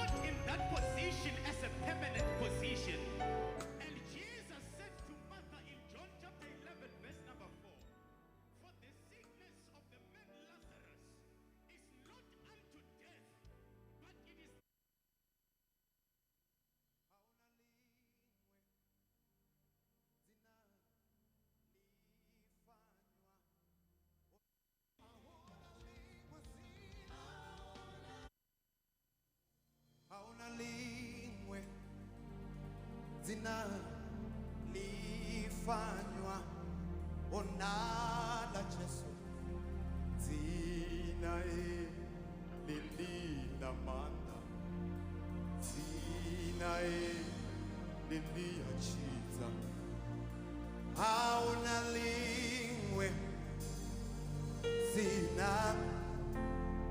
not in that position as a permanent position. And Jesus said to Martha in John chapter 11, verse number 4, for the sickness of the man Lazarus is not unto death, but it is. Hauna lingwe dzina lifanywa onala Jesu dzina lilina manda dzina liliyachidza hauna lingwe dzina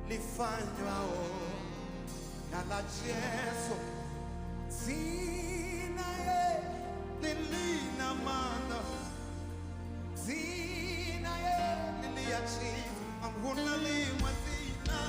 lifanywa nala Jesu dzina lilina manda dzina liliyachidza hauna lingwe dzina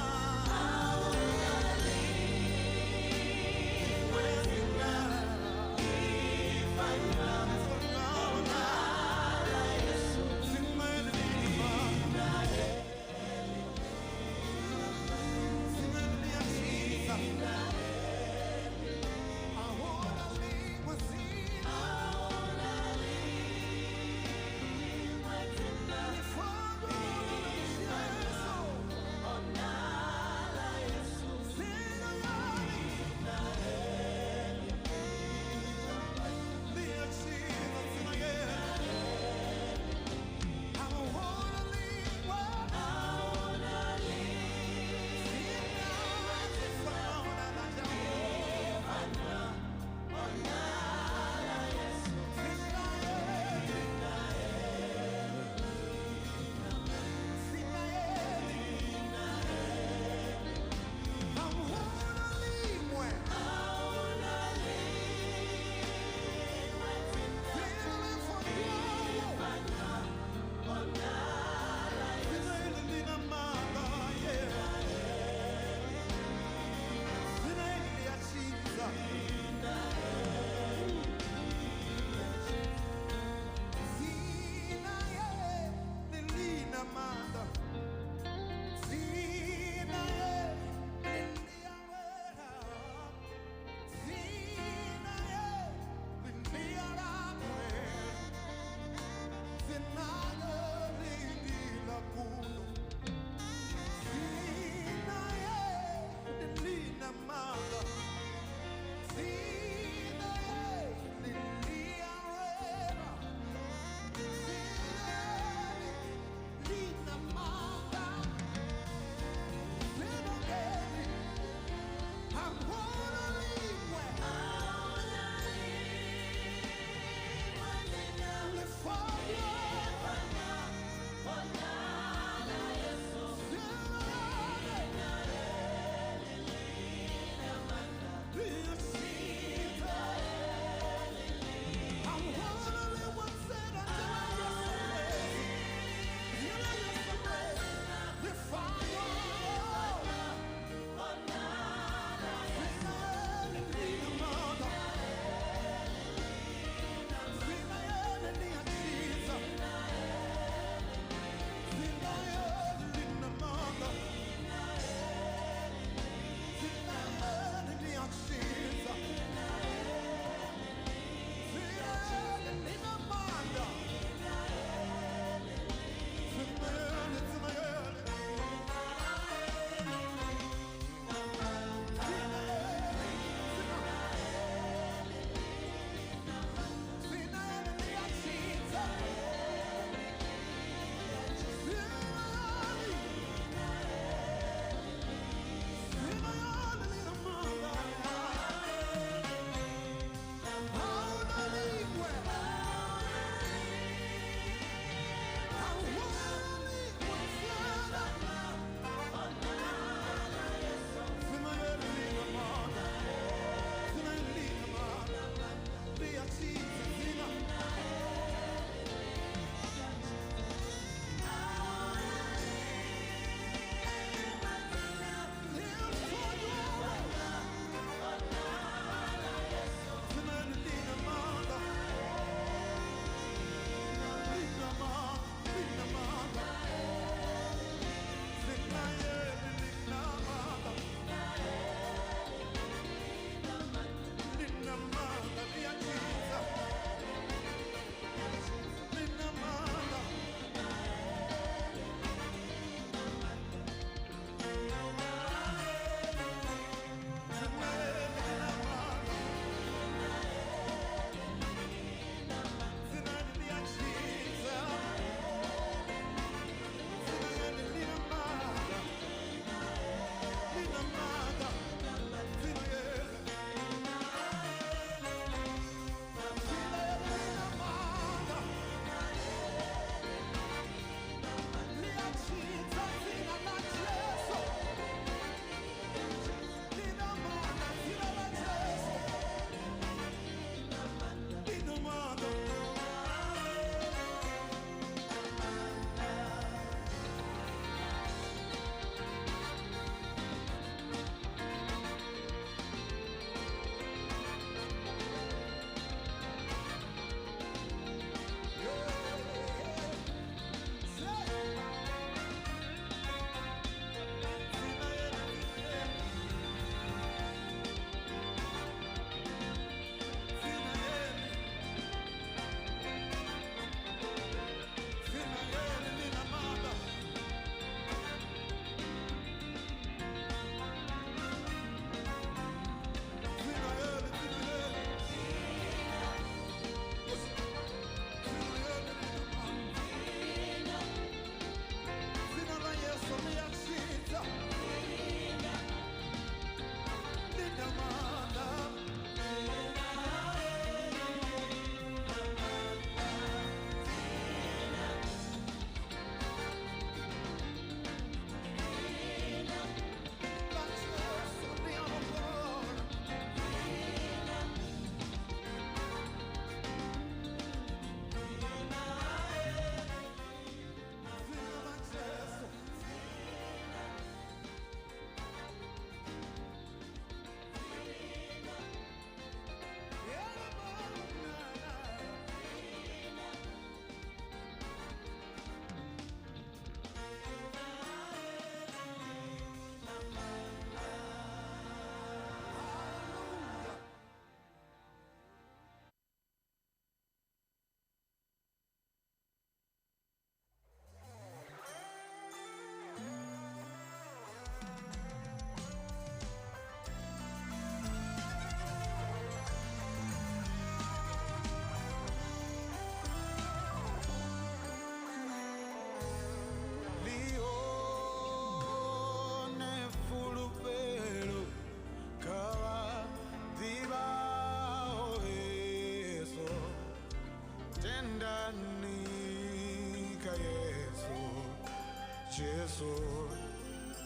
Jesu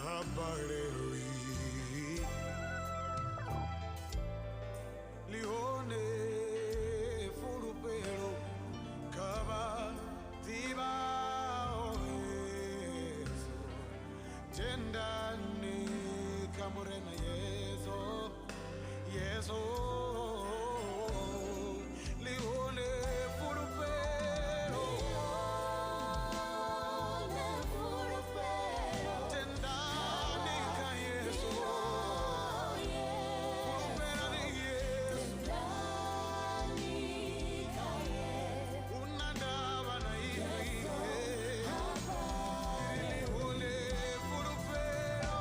ha balelwi. Ḽihone fulufhelo kha vha ḓivhaho Yesu. Tendani kha Murena Yesu, Yesu. Ḽihone fulufhelo. Tendani kha Yesu. Fulufhelani Yesu. Hu na ndavha na inwi. Ḽihone fulufhelo.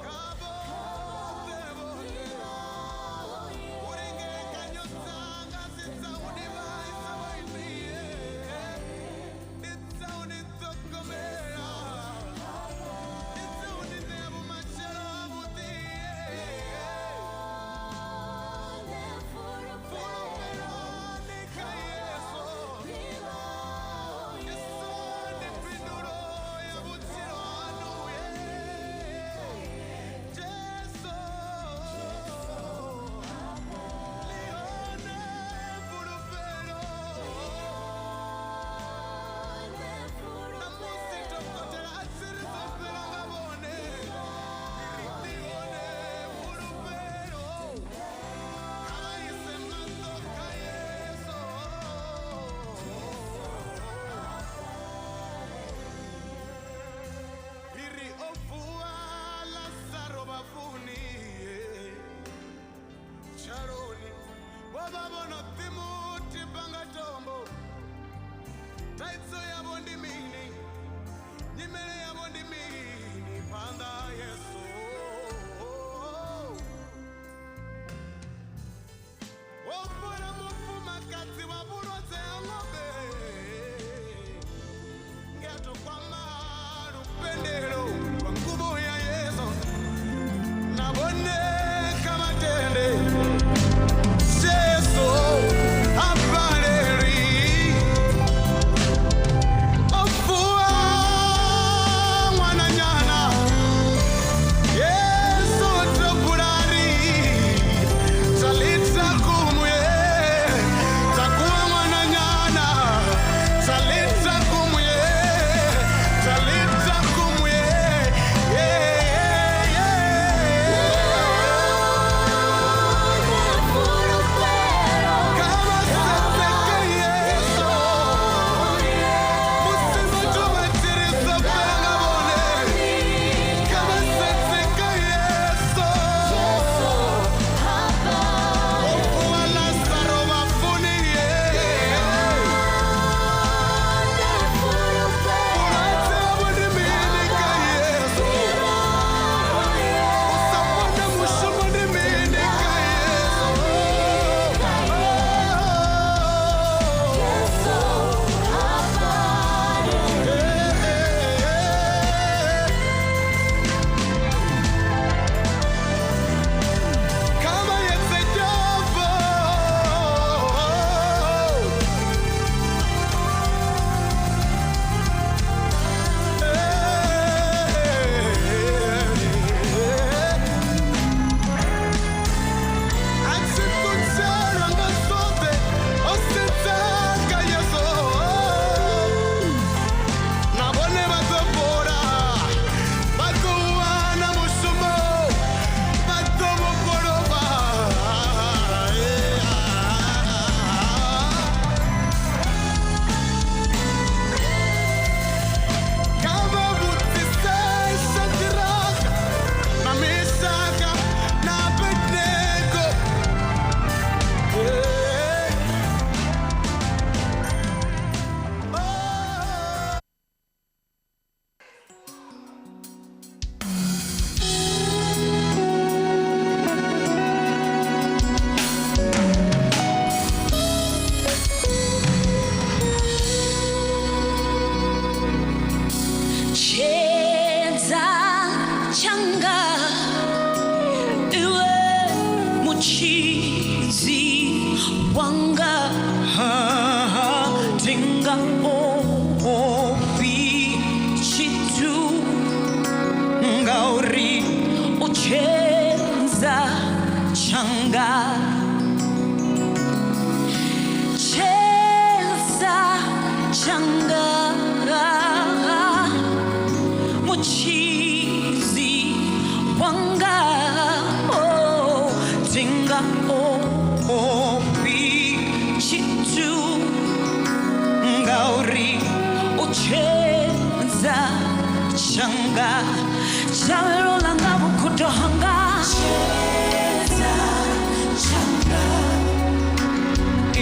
Kha vhoṱhe vhone. Uri ngekanyo dzanga si dza u ni vhaisa vho inwi, ndi dza u ni ṱhogomela, ndi dza u ni ṋea vhumatshelo havhuḓi. Fulufhelani kha Yesu. Yesu ndi phindulo ya vhutshilo haṋu. Jesu ḽihone fulufhelo. Ṋamusi dokotela a tshi ri dzo fhela nga vhone, ḽihone fulufhelo. Kha vha ise maṱo kha Yesu. Ri ri o vuwa Lazaro vhafuni, tshaloni vho vha vho no ḓi mu tiba nga tombo. Thaidzo yavho ndi mini? Nyimele yavho ndi mini phanḓa ha Yesu? O fhola mufumakadzi wa vhulwadze ha ṅombe, nge a tou kwama lupendelo lwa nguvho ya Yesu. Na vhone kha vha tende, Jesu ha balelwi. O vuwa ṅwananyana, Yesu tobulari Talitha kumuye, takuwa mwananyana. Talitha kumuye, Talitha kumuye, yeah, yeah. Kama setseke Yesu, musi vhathu vha tshi ri dzo fhela nga vhone. Kama setseke Yesu. O vuwa Lazaro vhafuni, yeah. Vhulwadze havho ndi mini kha Yesu? U sa wana mushumo ndi mini kha Yesu? Kha vha yedze Jehova. A tshi ṱutshelwa nga zwoṱhe, o sedza kha Yesu. Na vhone vha ḓo fhola, vha ḓo wana mushumo, vha ḓo vhofholowa. Kha vha vhudzise Shadraka na Meshaka na Abednego. Yeah. Oh. Tshedza tshanga iwe mutshidzi wanga. Ha, ha, tshanga. Tshedza tshanga, mutshidzi wanga, oh, dzinga ofhi tshithu, ngauri u tshedza tshanga, dzhavhelo ḽanga, vhukhudo hanga. Tshedza tshanga,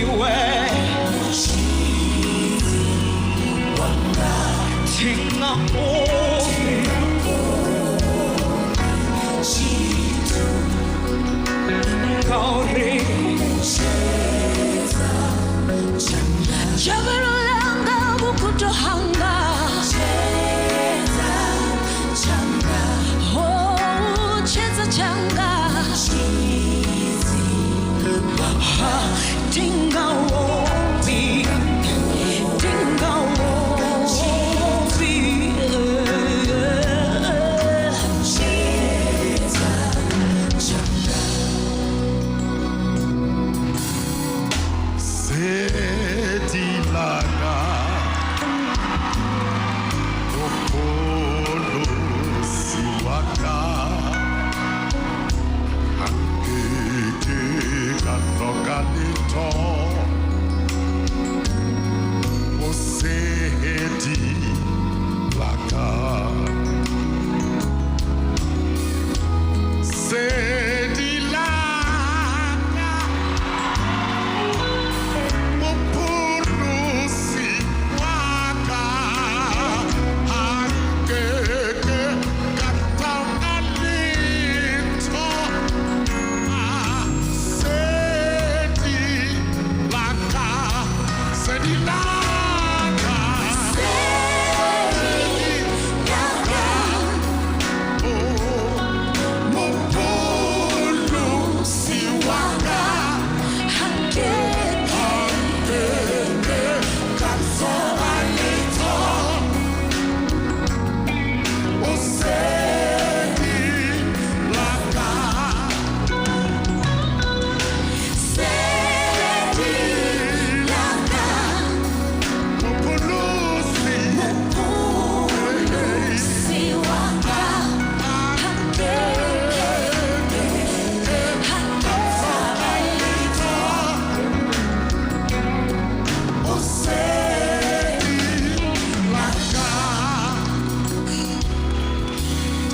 iwe mutshidzi wanga, thinga ofhi tshithu, ngauri dzhavhelo ḽanga, vhukhudo hanga. Tshedza tshanga, oh, tshedza tshanga, ha, dinga ofhi, dinga ofhi. Tshedza tshanga. Sedi langa, Mopholosi wa ka, ha nkeke ka hloka letho. O sedi la ka. Sedi la ka, Mopholosi wa ka, ha nkeke ka hloka letho. Ah, sedi la ka, sedi la ka, sedi la ka, oh, Mopholosi wa ka, Ha nkeke ka hloka letho. O sedi la ka. Sedi la ka, Mopholosi, Mopholosi wa ka, ha nkeke ka hloka letho. O sedi la ka.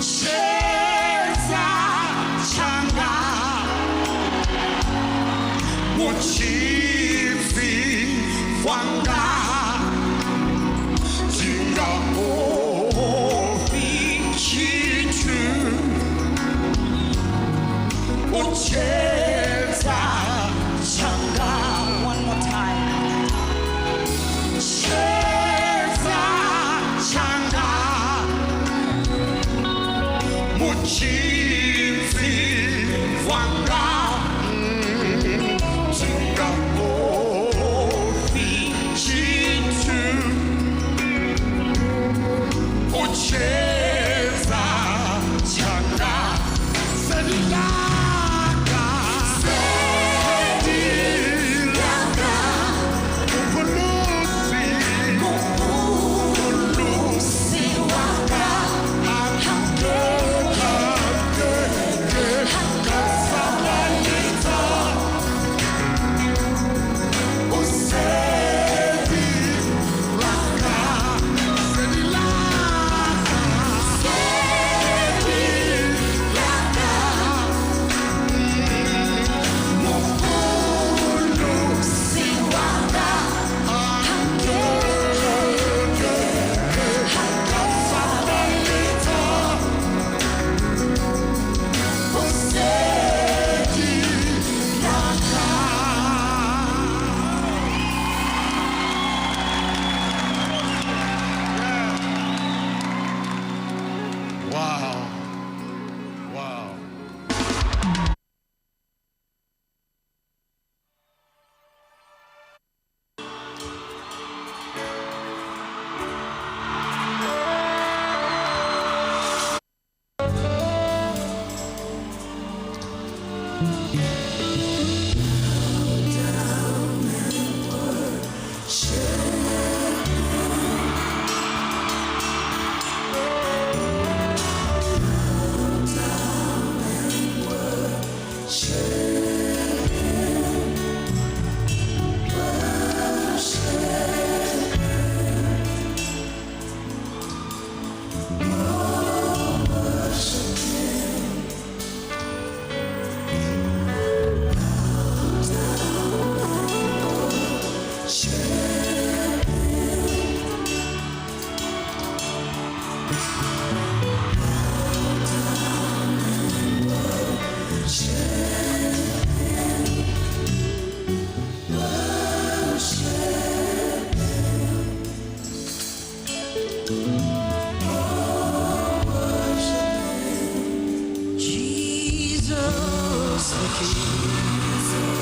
Tshedza tshanga, mutshidzi wanga, dzinga ofhi tshithu. U tshedza Tshanga. One more time. Tshedza tshanga, mutshidzi wanga, dzinga ofhi tshithu. U tshedza tshanga, sedi la ka.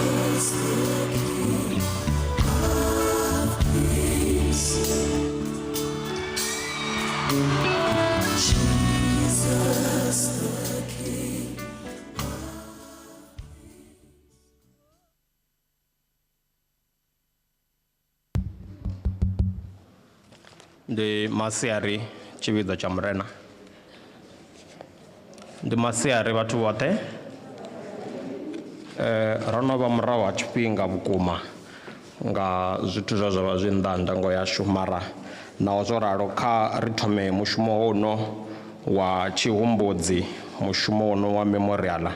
Jesus the King of Kings. Jesus the King. Ndi masiari tshivhidzo tsha Murena. Ndi masiari vhathu vhoṱhe. Ro no vha murahu ha tshifhinga vhukuma nga zwithu zwe zwa vha zwi nnḓa ha ndango yashu, mara naho zwo ralo kha ri thome mushumo hono wa tshihumbudzi, mushumo hono wa memorial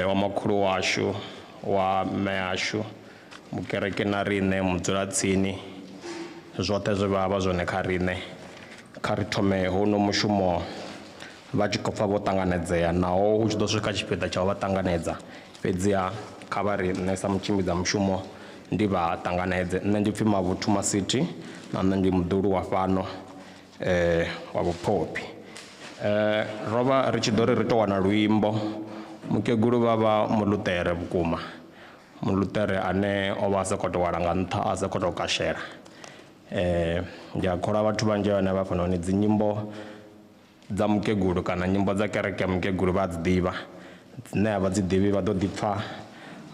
wa makhulu washu, wa mme ashu, mukereke na riṋe, mudzulatsini, zwoṱhe zwe vha vha zwone kha riṋe. Kha ri thome hono mushumo vha tshi khou pfa vho ṱanganedzea, naho hu tshi ḓo swika tshipiḓa tsha u vha ṱanganedza, fhedziha kha vha ri nṋe sa mutshimbidza mushumo ndi vha ṱanganedze. Nṋe ndi pfi Mavhuthu Masithi, na nṋe ndi muḓulu wa fhano wa Vhuphophi. Ro vha ri tshi ḓo ri ri tou wana luimbo. Mukegulu vha vha muluṱere vhukuma, muluṱere ane o vha a sa khou tou wala nga nṱha, a sa khou tou kashela. Ndi a kholwa vhathu vhanzhi vhane vha fhanoni dzi nyimbo dza mukegulu kana nyimbo dza kereke ya mukegulu vha dzi ḓivha, dzine a vha dzi ḓivhi vha ḓo ḓi pfa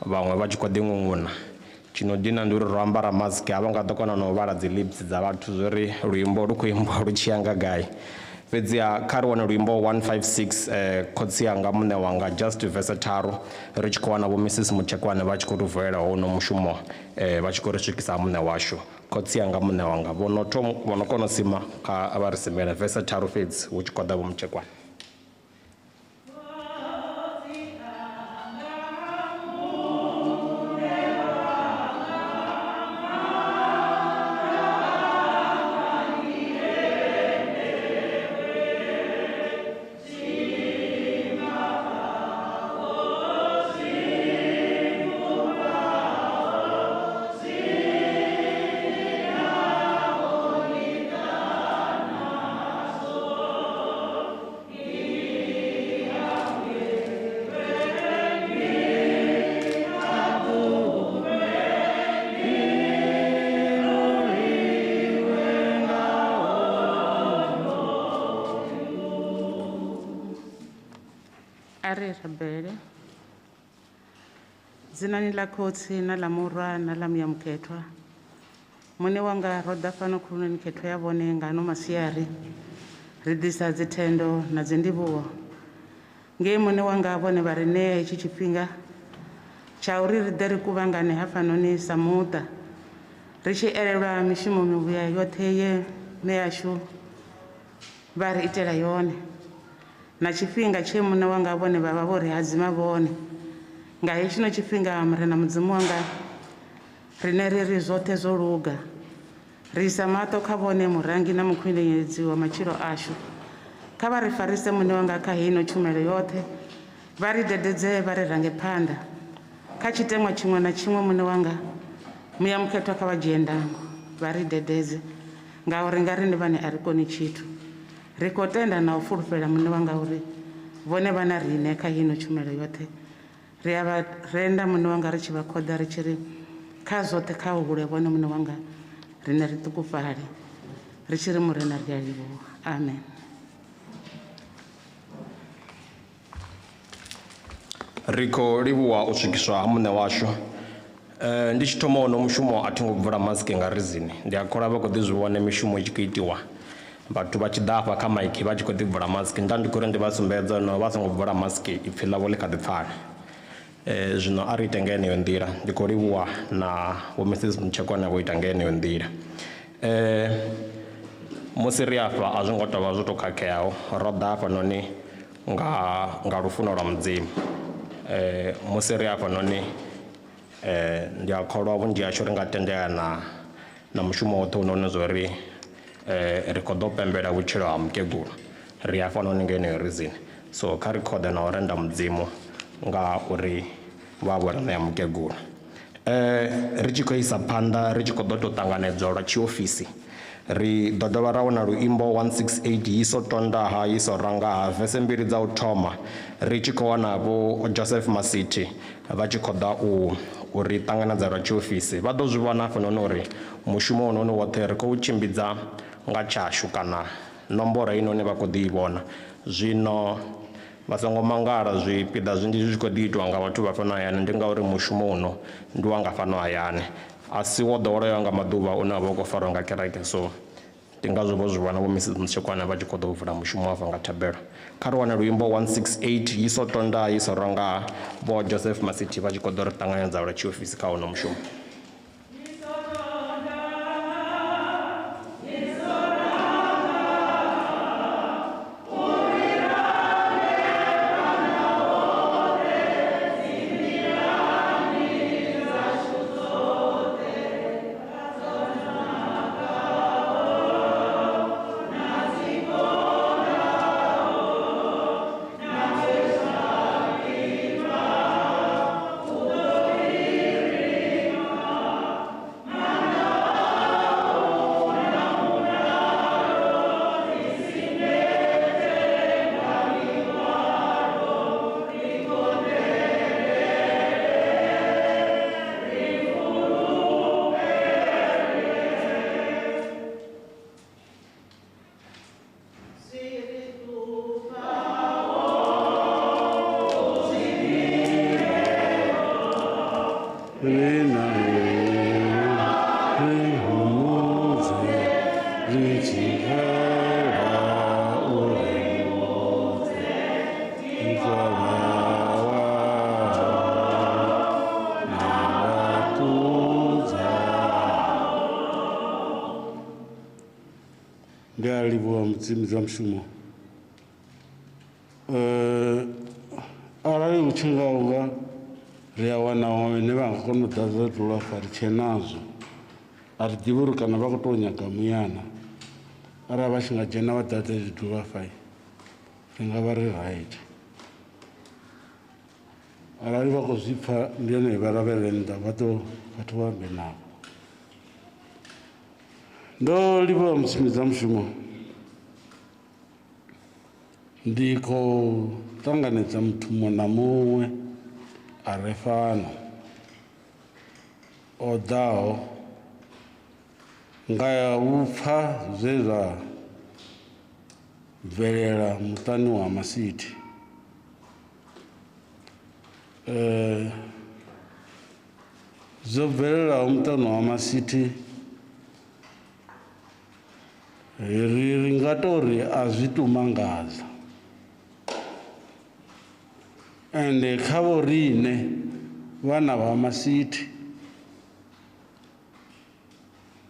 vhaṅwe vha tshi khou ḓi ṅuṅuna. Tshino dina ndi uri ro ambara mask, a vha nga ḓo kona na u vhala dzi lips dza vhathu zwori luimbo lu khou imbiwa lu tshi ya nga gai. Fhedziha kha ri wane luimbo 156 khotsi anga muṋe wanga, just verse 3, ri tshi khou wana vho Mrs Mutshekwane vha tshi khou ri vulela hono mushumo, vha tshi khou ri swikisa muṋe washu. Khotsi anga muṋe wanga, vho no thoma, vho no kona u sima kha vha ri simele verse 3 fhedzi, hu tshi khou ḓa vho Mutshekwane. Ari rabele. Dzinani ḽa Khotsi na ḽa Murwa na ḽa Muya Mukhethwa. Muṋe wanga, ro ḓa fhano khulunoni khethwa ya vhone nga ano masiari, ri ḓisa dzithendo na dzindivhuwo ngei muṋe wanga vhone vha ri ṋea hetshi tshifhinga tsha uri ri ḓe ri kuvhangane hafhanoni sa muṱa, ri tshi elelwa mishumo mivhuya yoṱhe ye mme ashu vha ri itela yone, na tshifhinga tshe muṋe wanga vhone vha vha vho ri hadzima vhone. Nga hetshino tshifhinga, Murena Mudzimu wanga, riṋe ri ri zwoṱhe zwo luga, ri isa maṱo kha vhone murangi na mukhwiṋenyedzi wa matshilo ashu. Kha vha ri farise muṋe wanga kha heino tshumelo yoṱhe, vha ri dededze, vha ri range phanḓa kha tshiteṅwa tshiṅwe na tshiṅwe. Muṋe wanga, Muya Mukhethwa kha vha dzhie ndango, vha ri dededze, ngauri nga riṋe vhane a ri koni tshithu. Ri khou tenda na u fulufhela muṋe wanga uri vhone vha na riṋe kha heino tshumelo yoṱhe. Ri a vha renda muṋe wanga ri tshi vha khoḓa, ri tshi ri kha zwoṱhe kha hu hule vhone muṋe wanga, riṋe ri ṱukufhale, ri tshi ri Murena ri a livhuwa. Amen. Ri khou livhuwa u swikiswa ha muṋe washu. Ndi tshi thoma wono mushumo a thi ngo bvula maski nga rizini. Ndi a kholwa vha khou ḓi zwi vhona mishumo i tshi khou itiwa. Vhathu vha tshi ḓa afha kha maiki vha tshi khou ḓi bvula maski. Nda ndi khou ri ndi vha sumbedza no vha songo bvula maski ipfi ḽavho ḽi kha ḓi pfala. Zwino a ri ite nga yeneyo nḓila. Ndi khou livhuwa na Vho Mrs Mutshekwane vho ita nga yeneyo nḓila. Musi ri afha a zwo ngo tou vha zwo tou khakheaho, ro ḓa hafhanoni nga lufuno lwa Mudzimu. Musi ri hafhanoni ndi a kholwa vhunzhi hashu ri nga tendelana na mushumo woṱhe une zwa uri ri khou ḓo pembela vhutshilo ha mukegulu. Ri hafhanoni nga yeneyo reason. So kha ri khoḓe na u renda Mudzimu nga uri vha vho ri ṋea mukegulu. Ri tshi khou isa phanḓa ri tshi khou ḓo tou ṱanganedzwa lwa tshiofisi. Ri ḓo dovha ra wana luimbo 168 yiso tondaha yiso rangaha vese mbili dza u thoma ri tshi khou wana vho Joseph Masithi vha tshi khou ḓa u ri ṱanganedza lwa tshiofisi. Vha ḓo zwi vhona hafhanoni uri mushumo hounoni woṱhe ri khou tshimbidza nga tshashu kana nomboro heinoni vha khou ḓi i vhona. Zwino vha songo mangala zwipiḓa zwinzhi zwi tshi khou ḓi itiwa nga vhathu vha fhano hayani, ndi ngauri mushumo uno ndi wa nga fhano hayani, a si wo ḓoweleaho nga maḓuvha une wa vha u khou farwa nga kereke. So ndi ngazwo vho zwi vhona vho Mrs Mutshekwane vha tshi khou ḓo vula mushumo hafha nga thabelo. Kha ri wane luimbo 168 yiso tonda yiso ronga vho Joseph Masithi vha tshi khou ḓo ri ṱanganedza lwa tshiofisi kha hono mushumo. Ndi a livhuwa Mudzimu zwa mushumo. Arali hu tshi nga unga ri a wana vhane vha nga kona u ḓadza dzulo afha ri tshe nazwo, a ri ḓivhi uri kana vha khou tou nyaga muyana, arali vha tshi nga dzhena vha ḓadza hezwi dzulo afha ri nga vha ri right. Arali vha khou zwi pfha ndi hone vha lavhelele nnḓa vha ḓo vhathu vha ambe navho. Ndo livhuwa Mudzimu dza mushumo. Ndi khou ṱanganedza muthu muṅwe na muṅwe a re fhano o ḓaho nga u pfha zwe zwa bvelela muṱani wa Masithi. Zwo bvelelaho muṱani wa Masithi ri nga tou ri a zwi tou mangadza. Ende kha vho riṋe vhana vha Masithi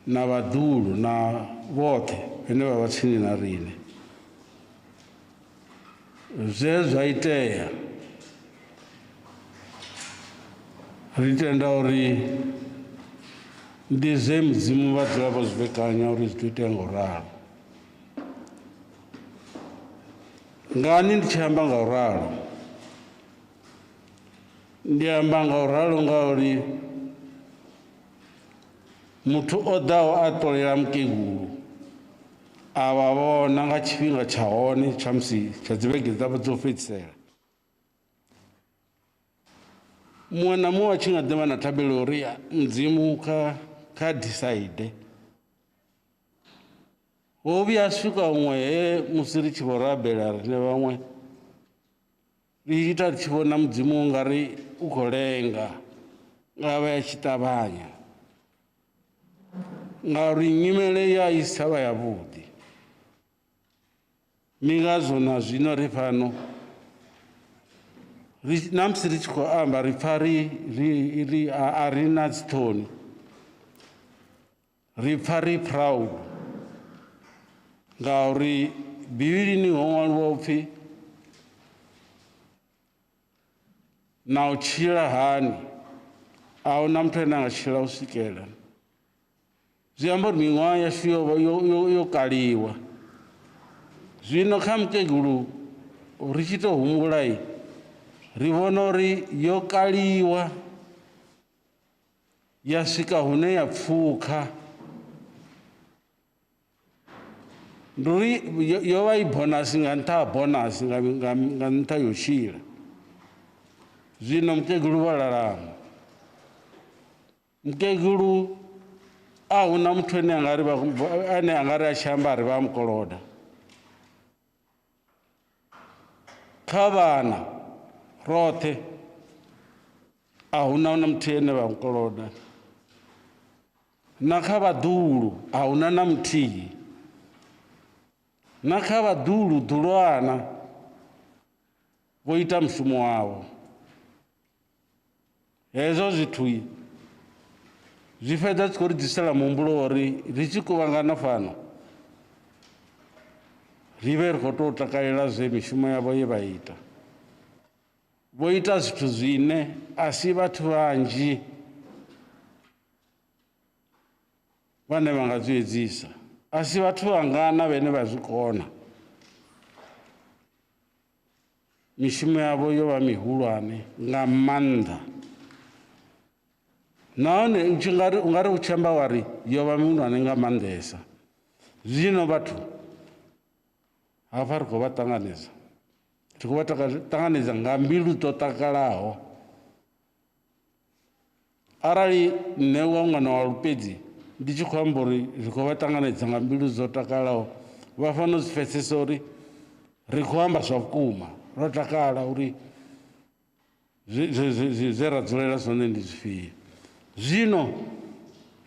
na vhaḓuhulu na vhoṱhe vhane vha vha tsini na riṋe, zwe zwa itea ri tenda uri ndi zwe Mudzimu vha dzula vho zwi vhekanya uri zwi ḓo itea nga u ralo. Ngani ndi tshi amba nga u ralo? Ndi amba nga u ralo ngauri muthu o ḓaho a ṱolela mukegulu a vha vhona nga tshifhinga tsha hone tsha musi tsha dzi vhege dzavho dzo fhedzisela. Muṅwe na muṅwe a tshi nga ḓivha na thabelo uri Mudzimu kha decide. Ho vhuya swika huṅwe he musi ri tshi vho rabela riṋe vhaṅwe Ri ita ri tshi vhona Mudzimu u nga ri u khou lenga, nga vha ya tshi ṱavhanya, ngauri nyimele ya i si tsha vha yavhuḓi. Ndi ngazwo na zwino ri fhano, na musi ri tshi khou amba ri pfa ri a ri na dziṱhoni, ri pfa ri proud, ngauri Bivhilini ho ṅwaliwa upfi na u tshila hani a huna muthu ane a nga tshila u swikela. Zwi amba uri miṅwaha yashu yo kaliwa. Zwino kha mukegulu ri tshi tou humbula, ri vhona uri yo kaliwa ya swika hune ya pfukha. Ndi uri yo vha i bonasi nga nṱha ha bonasi nga nṱha yo tshila. Zwino mukegulu vha lalama. Mukegulu a huna muthu ane a nga ri a tshi amba ri vha mukoloda. Kha vhana roṱhe a huna na muthu ane vha mukoloda, na kha vhaḓuhulu a huna na muthihi, na kha vhaḓuhulu ḓulwana vho ita mushumo wavho. Hezwo zwithu zwi fhedza tshi khou ri ḓisela muhumbulo uri ri tshi kuvhangana fhano ri vhe ri khou tou takalela zwe mishumo yavho ye vha ita. Vho ita zwithu zwine a si vhathu vhanzhi vhane vha nga zwi edzisa, a si vhathu vhangana vhane vha zwi kona. Mishumo yavho yo vha mihulwane nga maanḓa, nahone u nga ri u tshi amba wa ri yo vha mihulwane nga maanḓesa. Zwino vhathu hafha ri khou vha ṱanganedza, ri khou vha ṱanganedza nga mbilu dzo takalaho. Arali nṋe wa ṅwana wa lupedzi ndi tshi khou amba uri ri khou vha ṱanganedza nga mbilu dzo takalaho, vha fanela u zwi pfesesa uri ri khou amba zwa vhukuma, ro takala uri zwe ra dzulela zwone ndi zwifhio. Zwino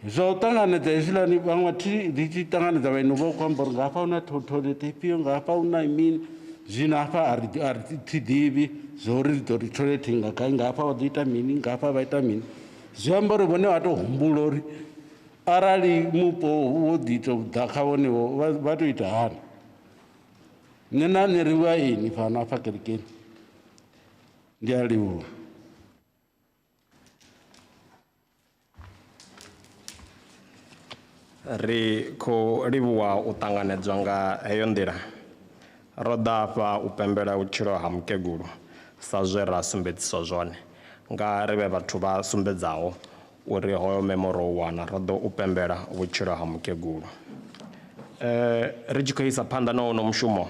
zwa u ṱanganedza hezwiḽani, vhaṅwe ri tshi ṱanganedza vhaeni vho khou amba uri nga hafha hu na thoilethe ifhio, nga hafha hu na mini. Zwino hafha a ri thi ḓivhi zwa uri ri ḓo ri thoilethe nga gai, nga hafha vha ḓo ita mini, nga hafha vha ita mini. Zwi amba uri vhone vha tou humbula uri arali mupo wo ḓi tou ḓa kha vhone vha tou ita hani. Nṋe na nṋe ri vhaeni fhano hafha kerekeni. Ndi a livhuwa. Ri khou livhuwa u ṱanganedzwa nga heyo nḓila. Ro ḓa hafha u pembela vhutshilo ha mukegulu sa zwe ra sumbedziswa zwone, nga ri vhe vhathu vha sumbedzaho uri hoyo memo ro u wana, ro ḓo u pembela vhutshilo ha mukegulu. Ri tshi khou isa phanḓa na hono mushumo,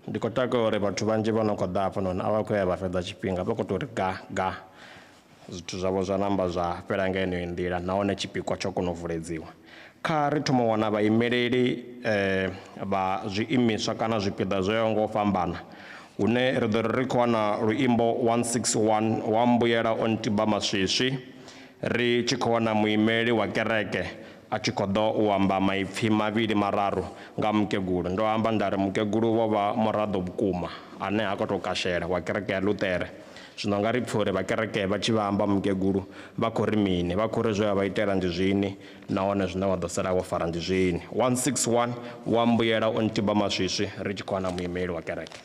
ndi khou takalela uri vhathu vhanzhi vha no khou ḓa hafhanoni a vha khou ya vha fhedza tshifhinga, vha khou tou ri ga ga, zwithu zwavho zwa namba zwa fhela nga yeneyo nḓila, nahone tshipikwa tsho kona u vuledziwa. Kha ri thoma u wana vhaimeleli vha zwiimiswa kana zwipiḓa zwo yaho nga u fhambana, hune ri ḓo ri ri khou wana luimbo 161 wa Mbuyela o ntiba maswiswi, ri tshi khou wana muimeli wa kereke a tshi khou ḓo u amba maipfi mavhili mararu nga mukegulu. Ndo amba nda ri mukegulu vho vha muraḓo vhukuma ane ha khou tou kashela wa kereke ya Luṱere. Zwino nga ri pfe uri vha kereke vha tshi vha amba mukegulu vha khou ri mini, vha khou ri zwe vha itela ndi zwini, nahone zwine vha ḓo sala vho fara ndi zwini. 161 wa Mbuyela o ntiba maswiswi, ri tshi khou wana muimeli wa kereke.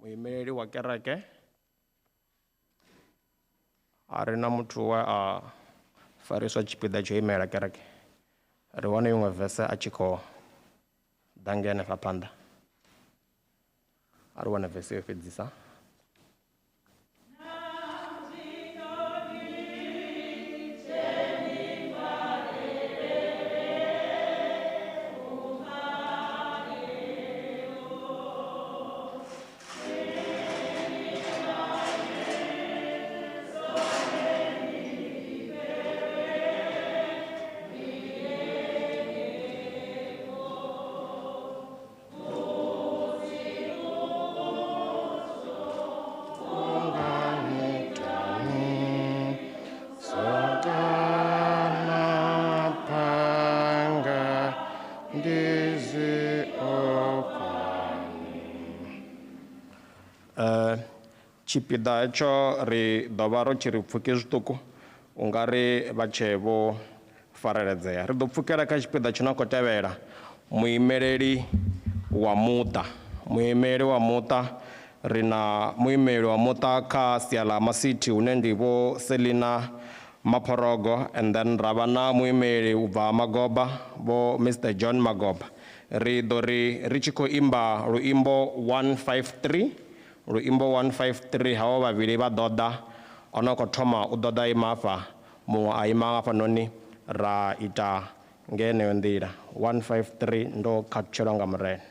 Muimeleli wa kereke a ri na muthu we a fariswa tshipiḓa tsho imela kereke. Ri wane iṅwe vese a tshi khou ḓa ngei hanefha phanḓa. A ri wane vese yo fhedzisa. Tshipiḓa hetsho ri ḓo vha ro tshi ri pfuki zwiṱuku u nga ri vha tshe vho fareledzea. Ri ḓo pfukela kha tshipiḓa tshi no khou tevhela, muimeleli wa muṱa. Muimeleli wa muṱa, ri na muimeleli wa muṱa kha sia ḽa Masithi hune ndi Vho Selina Maphorogo, and then ra vha na muimeleli u bva Magoba, Vho Mr John Magoba. Ri ḓo ri ri tshi khou imba luimbo 153, luimbo 153 havho vhavhili vha ḓo ḓa, ono khou thoma u ḓo ḓa ima hafha, muṅwe a ima hafhanoni, ra ita nga yeneyo nḓila. 153 ndo khathutshelwa nga Murena.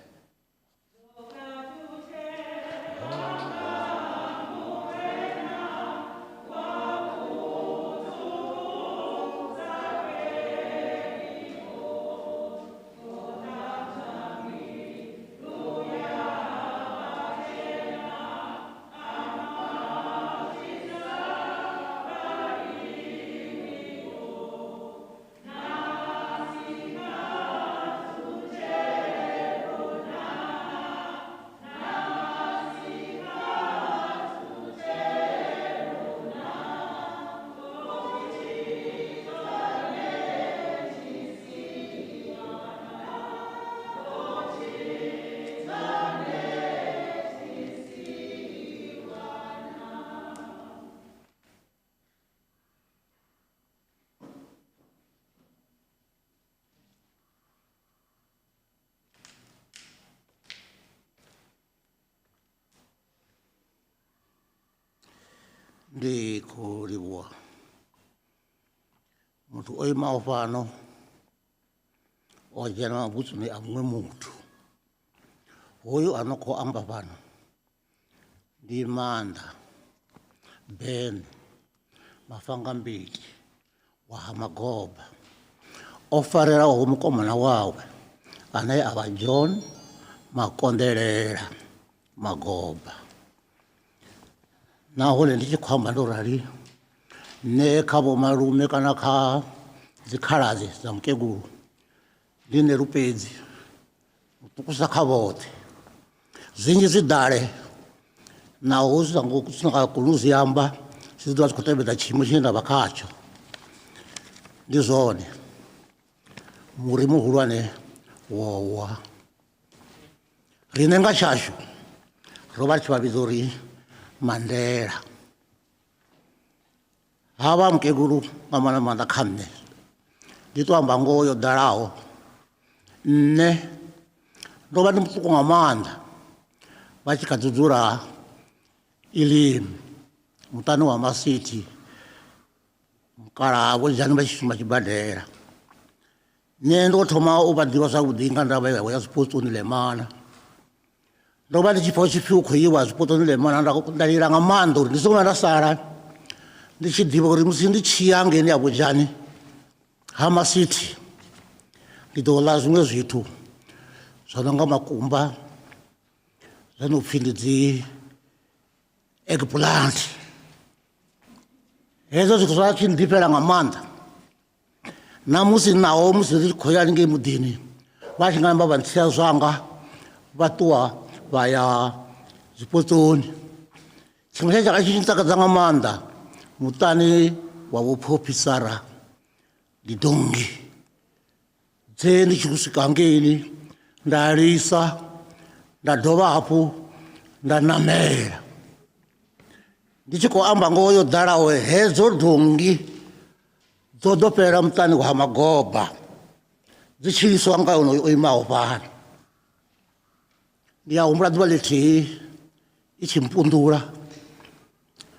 Ndi khou livhuwa muthu o imaho fhano o dzhena mabutsini a muṅwe muthu. Hoyu a no khou amba fhano ndi Maanḓa Ben Mafangambili wa ha Magoba, o farelaho mukomana wawe ane a vha John Makondelela Magoba. Nahone ndi tshi khou amba ndo rali, nṋe kha vho malume kana kha dzikhaladzi dza mukegulu ndi nṋe lupedzi muṱukusa kha vhoṱhe. Zwinzhi zwi ḓale naho zwi sa koni u zwi amba, zwi ḓo vha zwi khou tevhedza tshiimo tshine nda vha khatsho. Ndi zwone muri muhulwane wo wa riṋe nga tshashu ro vha ri tshi vha vhidza uri Mandela. Havha mukegulu nga maanḓa maanḓa kha nṋe, ndi to amba ngoho yo ḓalaho. Nṋe ndo vha ndi muṱuku nga maanḓa vha tshi kha ḓi dzula Elim muṱani wa Masithi, mukalaha Vho Dzhani vha tshi shuma tshibadela. Nṋe ndo thoma u vha ḓivha zwavhuḓi nga ndavha ya zwipotsoni Lemana. Ndo vha ndi tshi pfa hu tshi pfhi hu khou iwa zwipotsoni Lemana, nda lila nga maanḓa uri ndi songo vhuya nda sala ndi tshi ḓivha uri musi ndi tshi ya hangeini ha Vho Dzhani ha Masithi ndi ḓo ḽa zwiṅwe zwithu zwo no nga makumba, zwo no pfhi ndi dzi eggplant. Hezwo zwithu zwa tshi nḓifhela nga maanḓa. Na musi naho musi ri tshi khou ya haningei muḓini vha tshi nga amba vha ntsia zwanga vha ṱuwa vha ya zwipotsoni. Tshiṅwe tshe tsha tshi ntakadza nga maanḓa muṱani wa Vho Phophisara ndi donngi dze ndi tshi khou swika hangeini nda lisa, nda dovha hafhu Nda namela ndi tshi khou amba ngoho yo ḓalaho, hedzo donngi dzo ḓo fhela muṱani wa Magoba dzi tshiliswa nga onoyo o imaho fhano. Ndi a humbula ḓuvha ḽithihi i tshi mpunḓula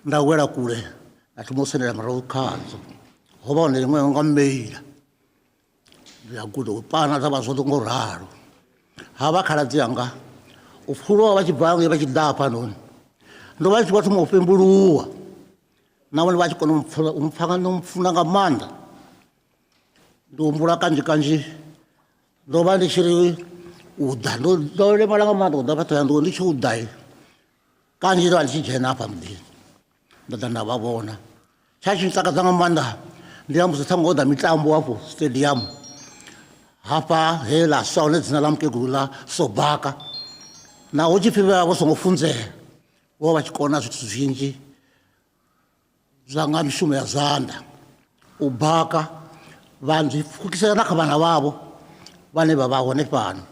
nda wela kule, nda thoma u sendela murahu khadzo. Ho vha hone ḽiṅwe nga meila, ndi a guda u pana dza vha zwoṱhe ngo ralo. Ha vha khaladzi anga u pfuluwa vha tshi bva ngei vha tshi ḓa hafhanoni, ndo vha tshi vha thoma u fhembuluwa, na vhone vha tshi kona u mpfa nga mpfuna nga maanḓa. Ndi humbula kanzhi kanzhi ndo vha ndi tshi ri u ḓa, ndo lemala nga maanḓa u ḓa fhaṱo ya nḓu, ndi tshi u ḓa kanzhi ndo vha ndi tshi dzhena hafha muḓini nda ḓa nda vha vhona. Tsha tshi ntakadza nga maanḓa ndi ya musi ṱhaṅwe ho ḓa mitambo hafho stadium hafha he ḽa swa hone dzina ḽa mukegulu ḽa Sobaka, naho tshi pfhi vha vho songo funzea, vho vha tshi kona zwithu zwinzhi zwa nga mishumo ya zwanḓa, u baka, vha zwi pfukisela na kha vhana vhavho vhane vha vha hone fhano.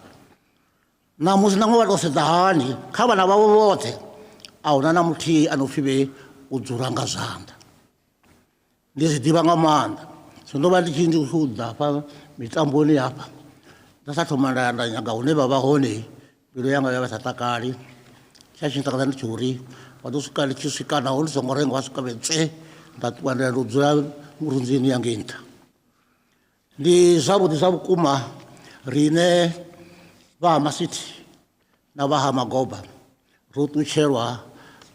Ṋamusi nangwe vha tou sedza hani kha vhana vhavho vhoṱhe, a huna na muthihi a no pfhi vhe u dzula nga zwanḓa. Ndi zwi ḓivha nga maanḓa. So ndo vha ndi tshi ndi u ḓa hafha mitamboni hafha, nda sa thoma nda ya nda nyaga hune vha vha hone, mbilu yanga ya vha sa takali. Tsha tshi ntakadza ndi tshi uri vha ḓo swika ndi tshi swika naho ndi songo renga, vha swika vhe tswe, nda ṱuwa nda ya ndo dzula murunzini ya ngei nṱha. Ndi zwavhuḓi zwa vhukuma riṋe vha ha Masithi na vha ha Magoba ro ṱutshelwa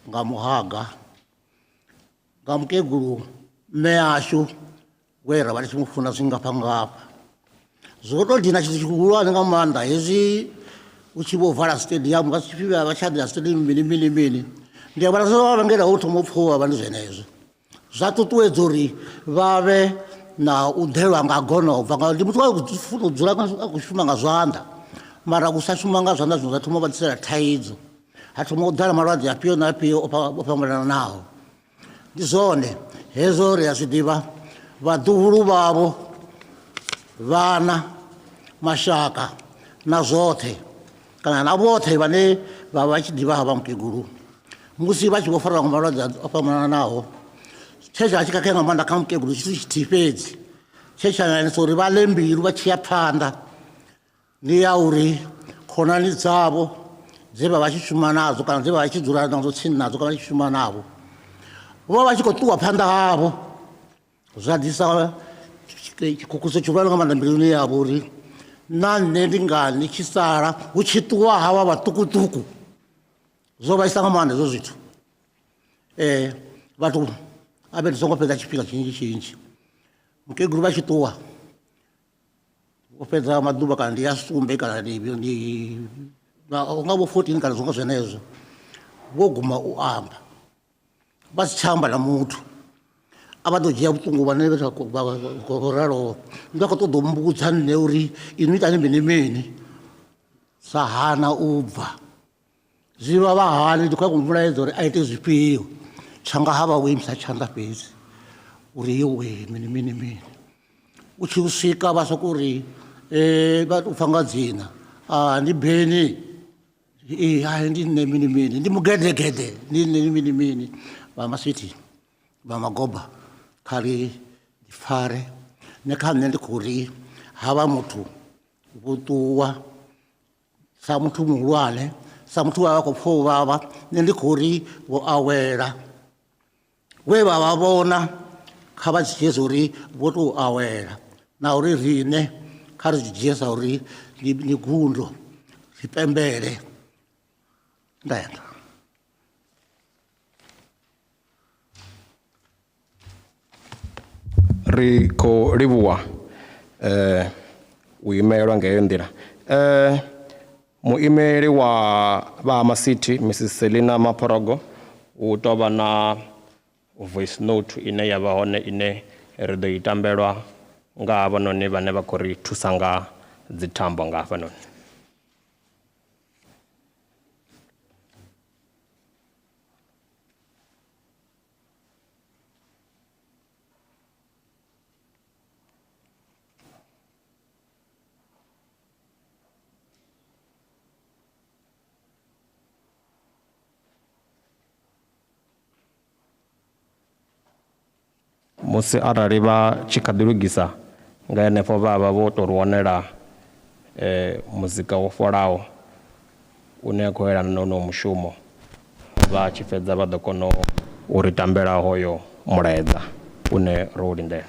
nga muhaga, nga mukegulu mme ashu we ra vha ri tshi mu funa zwingafhangafha. Zwo tou dina tshithu tshihulwane nga maanḓa hezwi u tshi vho vala stadium, vha tshi pfhi vha tsha ḓa stadium mini mini mini. Ndi a vhona zwo vha vhangela ho thoma u pfhuwa vha ndi zwenezwo, zwa ṱuṱuwedza uri vha vhe na u ḓelwa nga gonobva, ngauri ndi muthu wa funa u dzula a khou shuma nga zwanḓa, mara u sa shuma nga zwanḓa zwino zwa thoma u vha ḓisela thaidzo, ha thoma u ḓala malwadze afhio na afhio o fhambananaho. Ndi zwone hezwo ri a zwi ḓivha, vhaḓuhulu vhavho, vhana, mashaka na zwoṱhe kana na vhoṱhe vhane vha vha tshi ḓivha havha mukegulu, musi vha tshi vho farwa nga malwadze o fhambananaho, tshe tsha tshi khakhea nga maanḓa kha mukegulu tshithu tshithihi fhedzi tshe tsha nyanisa uri vha ḽe mbilu vha tshi ya phanḓa, ndi ya uri khonani dzavho dze vha vha tshi shuma nadzo kana dze vha vha tshi dzula nadzo tsini nadzo kana vha tshi shuma navho, vho vha tshi khou ṱuwa phanḓa havho, zwa ḓisa tshikhukhuso tshihulwane nga maanḓa mbiluni yavho uri na nṋe ndi ngani tshi sala hu tshi ṱuwa havha vhaṱukuṱuku. Zwo vhaisa nga maanḓa hezwo zwithu. Vhathu a vhe ndi songo fhedza tshifhinga tshinzhi tshinzhi, mukegulu vha tshi ṱuwa u fhedza maḓuvha kana ndi ya sumbe kana ndi nga vho 14 kana zwiṅwe zwenezwo, vho guma u amba vha si tsha amba na muthu. A vha ḓo dzhia vhuṱungu vhane vha khou raloho, ndi vha khou ṱoḓa u mbudza nṋe uri inwi itani mini mini, sa hana u bva. Zwi vha vha hani, ndi khou ya kumulaedza uri a ite zwifhio, tshanga ha vha u imisa tshanḓa fhedzi uri yowe mini mini mini. U tshi u swika vha soko uri vha tou pfa nga dzina, ndi Beni, ee hai ndi nṋe mini mini, ndi mugedegede, ndi nṋe mini mini. Vha Masithi vha Magoba kha ri ḓi pfare, nṋe kha nṋe ndi khou ri havha muthu vho ṱuwa sa muthu muhulwane, sa muthu we a vha khou pfha u vhavha, nṋe ndi khou ri vho awela. We vha vha vhona kha vha zwi dzhie zwa uri vho tou awela, na uri riṋe kha ri zwi dzhie sa uri ndi gundo, ri pembele. Nda. Ri khou livhuwa u imelwa nga heyo nḓila. Muimeli wa vha Masithi Mrs Selina Maphorogo u tou vha na voice note ine ya vha hone ine ri ḓo i tambelwa nga havhanoni vhane vha khou ri thusa nga dzithambo nga hafhanoni. Musi arali vha tshi kha ḓi lugisa nga henefho vha vha vho tou ri wanela muzika wo fholaho une a khou yelana na honoyo mushumo. Vha tshi fhedza vha ḓo kona u ri tambela hoyo mulaedza une ro u lindela.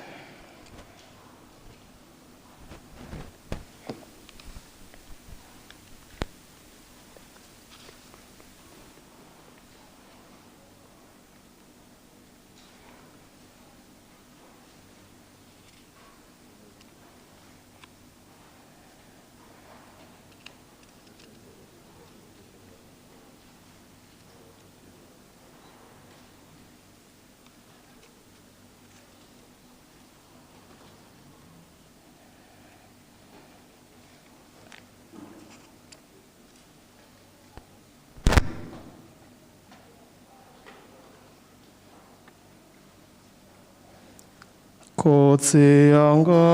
Khotsi anga,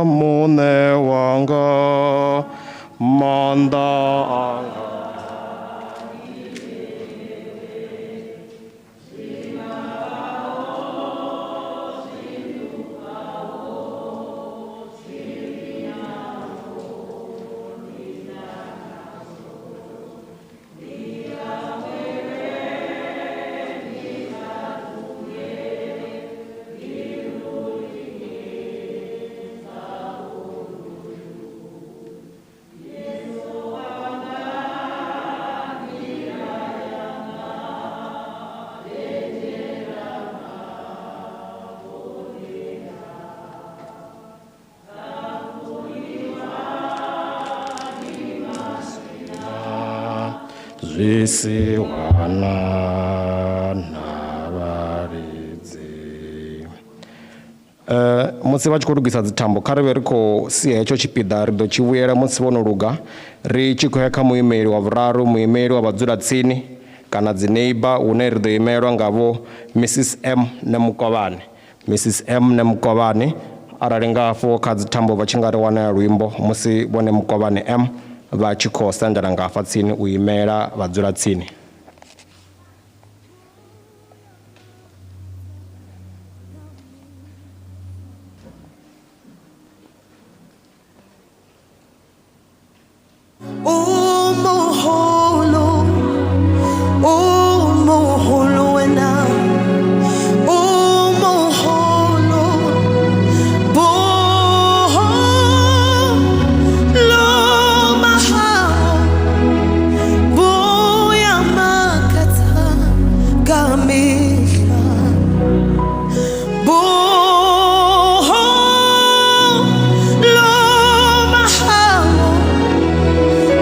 muṋe wanga, maanḓa anga. Zwisiwana na vhalidzi. Musi vha tshi khou lugisa dzithambo, kha ri vhe ri khou sia hetsho tshipiḓa, ri ḓo tshi vhuyela musi vho no luga. Ri tshi khou ya kha muimeli wa vhuraru, muimeli wa vhadzulatsini kana dzi neighbor, hune ri ḓo imelwa nga vho Mrs M Nemukovhani. Mrs M Nemukovhani, arali nga hafho kha dzithambo vha tshi nga ri wanela luimbo musi vho Nemukovhani M vha tshi khou sendela nga hafha tsini u imela vhadzulatsini. O moholo wena, o moholo, boholo ba hao bo ya makatsa ka mehla, boholo ba hao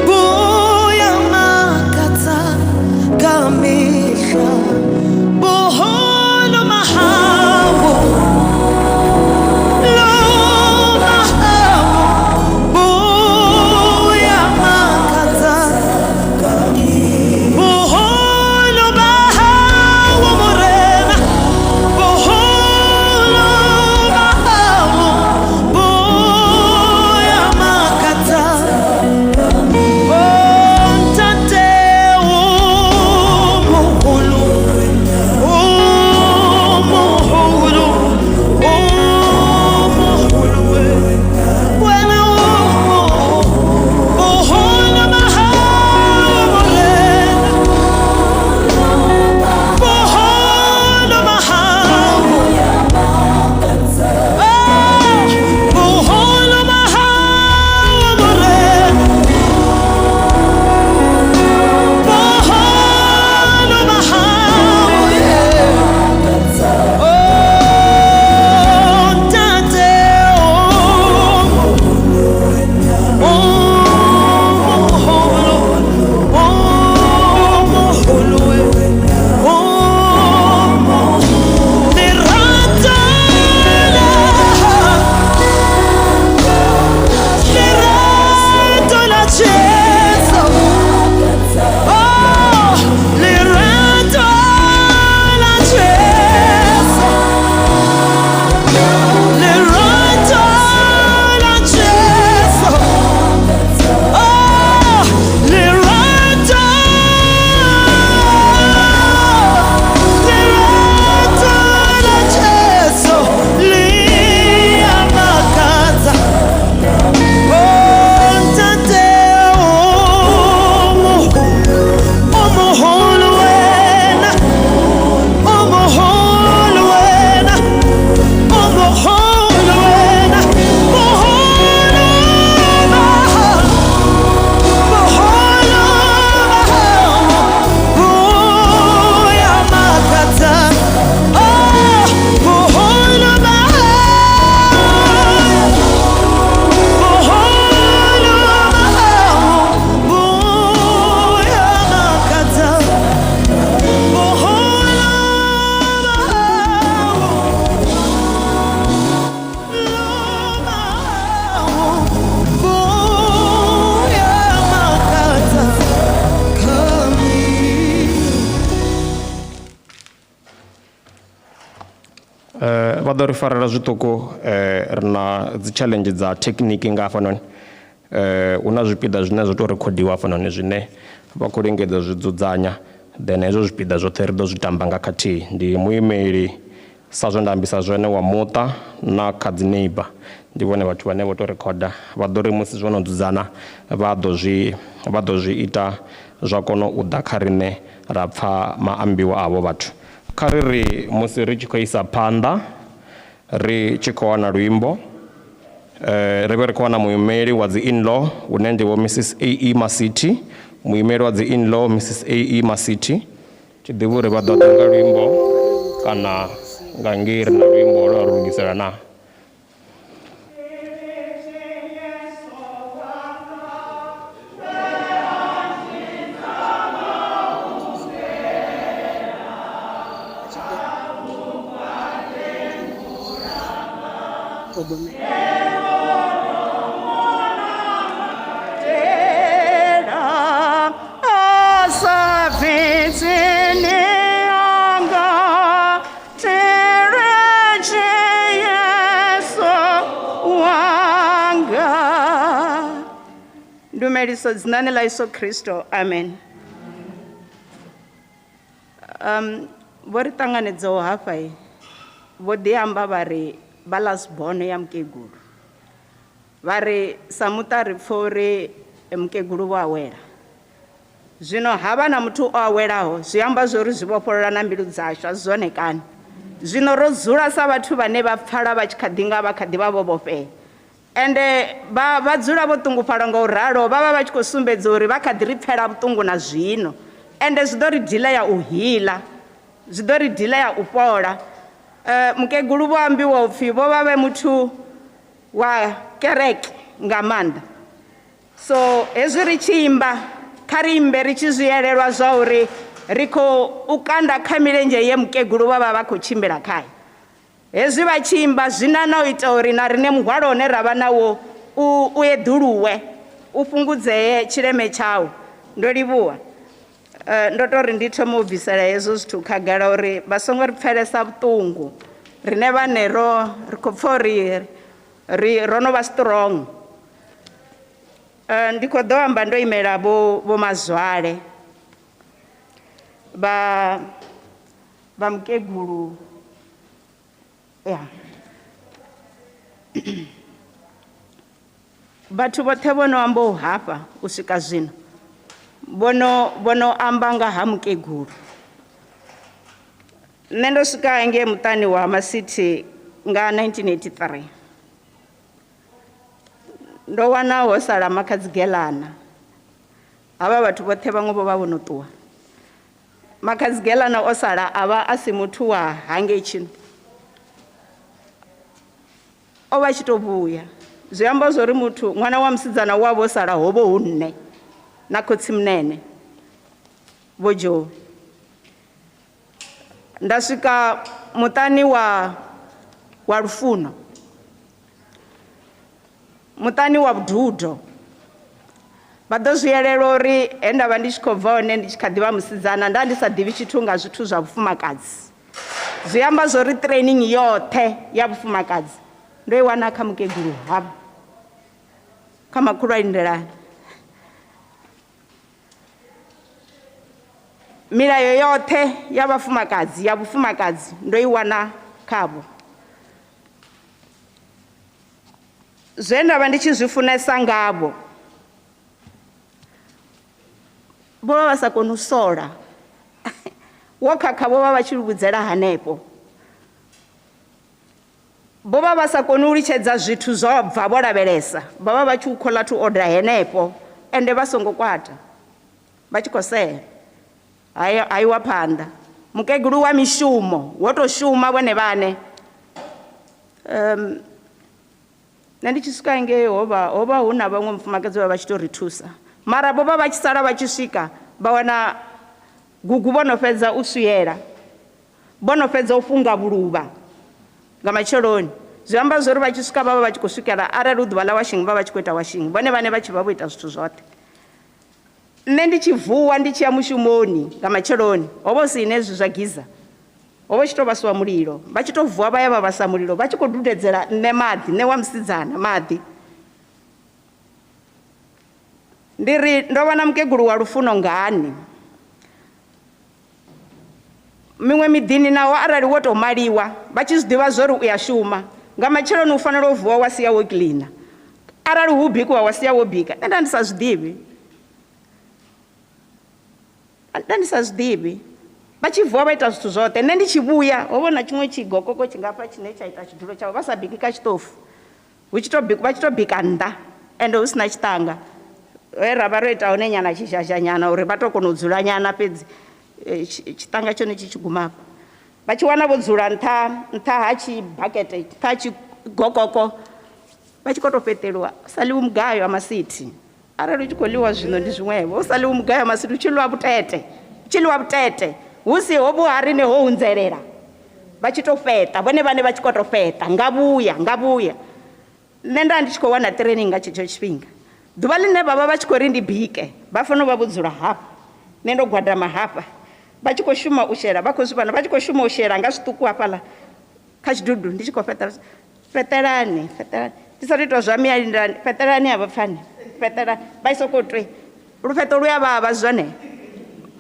bo ḓo ri farela zwiṱuku ri na dzi challenge dza thekhiniki nga hafhanoni. Hu na zwipiḓa zwine zwo tou rekhodiwa hafhanoni zwine vha khou lingedza zwi dzudzanya, then hezwo zwipiḓa zwoṱhe ri ḓo zwi tamba nga khathihi. Ndi muimeli sa zwe nda ambisa zwone wa muṱa na kha dzi neighbor, ndi vhone vhathu vhane vho tou rekhoda, vha ḓo ri musi zwo no dzudzana vha ḓo zwi ita zwa kona u ḓa kha riṋe ra pfa maambiwa avho vhathu. Kha ri ri musi ri tshi khou isa phanḓa ri tshi khou wana luimbo, ri vhe ri khou wana muimeli wa dzi in-law hune ndi vho Mrs A E Masithi, muimeli wa dzi in-law Mrs A E Masithi. Thi ḓivhi uri vha ḓo ḓa nga luimbo kana nga ngei ri na luimbo lwa ri lugisela na. Ndumeliso dzinani ḽa Yesu Kristo, amen. Vho ri ṱanganedzaho hafha vho ḓi amba vha ri vha last born ya mukegulu. Vha ri sa muṱa ri pfa uri mukegulu vho awela. Zwino havha na muthu o awelaho zwi amba zwori zwi vhofholola na mbilu dzashu, a si zwone kani? Zwino ro dzula sa vhathu vhane vha pfala vha tshi kha ḓi nga vha kha ḓi vha vho vhofhea. Ende vha dzula vho ṱungufhala nga u ralo, vha vha vha tshi khou sumbedza uri vha kha ḓi ri pfela vhuṱungu na zwino. Ende zwi ḓo ri delaya u healer, zwi ḓo ri delaya u fhola. Mukegulu vho ambiwa upfi vho vha vhe muthu wa kereke nga maanḓa. So hezwi ri tshi imba, kha ri imbe ri tshi zwi elelwa zwa uri ri khou u kanda kha milenzhe ye mukegulu vha vha vha khou tshimbila khayo. Hezwi vha tshi imba zwi na na u ita uri na riṋe muhwalo une ra vha nawo u eḓuluwe, u fhungudzee tshileme tshau. Ndo livhuwa. Ndo tou ri ndi thome u bvisela hezwo zwithu khagala uri vha songo ri pfelesa vhuṱungu. Riṋe vhane ri khou pfa uri ro no vha strong. Ndi khou ḓo amba ndo imela vho Mazwale vha mukegulu. Ya. Vhathu vhoṱhe vho no amba u hafha u swika zwino vho no amba nga ha mukegulu. Nṋe ndo swika ngei muṱani wa Masithi nga 1983. Ndo wana ho sala makhadzigelana. Havha vhathu vhoṱhe vhaṅwe vho vha vho no ṱuwa. Makhadzigelana o sala a vha a si muthu wa hangei tshino. O vha tshi tou vhuya. Zwi amba zwori muthu ṅwana wa musidzana wa vho sala ho vho hu nne na khotsi munene vho Joe. Nda swika muṱani wa Lufuno, muṱani wa Vhududo. Vha ḓo zwi elelwa uri he nda vha ndi tshi khou bva hone ndi tshi kha ḓi vha musidzana nda ndi sa ḓivhi tshithu nga zwithu zwa vhufumakadzi. Zwi amba zwori training yoṱhe ya vhufumakadzi ndo i wana kha mukegulu havho, kha makhulu a Lindelani. Milayo yoṱhe ya vhafumakadzi ya vhufumakadzi ndo i wana khavho. Zwe nda vha ndi tshi zwi funesa ngavho, vho vha vha sa koni u sola. Wo khakha vho vha vha tshi vhudzela hanefho. Vho vha vha sa koni u litshedza zwithu zwo bva vho lavhelesa, vha vha vha tshi u call to order henefho, ende vha songo kwata, vha tshi khou sea. Haiwa phanḓa. Mukegulu wa mishumo, wo to shuma vhone vhane. Nṋe ndi tshi swika ngei ho vha hu na vhaṅwe mufumakadzi vha vha tshi to ri thusa. Mara vho vha vha tshi sala vha tshi swika vha wana gugu vho no fhedza u swiela, vho no fhedza u funga vhuluvha nga matsheloni. Zwi amba zwori vha tshi swika vha vha vha tshi khou swikela, arali hu ḓuvha ḽa washing vha vha tshi khou ita washing, vhone vhane vha tshi vha vho ita zwithu zwoṱhe. Nṋe ndi tshi vuwa ndi tshi ya mushumoni nga matsheloni, ho vha hu si na hezwi zwa giza. Ho vha tshi tou vhasiwa mulilo, vha tshi tou vuwa vha ya vha vhasa mulilo, vha tshi khou dudedzela nṋe maḓi, nṋe wa musidzana maḓi. Ndi ri ndo vha na mukegulu wa lufuno ngani. Miṅwe miḓini naho arali wo tou maliwa vha tshi zwi ḓivha zwori u ya shuma, nga matsheloni u fanela u vuwa wa sia wo kiḽina, arali hu bikiwa wa sia wo bika. Nṋe nda ndi sa zwi ḓivhi, nda ndi sa zwi ḓivhi. Vha tshi vuwa vha ita zwithu zwoṱhe, nṋe ndi tshi vhuya ho vha na tshiṅwe tshigokoko tshingafha tshine tsha ita tshidulo tshavho, vha sa biki kha tshiṱofu, hu tshi tou bikwa, vha tshi tou bika nnḓa ende hu si na tshiṱanga. He ra vha ro ita hone nyana tshizhazha nyana uri vha tou kona u dzula nyana fhedzi, tshiṱanga tshone tshi tshi guma afho. Vha tshi wana vho dzula nṱha ha tshibakete, nṱha ha tshigokoko, vha tshi khou tou fheṱeliwa, u sa ḽiwi mugayo wa masithi. Arali u tshi khou ḽiwa zwino ndi zwiṅwevho, u sa ḽiwi mugayo wa masithi, u tshi ḽiwa vhutete, u tshi ḽiwa vhutete, hu si ho vhu ha riṋe ho hunzelela. Vha tshi tou fheṱa, vhone vhaṋe vha tshi khou tou fheṱa, nga vhuya, nga vhuya. Nṋe nda ndi tshi khou wana training nga tshetsho tshifhinga. Ḓuvha ḽine vha vha vha tshi khou ri ndi bike, vha fanela u vha vho dzula hafha, nṋe ndo gwadama hafha, vha tshi khou shuma u shela, vha khou zwi vhona, vha tshi khou shuma u shela nga zwiṱuku hafhaḽa kha tshidudu, ndi tshi khou fheṱela, fheṱelani, fheṱelani, ndi sa tou ita zwa miya lindani, fheṱelani ha vha pfani, fheṱelani, vha i sokou twe, lufheṱo lu ya vhavha zwone,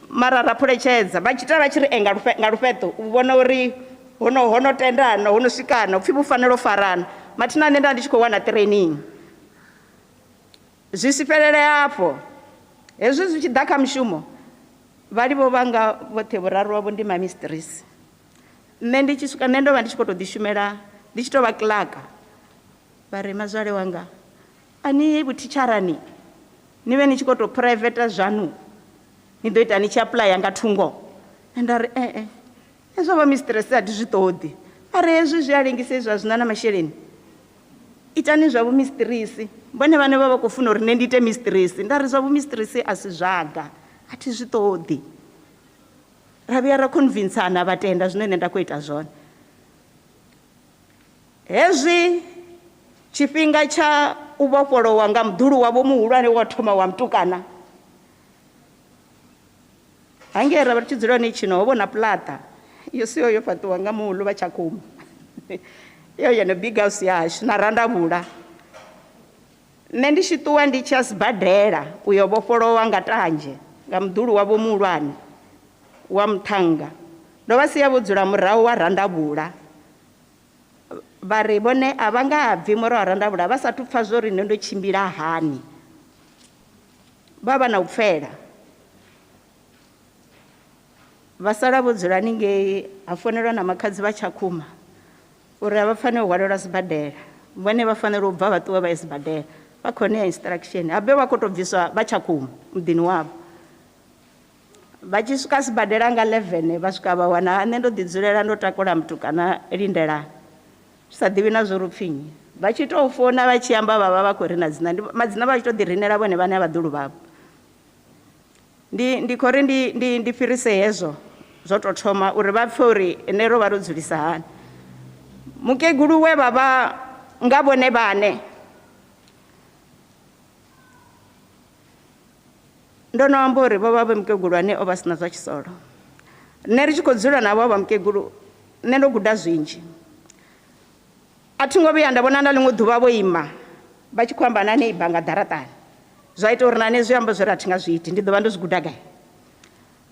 mara ra phuletshedza, vha tshi ita vha tshi ri nga lufheṱo, u vhona uri hono tendana, hono swikana, upfi vhu fanela u farana. Mathina nṋe nda ndi tshi khou wana training. Zwi si fhelele afho, hezwi zwi tshi ḓa kha mushumo, vhalivho vhanga vhoṱhe vhuraru wavho ndi ma mistress. Nṋe ndi tshi swika, nṋe ndo vha ndi tshi khou tou ḓi shumela, ndi tshi tou vha clerk. Vha ri mazwale wanga, a ni ye vhuthitsharani, ni vhe ni tshi khou tou private zwanu, ni ḓo ita ni tshi apply nga thungo. Nda ri hezwo vha mistress a thi zwi ṱoḓi. A ri hezwi zwi a lengisa hezwi a zwi na na masheleni. Itani zwa vhu mistress. Vhone vhaṋe vha vha khou funa uri nṋe ndi ite mistress. Nda ri zwa vhu mistress a si zwaga, a thi zwi ṱoḓi. Ra vhuya ra convinceana vha tenda zwine nṋe nda khou ita zwone. Hezwi tshifhinga tsha u vhofholowa nga muḓulu wavho muhulwane wa thoma wa mutukana, hangei ra vha ri tshi dzula hone tshino ho vhona plata yo siho yo fhaṱiwa nga muhulu vha Tshakhuma, yo yone big house yashu na Randavhula. Nṋe ndi tshi ṱuwa ndi tshi ya sibadela u yo vhofholowa nga tanzhe nga muḓulu wavho muhulwane wa muthannga, ndo vha sia vho dzula murahu wa Randavhula. Vha ri vhone a vha nga bvi murahu wa Randavhula vha sathu pfa zwo ri nṋe ndo tshimbila hani. Vha vha na u pfela, vha sala vho dzula haningei, ha founelwa na makhadzi vha Tshakhuma uri a vha faneli u hwalelwa sibadela, vhone vha fanela u bva vha ṱuwe vha ye sibadela. Vha khou ṋea instruction, habe vha khou tou bviswa vha Tshakhuma muḓini wavho. Vha tshi swika sibadela nga 11 vha swika vha wana nṋe ndo ḓi dzulela ndo takula mutukana lindelani, zwi sa ḓivhi na zwo ri upfi nnyi. Vha tshi tou founa vha tshi amba vha vha vha khou ri na dzina, madzina vha tshi tou ḓi rinela vhone vhaṋe a vhaḓulu vhavho. Ndi khou ri ndi fhirise hezwo zwo tou thoma uri vha pfe uri nṋe ro vha ro dzulisa hani. Mukegulu we vha vha nga vhone vhaṋe, ndo no amba uri vho vha vhe mukegulu ane o vha sina zwa tshisolo. Nṋe ri tshi khou dzula navho vha mukegulu, nṋe ndo guda zwinzhi. A thi ngo vhuya nda vhona na ḽiṅwe ḓuvha vho ima vha tshi khou amba na neighbor nga ḓaraṱani, zwa ita uri na nṋe zwi amba zwori a thi nga zwi iti, ndi ḓo vha ndo zwi guda gai.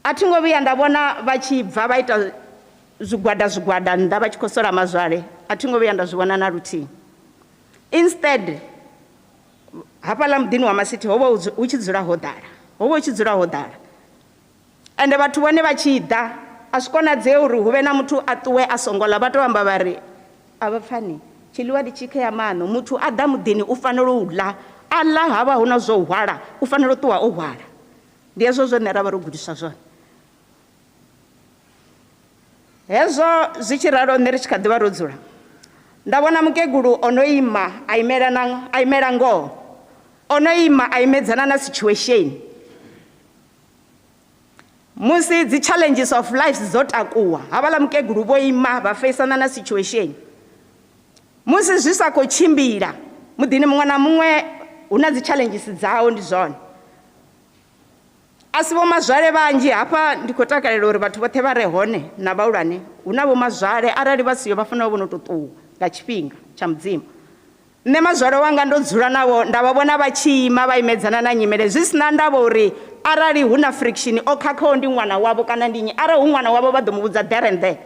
A thi ngo vhuya nda vhona vha tshi bva vha ita zwigwada zwigwada nnḓa vha tshi khou sola mazwale, a thi ngo vhuya nda zwi vhona na luthihi. Instead hafhaḽa muḓini wa Masithi ho vha hu tshi dzula ho ḓala, ho vha hu tshi dzula ho ḓala. Ende vhathu vhone vha tshi ḓa a zwi konadzei uri hu vhe na muthu a ṱuwe a songo ḽa, vha tou amba vha ri a vha pfani, tshiḽiwa ndi tshikhe ya maṋo, muthu a ḓa muḓini u fanela u ḽa, a ḽa ha vha hu na zwo hwala, u fanela u ṱuwa o hwala. Ndi hezwo zwone ra vha ro gudiswa zwone. Hezwo zwi tshi ralo nṋe ri tshi kha ḓi vha ro dzula, nda vhona mukegulu o no ima a imela na, a imela ngoho, o no ima a imedzana na situation. Musi dzi challenges of life dzo takuwa, havhaḽa mukegulu vho ima vha feisana na situation. Musi zwi sa khou tshimbila muḓini muṅwe na muṅwe hu na dzi challenges dzawo, ndi zwone. A si vhomazwale vhanzhi hafha, ndi khou takalela uri vhathu vhoṱhe vha re hone na vhahulwane hu na vhomazwale, arali vha siho vha fanela u vho no tou ṱuwa nga tshifhinga tsha Mudzimu. Nṋe mazwale wanga ndo dzula navho nda vha vhona vha tshi ima vha imedzana na nyimele zwi sina ndavha uri arali hu na friction o khakhaho ndi ṅwana wavho kana ndi nnyi, arali hu ṅwana wavho vha ḓo mu vhudza there and there.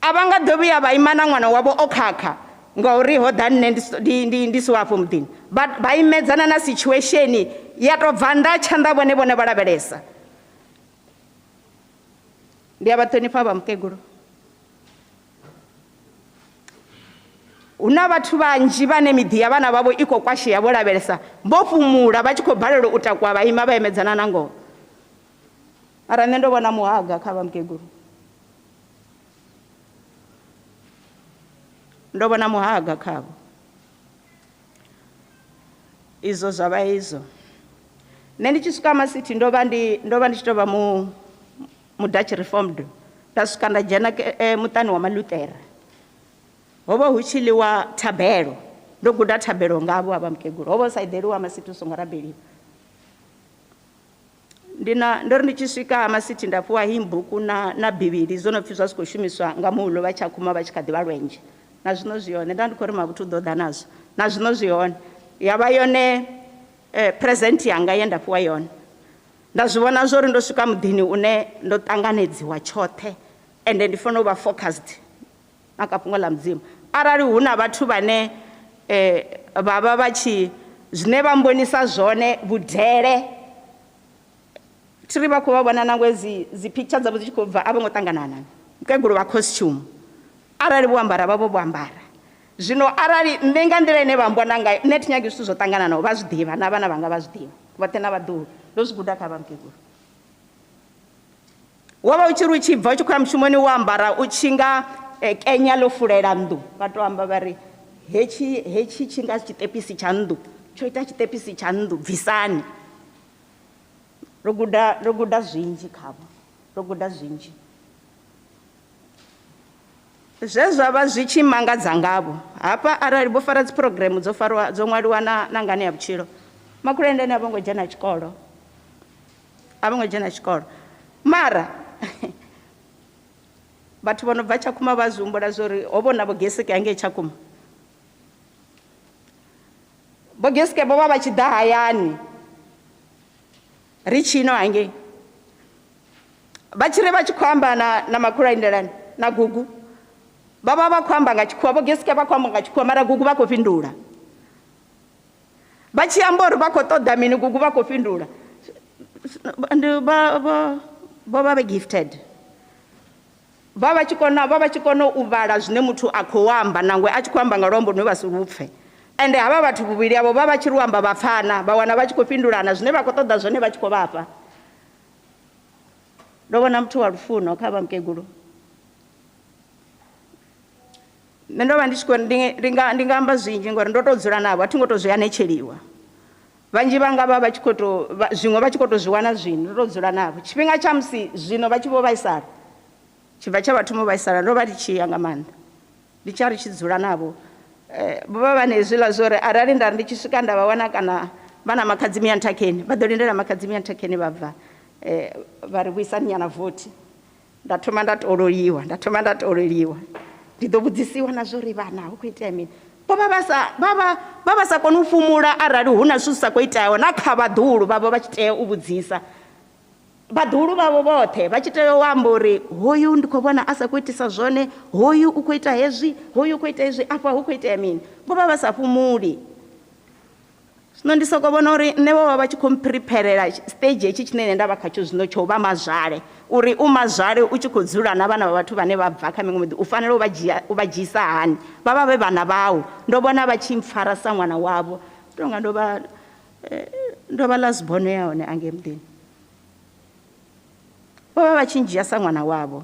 A vha nga ḓo vhuya vha ima na ṅwana wavho o khakha ngauri ho ḓa nṋe ndi si hafho muḓini. Vha imedzana na situation ya tou bva nnḓa tshanḓa vhone vhone vha lavhelesa. Ndi a vha ṱhonifha vha mukegulu. Hu na vhathu vhanzhi vhane miḓi ya vhana vhavho i khou kwashea vho lavhelesa, vho fhumula vha tshi khou balelwa u takuwa vha ima vha imedzana na ngoho. Mara nṋe ndo vhona muhaga kha vha mukegulu. Ndo vhona muhaga khavho. Izwo zwa vha izwo. Nṋe ndi tshi swika Masithi ndo vha ndi tshi tou vha mu Dutch Reformed. Nda swika nda dzhena muṱani wa Malutera. Ho vha hu tshi ḽiwa thabelo. Ndo guda thabelo ngavho havha mukegulu. Ho vha hu sa eḓeliwa Masithi hu songo rabeliwa. Ndo ri ndi tshi swika Masithi nda fhiwa himbuku na Bivhili zwo no pfi zwa si khou shumiswa nga muhulu vha Tshakhuma vha tshi kha ḓi vha lwenje. Na zwino zwi hone, nda ndi khou ri mavhuthu u ḓo ḓa nazwo. Na zwino zwi hone. Ya vha yone present yanga ye nda fhiwa yone. Nda zwi vhona zwo ri ndo swika muḓini une ndo ṱanganedziwa tshoṱhe, ende ndi fanela u vha focused na kha fhungo ḽa Mudzimu. Arali hu na vhathu vhane vha vha vha tshi zwine vha mbonisa zwone vhudele, thi ri vha khou vha vhona nangwe dzi picture dzavho dzi tshi khou bva, a vho ngo ṱanganana. Mukegulu vha costume, arali vho ambara vha vho vho ambara. Zwino arali nṋe nga nḓila ine vha mbona ngayo, nṋe thi nyagi zwithu zwo ṱangananaho, vha zwi ḓivha na vhana vhanga vha zwi ḓivha, vhoṱhe na vhaḓuhulu. Ndo zwi guda kha vha mukegulu. Wo vha u tshi ri u tshi bva u tshi khou ya mushumoni wo ambara u tshi nga Kenya ḽo fulela nnḓu, vha to amba vha ri hetshi tshi nga tshiṱepisi tsha nnḓu, tsho ita tshiṱepisi tsha nnḓu, bvisani. Ro guda zwinzhi khavho, ro guda zwinzhi. Zwe zwa vha zwi tshi mangadza ngavho hafha, arali vho fara dzi program dzo farwa dzo ṅwaliwa na ngani ya vhutshilo, makhulendeni a vho ngo dzhena tshikolo, a vho ngo dzhena tshikolo. Mara vhathu vho no bva Tshakhuma vha zwi humbula zwo ri ho vhona vho Gesike hangei Tshakhuma. Vho Gesike vho vha vha tshi ḓa hayani ri tshino hangei, vha tshi ri vha tshi khou amba na makhuluendelani na gugu, vha vha vha khou amba nga tshikhuwa. Vho Gesike vha khou amba nga tshikhuwa, mara gugu vha khou fhindula. Vha tshi amba uri vha khou ṱoḓa mini, gugu vha khou fhindula. Vho vha vhe gifted. Vha vha tshi kona u vhala zwine muthu a khou amba, nangwe a tshi khou amba nga luambo lune vha si lu pfe. Ende havha vhathu vhuvhili avho vha vha tshi lu amba vha pfana, vha wana vha tshi khou fhindulana zwine vha khou ṱoḓa zwone vha tshi khou vha fha. Ndo vhona muthu wa lufuno kha vha mukegulu. Nṋe ndo vha ndi tshi khou ndi nga amba zwinzhi ngori ndo tou dzula navho, a thi ngo tou zwi anetsheliwa. Vhanzhi vha nga vha vha tshi khou tou, zwiṅwe vha tshi khou tou zwi wana zwino, ndo tou dzula navho. Tshifhinga tsha musi zwino vha tshi vho vhaisala, tshibva tsha vhathu mo vhaisala, ndo vha ndi tshi ya nga maanḓa. Ndi tshi ya ri tshi dzula navho. Vho vha vha na hezwiḽa zwo ri arali nda ri ndi tshi swika nda vha wana kana vha na makhadzi miyanṱhakheni, vha ḓo lindela makhadzi miyanṱhakheni vha bva, vha ri vhuisani nyana vothi. Nda thoma nda tololiwa, nda thoma nda tololiwa. Ndi ḓo vhudzisiwa na zwo ri vhana hu khou itea mini. Vho vha vha sa, vha vha sa koni u fhumula arali hu na zwithu zwi sa khou iteaho, na kha vhaḓuhulu vhavho vha tshi tea u vhudzisa. Vhaḓuhulu vhavho vhoṱhe vha tshi tea u amba uri hoyu ndi khou vhona a sa khou itisa zwone, hoyu u khou ita hezwi, hoyu u khou ita hezwi, afha hu khou itea mini. Vho vha vha sa fhumuli. Zwino ndi soko vhona uri nṋe vho vha vha tshi khou mphiripherela stage hetshi tshine nṋe nda vha khatsho zwino tsho vha mazwale, uri u mazwale u tshi khou dzula na vhana vha vhathu vhane vha bva kha miṅwe miḓi u fanela u vha dzhiisa hani, vha vha vhe vhana vhau. Ndo vhona vha tshi mpfara sa ṅwana wavho, tonga ndo vha last born ya hone angei muḓini. Vho vha vha tshi ndzhia sa ṅwana wavho,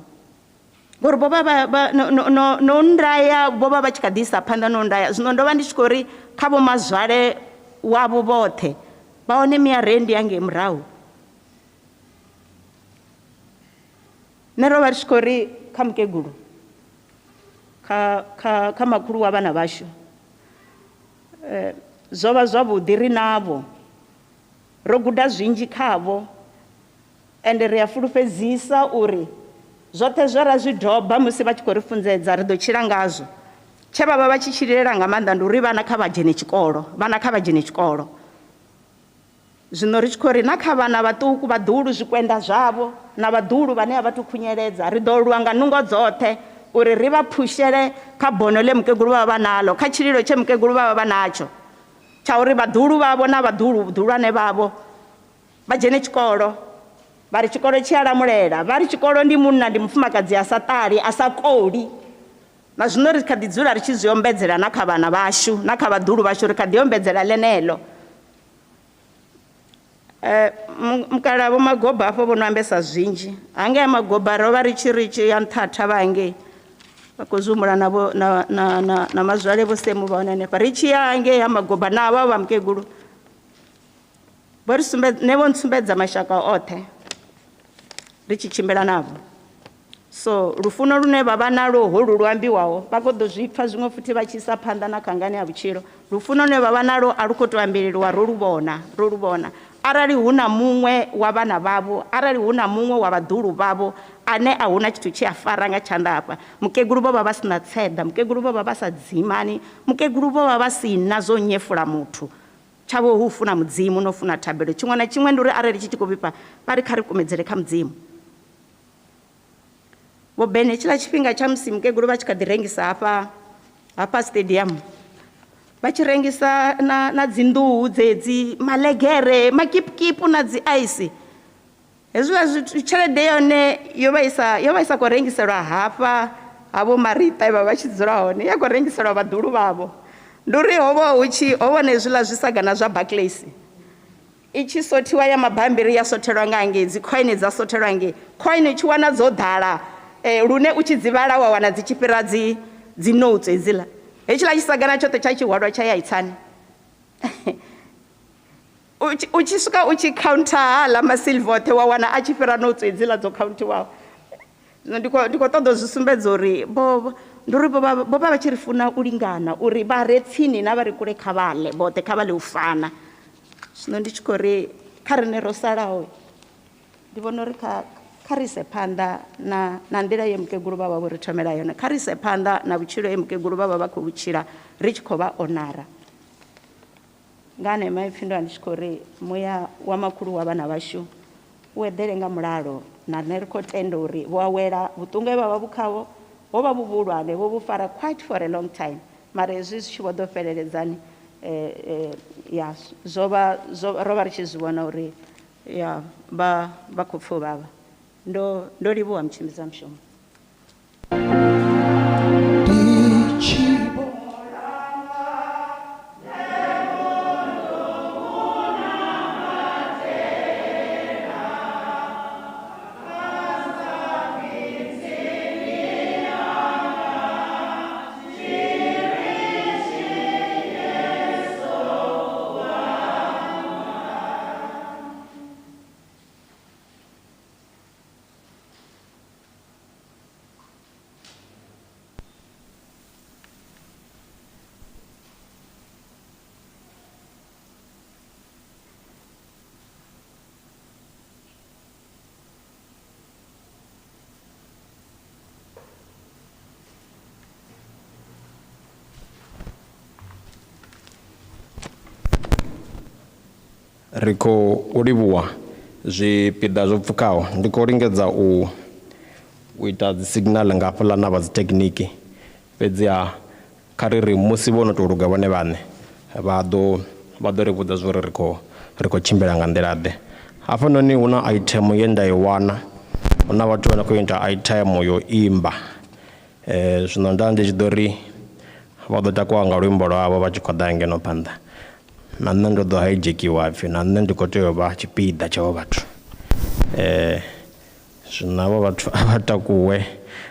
ngori vho vha vha no nndaya, vho vha vha tshi kha ḓi isa phanḓa no nndaya. Zwino ndo vha ndi tshi khou ri kha vho mazwale wavho vhoṱhe vha wane miarendi hangei murahu. Nṋe ro vha ri tshi khou ri kha mukegulu, kha makhulu wa vhana vhashu, zwo vha zwavhuḓi ri navho. Ro guda zwinzhi khavho, ende ri a fulufhedzisa uri zwoṱhe zwe ra zwi doba musi vha tshi khou ri funzedza ri ḓo tshila ngazwo. Tshe vha vha vha tshi tshilela nga maanḓa ndi uri vhana kha vha dzhene tshikolo, vhana kha vha dzhene tshikolo. Zwino ri tshi khou ri na kha vhana vhaṱuku vhaḓuhulu zwikwenda zwavho na vhaḓuhulu vhane a vha thu khunyeledza, ri ḓo lwa nga nungo dzoṱhe uri ri vha phushele kha bono ḽe mukegulu vha vha nalo, kha tshililo tshe mukegulu vha vha natsho, tsha uri vhaḓuhulu vhavho na vhaḓuhulwane vhavho vha dzhene tshikolo. Vha ri tshikolo tshi a lamulela, vha ri tshikolo ndi munna ndi mufumakadzi a sa ṱali, a sa koli. Na zwino ri kha ḓi dzula ri tshi zwi ombedzela na kha vhana vhashu na kha vhaḓuhulu vhashu, ri kha ḓi ombedzela ḽeneḽo. Mukala vho Magoba hafho vho no ambesa zwinzhi. Hangei Magoba ro vha ri tshi ri tshi ya nṱha thavha hangei, vha khou zwi humbula na vho na mazwale vho Semu vha hone hanefha. Ri tshi ya hangei ha Magoba na avha vha mukegulu vho ri sumbedza, nṋe vho ntsumbedza mashaka oṱhe ri tshi tshimbila navho. So lufuno lune vha vha nalwo holu lu ambiwaho vha khou ḓo zwi pfa zwiṅwe futhi vha tshi isa phanḓa na khangani ya vhutshilo. Lufuno lune vha vha nalwo a lu khou tou ambeleliwa, ro lu vhona, ro lu vhona. Arali hu na muṅwe wa vhana vhavho, arali hu na muṅwe wa vhaḓuhulu vhavho ane a huna tshithu tshe a fara nga tshanḓa hafha, mukegulu vho vha vha si na tseḓa, mukegulu vho vha vha sa dzimani, mukegulu vho vha vha si na zwo nyefula muthu. Tshavho hu funa Mudzimu no funa thabelo. Tshiṅwe na tshiṅwe ndi uri arali tshi tshi khou vhifha vha ri kha ri kumedzele kha Mudzimu. Vho Bene, tshiḽa tshifhinga tsha musi mukegulu vha tshi kha ḓi rengisa hafha hafha stadium, vha tshi rengisa na dzi nḓuhu dzedzi, malegere, makipukipu na dzi ice. Hezwiḽa zwithu tshelede yone yo vha isa khou rengiselwa hafha ha vho Marita vha vha tshi dzula hone, ya khou rengiselwa vhaḓuhulu vhavho. Ndi uri ho vha hu tshi ho vha na hezwiḽa zwisagana zwa Barclays, i tshi sothiwa ya mabambiri ya sothelwa nga ngei, dzi coin dza sothelwa ngei, coin u tshi wana dzo ḓala lune u tshi dzi vhala wa wana dzi tshi fhira dzi notes hedziḽa. Hetshiḽa tshisagana tshoṱhe tsha tshihwalwa tsha ya itsani. U tshi swika u tshi counter haḽa masilva oṱhe wa wana a tshi fhira notes hedziḽa dzo countiwaho. Zwino ndi khou ṱoḓa u zwi sumbedza uri ndi uri vho vha vha tshi ri funa u lingana, uri vha re tsini na vha re kule kha vha ḽe vhoṱhe, kha vha ḽe u fana. Zwino ndi tshi khou ri kha riṋe ro salaho, ndi vhona uri kha ri ise phanḓa na nḓila ye mukegulu vha vha vho ri thomela yone, kha ri ise phanḓa na vhutshilo he mukegulu vha vha vha khou vhutshila ri tshi khou vha onara. Nga anea maipfi ndo vha ndi tshi khou ri muya wa makhulu wa vhana vhashu u eḓele nga mulalo, na riṋe ri khou tenda uri vho awela vhuṱungu he vha vha vhu khavho ho vha vhu vhuhulwane, vho vhu fara quite for a long time, mara hezwi zwi tshi vho ḓo fheleledzani ya zwo vha ro vha ri tshi zwi vhona uri ya vha khou pfa u vhavha. Ndo livhuwa mutshimbidza mushumo. Ri khou livhuwa zwipiḓa zwo pfukaho. Ndi khou lingedza u ita dzi signal nga hafhaḽa na vha dzi thekhiniki, fhedziha kha ri ri musi vho no tou luga vhone vhaṋe vha ḓo ri vhudza zwa uri ri khou tshimbila nga nḓila ḓe. Hafhanoni hu na item ye nda i wana, hu na vhathu vha no khou ita item yo imba. Zwino nda ndi tshi ḓo ri vha ḓo takuwa nga luimbo lwavho vha tshi khou ḓa ngeno phanḓa. Na nṋe ndo ḓo hijackiwa pfhi na nṋe ndi khou tea u vha tshipiḓa tsha havho vhathu. Zwino havho vhathu a vha takuwe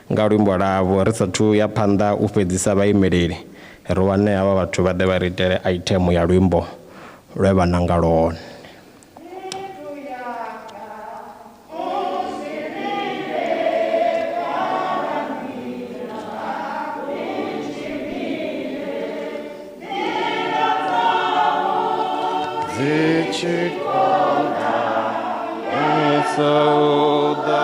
nga luimbo lwavho ri sathu ya phanḓa u fhedzisa vhaimeleli, ri wane havha vhathu vha ḓe vha ri itele item ya luimbo lwe vha nanga lwone. tshi konḓa musa u ḓa.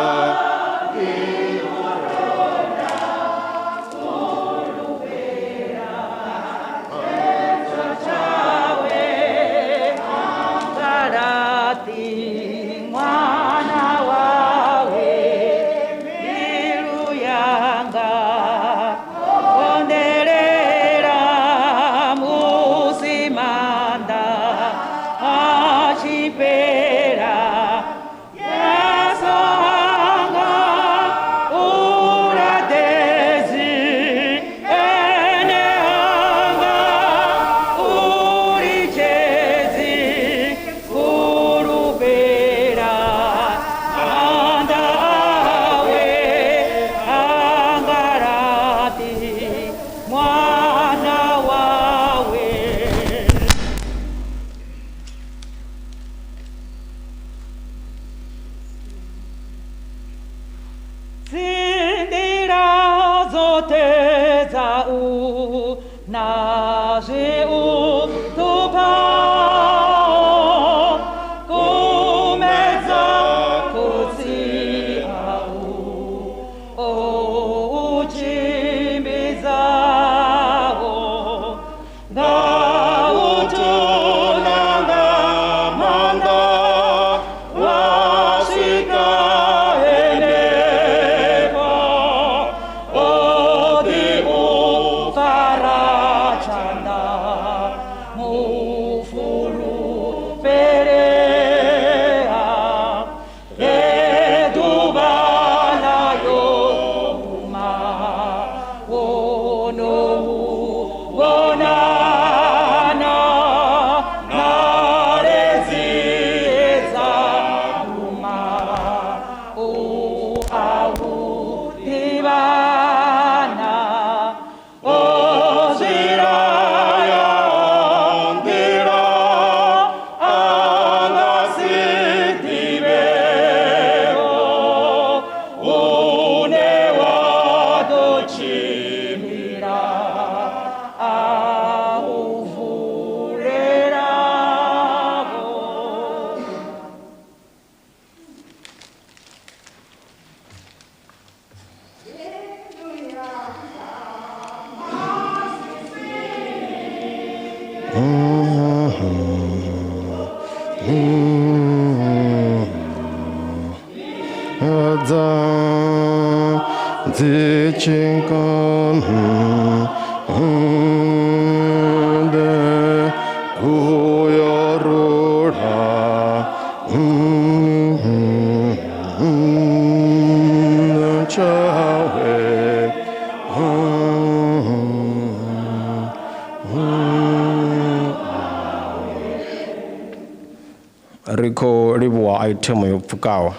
Ri khou livhuwa item yo pfukaho.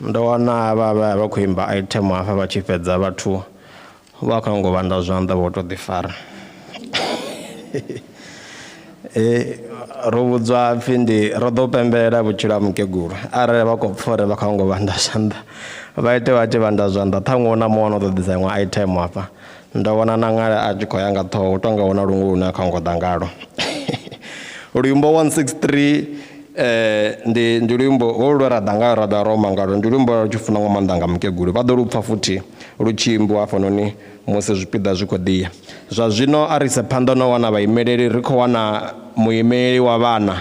Ndo wana vha khou imba item hafha vha tshi fhedza vhathu vha khou ngo vhanda zwanḓa vho to ḓi fara. Ro vhudzwa pfi ndi ro ḓo pembelela vhutshilo ha mukegulu. Arali vha khou pfa uri vha khou ngo vhanda zwanḓa, vha ite vha tshi vhanda zwanḓa, ṱhaṅwe hu na muṅwe ono ḓo ḓisa iṅwe item hafha. Ndo wana na ṅala a tshi khou ya nga ṱhoho, hu tonga hu na luṅwe lune a khou ngo ḓa ngalo. Luimbo 163 ndi luimbo holu lwe ra ḓa ngayo ra ḓa roma ngalo, ndi luimbo lwa tshi funa nga maanḓa nga mukegulu. Vha ḓo lu pfa futhi lu tshi imbiwa hafhanoni musi zwipiḓa zwi khou ḓiya. Zwa zwino a ri ise phanḓa no wana vhaimeleli, ri khou wana muimeleli wa vhana.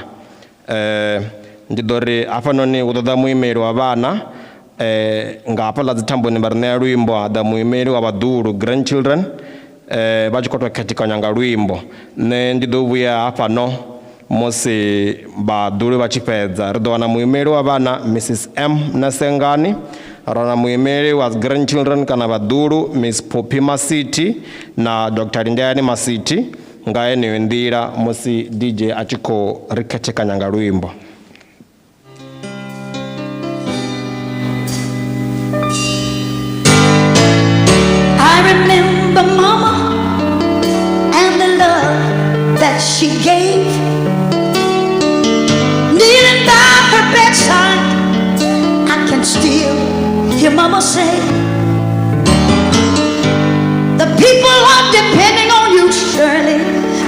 Ndi ḓo ri hafhanoni hu ḓo ḓa muimeleli wa vhana, nga hafhaḽa dzithamboni vha ri ṋea luimbo, ha ḓa muimeleli wa vhaḓuhulu, grandchildren, vha tshi khou tou khethekanywa nga luimbo. Nṋe ndi ḓo vhuya hafhano musi vhaḓuhulu vha tshi fhedza. Ri ḓo wana muimeleli wa vhana Mrs M Nasengani, ra wana muimeleli wa grandchildren kana vhaḓuhulu Miss Poppy Masithi na Dr Lindani Masithi. Nga yeneyo nḓila musi DJ a tshi khou ri khethekanya nga luimbo. I remember Mama and the love that she gave. Kneeling by her bedside, I can still hear Mama say, the people are depending on you, Shirley.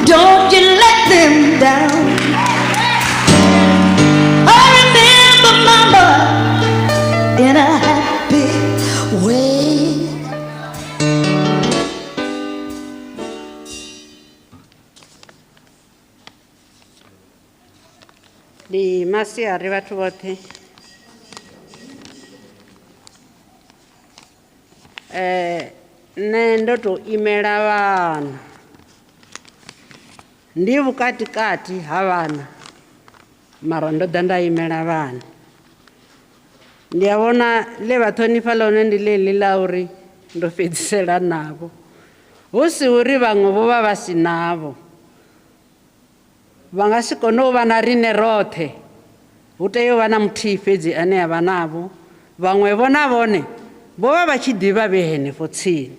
Don't you let them down. Ndi masiari vhathu vhoṱhe. Nṋe ndo tou imela vhana, ndi vhukatikati ha vhana, mara ndo ḓa nda imela vhana. Ndi a vhona ḽe vha ṱhonifha ḽone ndi ḽeḽi ḽa uri ndo fhedzisela navho, hu si uri vhaṅwe vho vha vha si navho, vha nga si kone u vha na riṋe roṱhe, hu tea u vha na muthihi fhedzi ane a vha navho. Vhaṅwe vho na vhone vho vha vha tshi ḓivha vhe henefho tsini.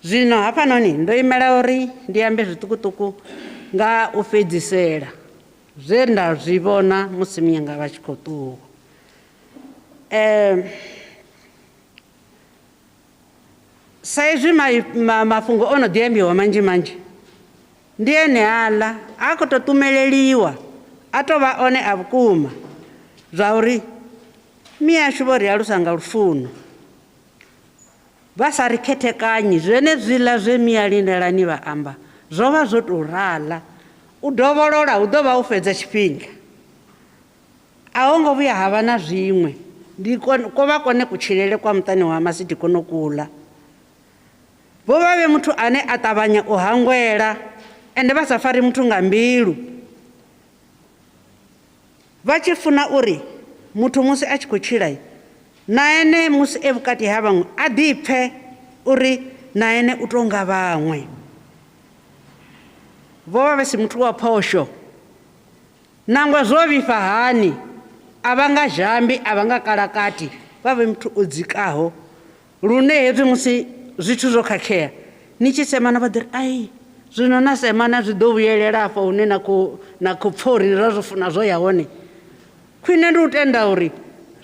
Zwino hafhanoni ndo imela uri ndi ambe zwiṱukuṱuku nga u fhedzisela zwe nda zwi vhona musi minyanga vha tshi khou ṱuwa. Sa izwi mafhungo o no ḓi ambiwa manzhi manzhi, ndi ene aḽa a khou tou ṱumeleliwa, a tou vha one a vhukuma zwa uri miashu vho ri alusa nga lufuno, vha sa ri khethekanyi. Zwenezwiḽa zwe Mia Lindelani vha amba zwo vha zwo tou rala, u dovholola hu ḓo vha u fhedza tshifhinga, a ho ngo vhuya ha vha na zwiṅwe. Ndi ko vha kone kutshilele kwa muṱani wa Masidi kono kuḽa. Vho vha vhe muthu ane a ṱavhanya u hangwela, ende vha sa fari muthu nga mbilu, vha tshi funa uri muthu musi a tshi khou tshila na ene musi e vhukati ha vhaṅwe a ḓipfe uri na ene u tou nga vhaṅwe. Vho vha vhe si muthu wa phosho, nangwe zwo vhifha hani a vha nga zhambi, a vha nga kalakati, vha vhe muthu o dzikaho lune hezwi musi zwithu zwo khakhea ni tshi semana vha ḓi ri ai zwino na semana zwi ḓo vhuyelela afho hune na khou pfha uri ra zwo funa zwo ya hone. Khwine ndi u tenda uri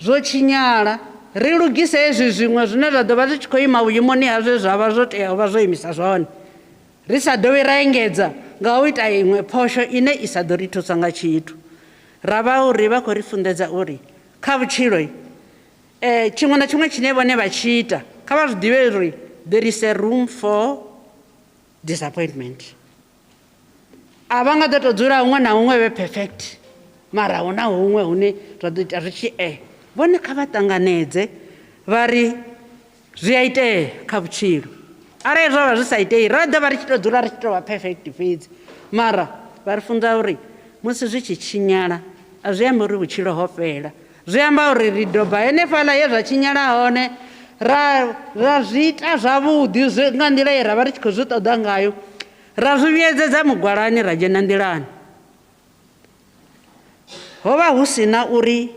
zwo tshinyala, ri lugise hezwi zwiṅwe zwine zwa ḓo vha zwi tshi khou ima vhuimoni ha zwe zwa vha zwo tea u vha zwo imisa zwone, ri sa dovhi ra engedza nga u ita iṅwe phosho ine i sa ḓo ri thusa nga tshithu. Ra vha uri vha khou ri funḓedza uri kha vhutshilo tshiṅwe na tshiṅwe tshine vhone vha tshi ita kha vha zwi ḓivhe uri there is a room for disappointment. A vha nga ḓo tou dzula huṅwe na huṅwe vhe perfect, mara hu na huṅwe hune zwa ḓo ita ri tshi vhone kha vha ṱanganedze vha ri zwi a itea kha vhutshilo. Arali zwo vha zwi sa itei ra ḓo vha ri tshi tou dzula ri tshi tou vha perfect fhedzi, mara vha ri funza uri musi zwi tshi tshinyala a zwi ambi uri vhutshilo ho fhela, zwi amba uri ri doba henefhaḽa ye zwa tshinyala hone ra zwi ita zwavhuḓi nga nḓila ye ra vha ri tshi khou zwi ṱoḓa ngayo, ra zwi vhuyedzedza mugwalani ra dzhena nḓilani. Ho vha hu si na uri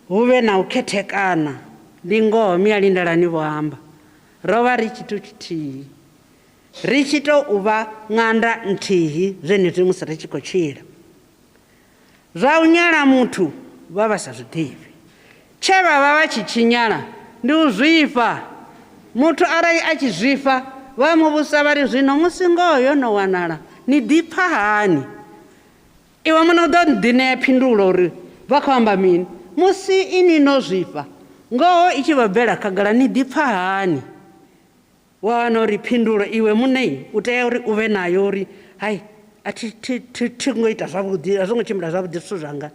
hu vhe na u khethekana, ndi ngoho Mia Lindelani vho amba, ro vha ri tshithu tshithihi, ri tshi tou vha ṅanda nthihi zwenezwi musi ri tshi khou tshila. Zwa u nyala muthu vha vha sa zwi ḓivhi, tshe vha vha vha tshi tshinyala ndi u zwifha. Muthu arali a tshi zwifha vha mu vhusa vha ri zwino musi ngoho yo no wanala ni ḓipfa hani? Iwe muṋe u ḓo ḓiṋea phindulo uri vha khou amba mini. Musi ini no zwifha ngoho i tshi vho bvela khagala ni ḓipfa hani? Wa wana uri phindulo iwe muṋe u tea uri u vhe nayo uri hai a thi ngo ita zwavhuḓi, a zwo ngo tshimbila zwavhuḓi zwithu zwanga.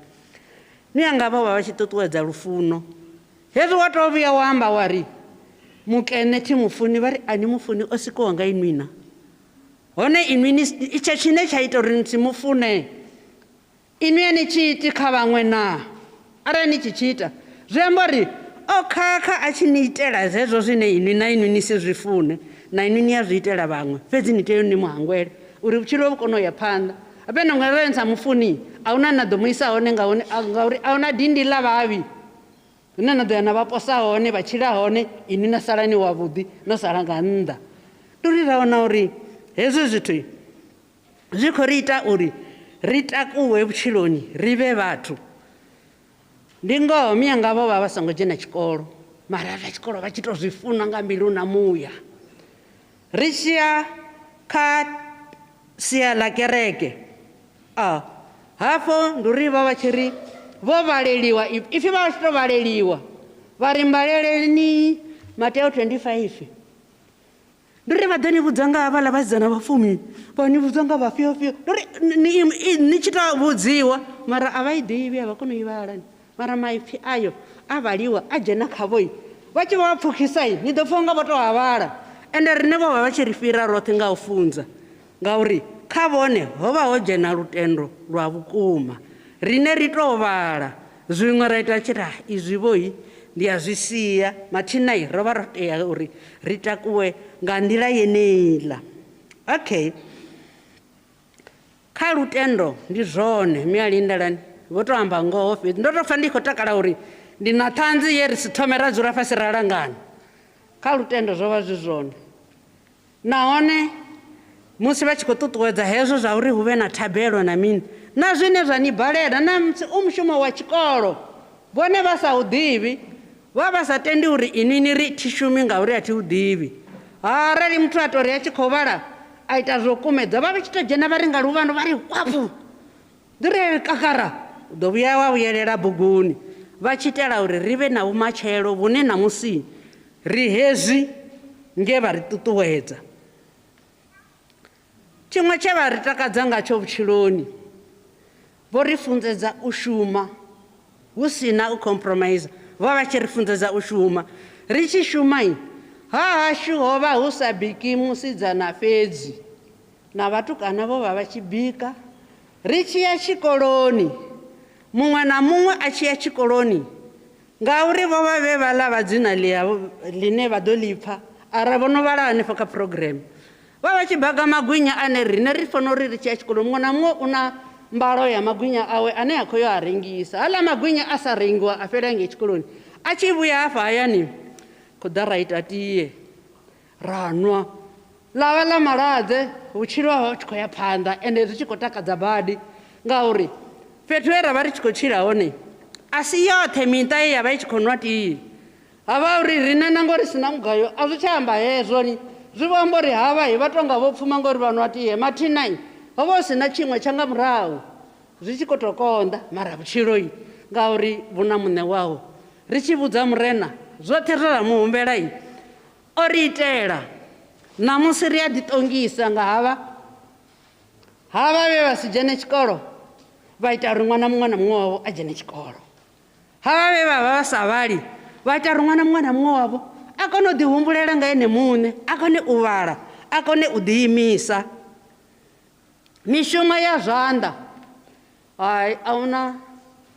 Mianga vho vha vha tshi ṱuṱuwedza lufuno. Hezwi wa tou vhuya wa amba wa ri mukene thi mufuni, vha ri a ni mufuni o sikiwa nga inwi na. Hone inwi itsho tshine tsha ita uri ni si mufune inwi a ni tshi iti kha vhaṅwe na? Arali ni tshi tshi ita zwi amba uri o khakha a tshi ni itela zwezwo zwine inwi na inwi ni si zwi fune, na inwi ni a zwi itela vhaṅwe, fhedzi ni tea uri ni mu hangwele uri vhutshilo vhu kone u ya phanḓa. Habe nangwe arali ni sa mufuni a huna na ḓo mu isa hone ngauri a huna dindi ḽa vhavhi hune na ḓo ya na vha posa hone vha tshila hone, inwi na sala ni wavhuḓi no sala nga nnḓa. Ndi uri ra wana uri hezwi zwithu zwi khou ri ita uri ri takuwe vhutshiloni ri vhe vhathu. Ndi ngoho mianga vho vha vha songo dzhena tshikolo, mara vha tshikolo vha tshi tou zwi funa nga mbilu na muya. Ri tshiya kha sia ḽa kereke, hafho ndi uri vha vha tshi ri vho vhaleliwa, ipfi vha tshi tou vhaleliwa vha ri mbaleleni Mateo 25. Ndi uri vha ḓo ni vhudza nga havhaḽa vhasidzana vha fumi, vha ni vhudza nga vhafhiofhio. Ndi uri ni tshi tou vhudziwa mara a vha i ḓivhi, a vha koni u i vhala. Mara maipfi ayo a vhaliwa a dzhena khavho, vha tshi vha pfukhisa ni ḓo pfha unga vho tou a vhala. Ende riṋe vho vha vha tshi ri fhira roṱhe nga u funza, ngauri kha vhone ho vha ho dzhena lutendo lwa vhukuma. Riṋe ri tou vhala, zwiṅwe ra ita tshi ri izwi vhoi ndi a zwi sia, mathina ro vha ro tea uri ri takuwe nga nḓila yeneiḽa. Okay, kha lutendo ndi zwone mi a lindelani, vho to amba ngoho fhedzi. Ndo to pfa ndi khou takala uri ndi na ṱhanzi ye ri si thome ra dzula fhasi ra langana. Kha lutendo zwo vha zwi zwone, nahone musi vha tshi khou ṱuṱuwedza hezwo zwa uri hu vhe na thabelo na mini na zwine zwa ni balela, na musi u mushumo wa tshikolo vhone vha sa u ḓivhi, vha vha sa tendi uri inwi ni ri thi shumi ngauri a thi u ḓivhi. Arali muthu a tori a tshi khou vhala a ita zwo kumedza, vha vha tshi to dzhena vha ri nga luvhano vha ri wapu, ndi ri kakara, u ḓo vhuya wa vhuyelela buguni. Vha tshi itela uri ri vhe na vhumatshelo vhune namusi ri hezwi nge vha ri ṱuṱuwedza. Tshiṅwe tshe vha ri takadza ngatsho vhutshiloni, vho ri funzedza u shuma hu si na u compromise. Vho vha tshi ri funzedza u shuma, ri tshi shuma ha hashu ho vha hu sa biki musidzana fhedzi, na vhatukana vho vha vha tshi bika. Ri tshi ya tshikoloni, muṅwe na muṅwe a tshi ya tshikoloni, ngauri vho vha vhe vhaḽa vha dzina ḽine vha ḓo ḽi pfha arali vho no vhala hanefho kha program. Vha vha tshi baga magwinya ane riṋe ri fanela uri ri tshi ya tshikoloni muṅwe na muṅwe u na mbalo ya magwinya awe ane a khou yo a rengisa. Haḽa magwinya a sa rengiwa a fhela ngei tshikoloni, a tshi vhuya hafha hayani khou ḓa ra ita tie ra nwa, ḽa vha ḽa maladze, vhutshilo ha vha vhu tshi khou ya phanḓa. Ende zwi tshi khou takadza badi, ngauri fhethu he ra vha ri tshi khou tshila hone a si yoṱhe miṱa ye ya vha i tshi khou nwa tie. Ha vha uri riṋe na ngori sina mugayo a zwi tsha amba hezwo ni, zwi vho amba uri havha vha tonga vho pfuma ngori vha nwa tie. Mathina ho vha hu si na tshiṅwe tsha nga murahu, zwi tshi khou tou konḓa, mara vhutshilo ngauri vhu na muṋe waho. Ri tshi vhudza Murena zwoṱhe zwe ra mu humbela o ri itela. Namusi ri a ḓiṱongisa nga havha havha vhe vha si dzhene tshikolo, vha ita uri ṅwana muṅwe na muṅwe wavho a dzhene tshikolo. Havha vhe vha vha vha sa vhali, vha ita uri ṅwana muṅwe na muṅwe wavho a kone u ḓihumbulela nga ene muṋe, a kone u vhala, a kone u ḓiimisa. Mishumo ya zwanḓa, hai, a huna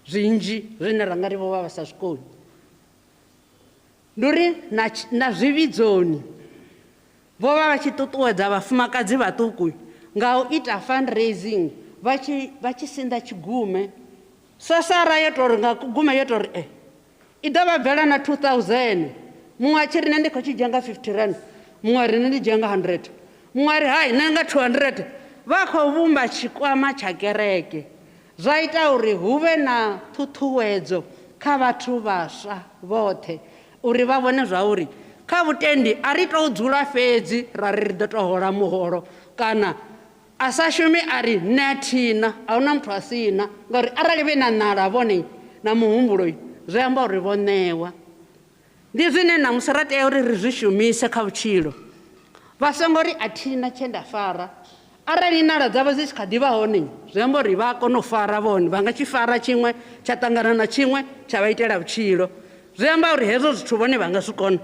zwinzhi zwine ra nga ri vho vha vha sa zwi koni. Ndi uri na zwivhidzoni vho vha vha tshi ṱuṱuwedza vhafumakadzi vhaṱuku nga u ita fundraising, vha tshi sinḓa tshigume. Sosara yo tou ri nga kugume yo tou ri i ḓo vha bvela na 2000. Muṅwe a tshi ri nṋe ndi khou tshi dzhia nga 50 rand, muṅwe a ri nṋe ndi dzhia nga 100, muṅwe a ri hai nṋe nga 200. Vha khou vhumba tshikwama tsha kereke, zwa ita uri hu vhe na ṱhuṱhuwedzo kha vhathu vhaswa vhoṱhe, uri vha vhone zwa uri kha vhutendi a ri tou dzula fhedzi ra ri ri ḓo tou hola muholo, kana a sa shumi a ri nṋe a thina, a huna muthu a sina. Ngauri arali vhe na ṋala vhone na muhumbulo zwi amba uri vho ṋewa. Ndi zwine namusi ra tea uri ri zwi shumise kha vhutshilo. Vha songo ri a thina tshe nda fara. Arali ṋala dzavho dzi tshi kha ḓi vha hone, zwi amba uri vha a kona u fara vhone, vha nga tshi fara tshiṅwe tsha ṱangana na tshiṅwe tsha vha itela vhutshilo. Zwi amba uri hezwo zwithu vhone vha nga zwi kona.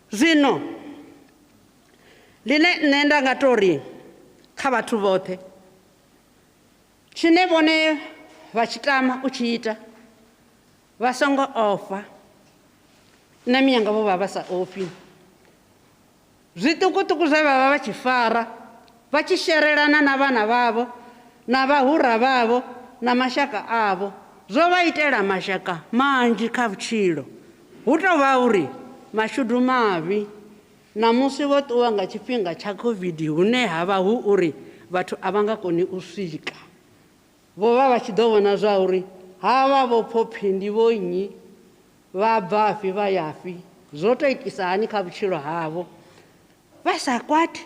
Zwino ḽine nṋe nda nga tou ri kha vhathu vhoṱhe, tshine vhone vha tshi tama u tshi ita vha songo ofha. Nṋe miyanga vho vha vha sa ofhi. Zwiṱukuṱuku zwe vha vha vha tshi fara, vha tshi sherelana na vhana vhavho, na vhahura vhavho, na mashaka avho, zwo vha itela mashaka manzhi kha vhutshilo. Hu tou vha uri mashudu mavhi namusi vho ṱuwa nga tshifhinga tsha COVID, hune ha vha hu uri vhathu a vha nga koni u swika. Vho vha vha tshi ḓo vhona zwa uri havha vho Phophi ndi vho nnyi, vha bvafhi vha yafhi, zwo tou itisa hani kha vhutshilo havho. Vha sa kwati,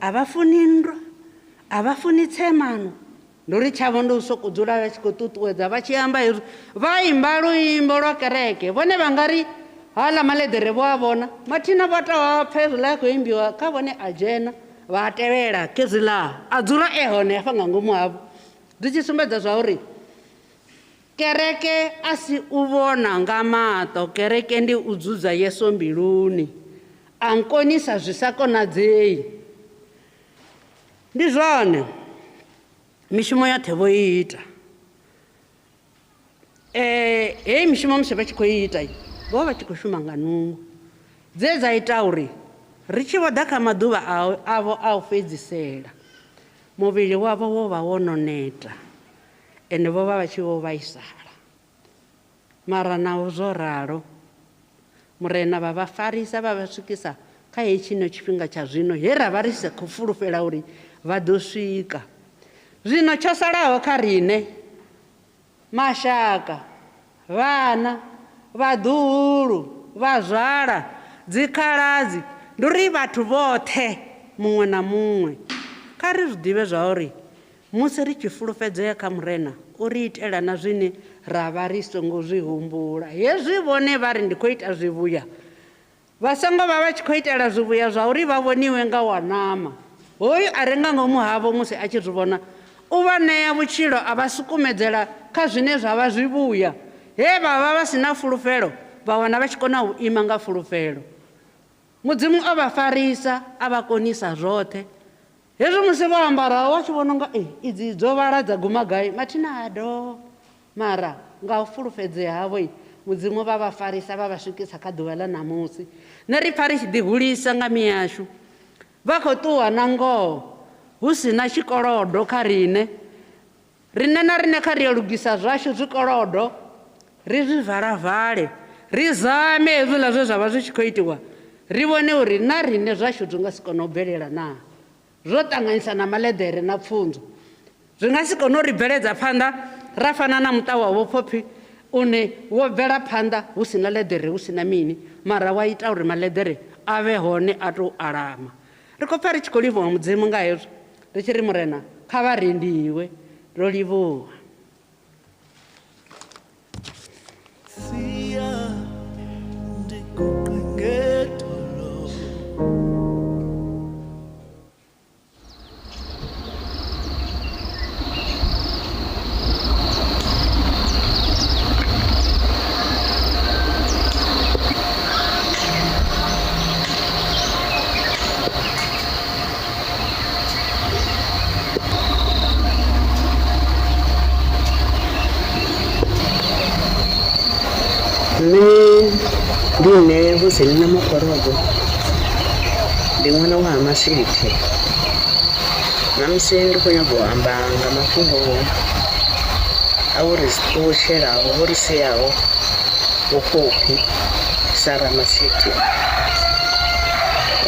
a vha funi nndwa, a vha funi tsemano. Ndi uri tshavho ndi u sokou dzula vha tshi khou ṱuṱuwedza, vha tshi amba hezwi, vha imba luimbo lwa kereke. Vhone vha nga ri Haḽa maḽeḓere vho a vhona mathina vha tou pfha hezwiḽa a khou imbiwa kha vhone a dzhena vha tevhela khezwiḽa a dzula e hone hafha nga ngomu havho. Zwi tshi sumbedza zwa uri kereke a si u vhona nga maṱo, kereke ndi u dzudza Yesu mbiluni, a nkonisa zwi sa konadzei. Ndi zwone mishumo yoṱhe vho ita. Heyi mishumo musi vha tshi khou ita vho vha tshi khou shuma nga nungo dze dza ita uri ri tshi vho ḓa kha maḓuvha avho a u fhedzisela muvhili wavho wo vha wo no neta ende vho vha vha tshi vho vhaisala. Mara naho zwo ralo Murena vha vha farisa vha vha swikisa kha hetshino tshifhinga tsha zwino he ra vha ri sa khou fulufhela uri vha ḓo swika. Zwino tsho salaho kha riṋe mashaka, vhana, vhaḓuhulu, vhazwala, dzikhaladzi, ndi uri vhathu vhoṱhe muṅwe na muṅwe kha ri zwi ḓivhe zwa uri musi ri tshi fulufhedzea kha Murena u ri itela na zwine ra vha ri songo zwi humbula. Hezwi vhone vha ri ndi khou ita zwivhuya, vha songo vha vha tshi khou itela zwivhuya zwa uri vha vhoniwe nga wa ṋama. Hoyu a re nga ngomu havho musi a tshi zwi vhona u vha ṋea vhutshilo a vha sukumedzela kha zwine zwa vha zwivhuya. He vha vha vha si na fulufhelo vha wana vha tshi kona u ima nga fulufhelo. Mudzimu o vha farisa a vha konisa zwoṱhe. Hezwi musi vho ambaraho wa tshi vhona unga idzi dzo vhala dza guma gai, mathina a do. Mara nga u fulufhedzea havho Mudzimu vha vha farisa vha vha swikisa kha ḓuvha ḽa ṋamusi. Nṋe ri pfha ri tshi ḓihulisa nga miyashu. Vha khou ṱuwa na ngoho hu si na tshikolodo kha riṋe. Riṋe na riṋe kha ri yo lugisa zwashu zwikolodo, ri zwi valavale, ri zame hezwiḽa zwe zwa vha zwi tshi khou itiwa, ri vhone uri na riṋe zwashu zwi nga si kone u bvelela naa. Zwo ṱanganyisa na maḽeḓere na pfunzo zwi nga si kone u ri bveledza phanḓa ra fana na muṱa wa Vho-Phophi une wo bvela phanḓa hu si na ḽeḓere hu si na mini, mara wa ita uri maḽeḓere a vhe hone a tou alama. Ri khou pfha ri tshi khou livhuwa Mudzimu nga hezwo, ri tshi ri Murena kha vha rendiwe, ro livhuwa. Siya ndiguqe ngedolo. Nṋe ndi nṋe Vho Selina Mokgorogo, ndi ṅwana wa Hamasithe. Ṋamusi ndi khou nyanga u amba nga mafhungo a vho ri ṱutshelaho, vho ri siaho Vho Phophi sa Ramasithe.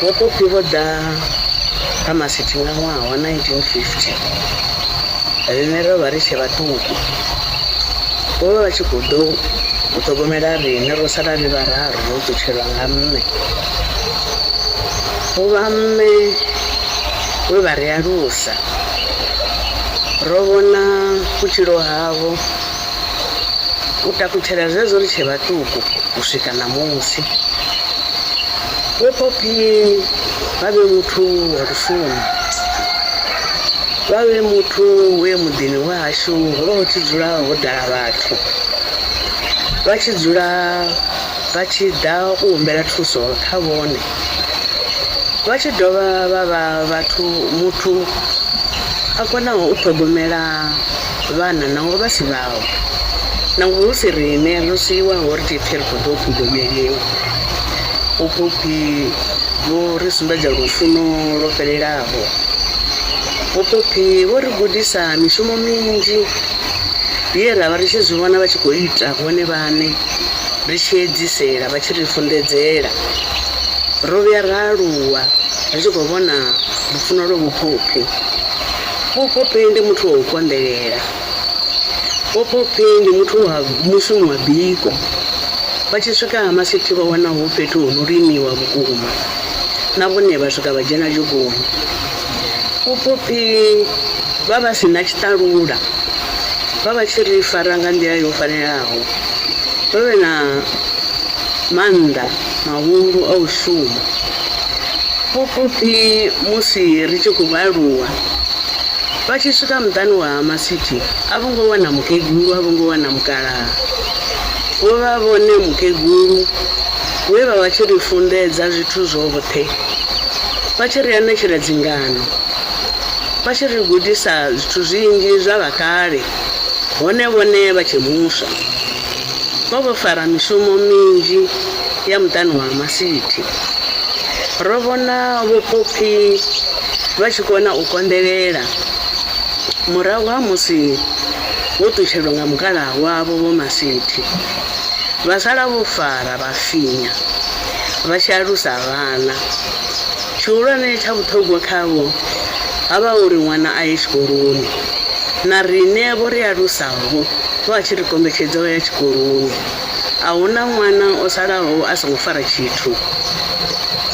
Vho Phophi vho ḓa Hamasithe nga ṅwaha wa 1950, riṋe ro vha ri tshe vhaṱuku. Vho vha vha tshi khou ḓo u ṱhogomela riṋe, ro sala ri vhararu ro ṱutshelwa nga mme. Vho vha mme we vha ri alusa, ro vhona vhutshilo havho u takutshela zwezwo ri tshe vhaṱuku u swika ṋamusi. Vho Phophi vha vhe muthu wa lufuno, vha vhe muthu we muḓini wa hashu ho vha hu tshi dzula ho ḓala vhathu, vha tshi dzula vha tshi ḓa u humbela thuso kha vhone, vha tshi dovha vha vha vhathu muthu a konaho u ṱhogomela vhana nangwe vha si vhawe, nangwe hu si riṋe ro siiwaho ri tshi pfhi ri khou ḓo ṱhogomeliwa. Vho Phophi vho ri sumbedza lufuno lwo fhelelaho. Vho Phophi vho ri gudisa mishumo minzhi ye ra vha ri tshi zwi vhona vha tshi khou ita vhone vhaṋe, ri tshi edzisela vha tshi ri funḓedzela. Ro vhuya ra aluwa ri tshi khou vhona lufuno lwa Vho Phophi. Vho Phophi ndi muthu wa u konḓelela, Vho Phophi ndi muthu wa mushumo wa biko. Vha tshi swika Hamasithe vha wana hu fhethu ho no limiwa vhukuma, na vhone vha swika vha dzhena dzhogoni. Vho Phophi vha vha si na tshiṱalula, vha vha tshi ri fara nga nḓila yo fanelaho, vha vhe na Maanḓa mahulu a u shuma. Vhophophi musi ri tshi khou aluwa vha tshi swika muṱani wa ha Masithi a vho ngo wana mukegulu, a vho ngo wana mukalaha. Vho vha vhone mukegulu we vha vha tshi ri funḓedza zwithu zwoṱhe, vha tshi ri anetshela dzingano, vha tshi ri gudisa zwithu zwinzhi zwa vha kale, hone vhone vha tshe muswa. Vho vho fara mishumo minzhi ya muṱani wa ha Masithi. Ro vhona Vhophophi vha tshi kona u konḓelela murahu ha musi vho ṱutshelwa nga mukalaha wavho Vho Masithi, vha sala vho fara vha finya vha tshi alusa vhana. Tshihulwane tsha vhuṱhogwa khavho ha vha uri ṅwana a ye tshikoloni. Na riṋe vho ri alusaho vho vha tshi ri kombetshedza u ya tshikoloni. A hu na ṅwana o salaho a songo fara tshithu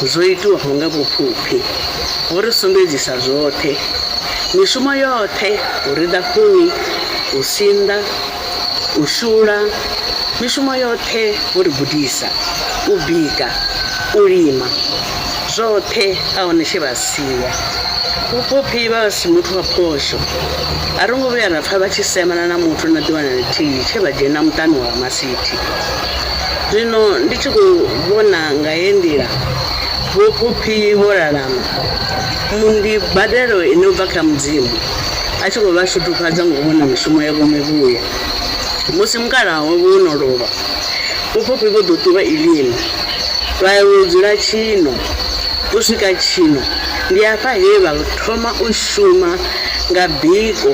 zwo itiwaho nga Vhophophi. Vho ri sumbedzisa zwoṱhe, mishumo yoṱhe, u reḓa khuni, u sinḓa, u shula, mishumo yoṱhe vho ri gudisa, u bika, u lima, zwoṱhe a huna tshe vha sia. Vhophophi vha vha si muthu wa phosho. A ro ngo vhuya ra pfa vha tshi semana na muthu na ḓuvha na ḽithihi tshe vha dzhena muṱani wa Masithi. Zwino ndi tshi khou vhona nga heyi nḓila Vhophophi vho lalama. Ndi badelo ine u bva kha Mudzimu a tshi khou vha shudufhadza nga u vhona mishumo yavho mivhuya. Musi mukalaha wavho wo no lovha, Vhophophi vho ḓo ṱuvha Elimi vha ya u dzula Tshino. U swika Tshino ndi hafha he vha thoma u shuma nga biko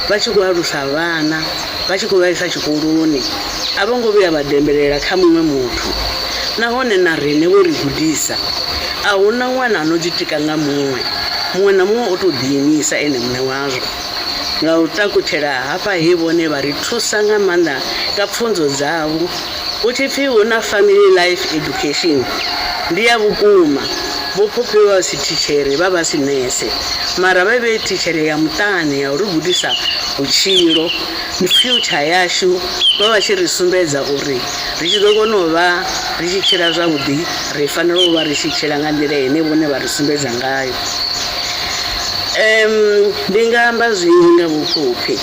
vha tshi khou alusa vhana, vha tshi khou vha isa tshikoloni. A vho ngo vhuya vha dembelela kha muṅwe muthu. Nahone na riṋe vho ri gudisa. A hu na ṅwana a no ḓitika nga muṅwe. Muṅwe na muṅwe o tou ḓiimisa ene muṋe wazwo. Nga u takutshela hafha he vhone vha ri thusa nga maanḓa nga pfunzo dzavho. Hu tshi pfi hu na Family Life Education ndi ya vhukuma. Vho Phophi vha vha si thitshere, vha vha si nese, mara vha vhe thitshere ya muṱani ya u ri gudisa vhutshilo. Ndi future yashu, vha vha tshi ri sumbedza uri ri tshi ḓo kona u vha ri tshi tshila zwavhuḓi ri fanela u vha ri tshi tshila nga nḓila ine vhone vha ri sumbedza ngayo. Ndi nga amba zwinzhi nga Vho Phophi.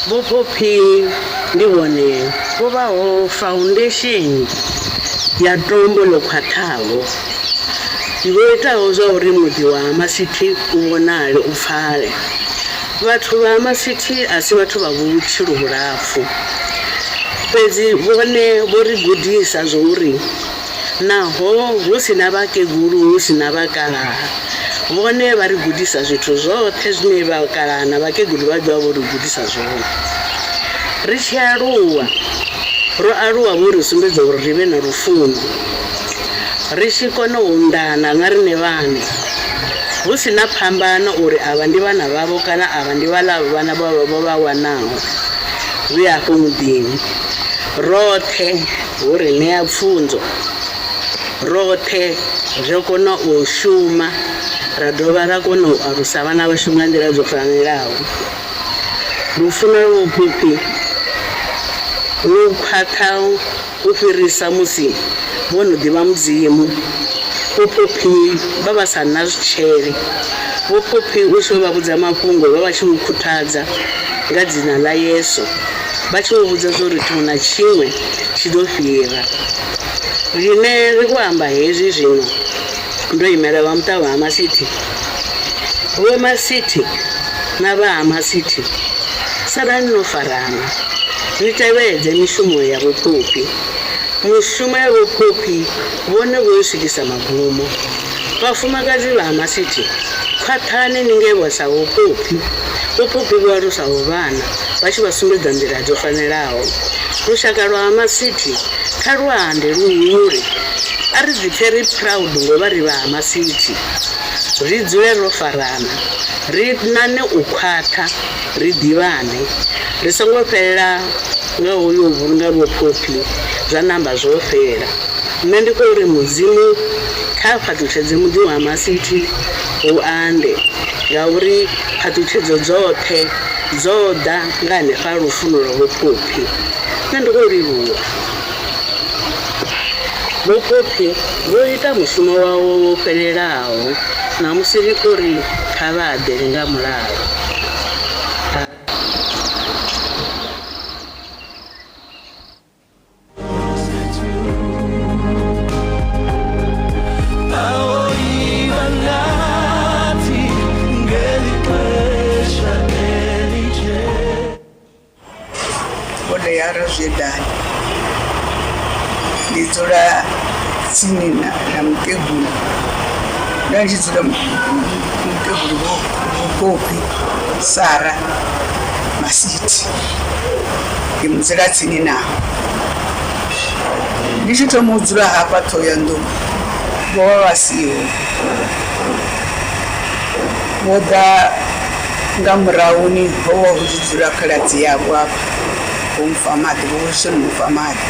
Vho Phophi ndi vhone vho vhaho foundation ya tombo ḽo khwaṱhaho, vho itaho zwa uri muḓi wa Masithi u vhonale u pfale. Vhathu vha Masithi a si vhathu vha vhutshilo vhulapfu, fhedzi vhone vho ri gudisa zwa uri naho hu si na vhakegulu hu si na vhakalaha, vhone vha ri gudisa zwithu zwoṱhe zwine vhakalaha na vhakegulu vha ḓovha vho ri gudisa zwone. Ri tshi aluwa, ro aluwa vho ri sumbedza uri ri vhe na lufuno, ri tshi kona u unḓana nga riṋe vhaṋe. Hu si na phambano uri avha ndi vhana vhavho kana avha ndi vhaḽa vhana vho vha wanaho vhe afho muḓini. Roṱhe ho ri ṋea pfunzo, roṱhe ri kona u shuma ra dovha ra kona u alusa vhana vhashu nga nḓila dzo fanelaho. Lufuno lwa Vhophophi lu khwaṱha u fhirisa musi vho no ḓivha Mudzimu. Vhophophi vha vha sa na zwitshele. Vhophophi u tshi vha vhudza mafhungo vha vha tshi u khuthadza nga dzina ḽa Yesu, vha tshi u vhudza zwa uri tshiṅwe na tshiṅwe tshi ḓo fhira. Riṋe ri khou amba hezwi zwino ndo imela vha muṱa wa ha Masithi. Vho Masithi na vha ha Masithi, salani no farana, ni tevhedze mishumo ya Vhophophi. Mishumo ya Vhophophi vhone vho i swikisa magumo. Vhafumakadzi vha ha Masithi, khwaṱhani ni nge vho sa Vhophophi. Vhophophi vho alusaho vhana vha tshi vha sumbedza nḓila dzo fanelaho. Lushaka lwa ha Masithi kha lu ande lu hule. A ri ḓipfe ri proud ngo vha ri vha ha Masithi. Ri dzule ro farana, ri nane u khwaṱha, ri ḓivhane. Ri songo fhelela nga hoyo u vhulunga Vhophophi zwa namba zwo fhela. Nṋe ndi khou ri Mudzimu kha fhaṱutshedze muḓi wa Masithi hu ande, ngauri phaṱhutshedzo dzoṱhe dzo ḓa nga hanefha lufuno lwa Vhophophi. Nṋe ndi khou livhuwa. Vho Phophi vho ita mushumo wavho wo fhelelaho ṋamusi ri khou ri kha vha eḓele nga mulalo. Vho Dayara Zwedani ndi dzula tsini na mukegulu nda ndi tshi dzula mukegulu vho Phophi Sara Masithi ndi mudzula tsini navho. Ndi tshi thoma u dzula hafha Ṱhohoyanḓou vho vha vha siho, vho ḓa nga murahuni ho vha hu tshi dzula khaladzi yavho hafha Vho Mufamaḓi, Vho Wilson Mufamaḓi.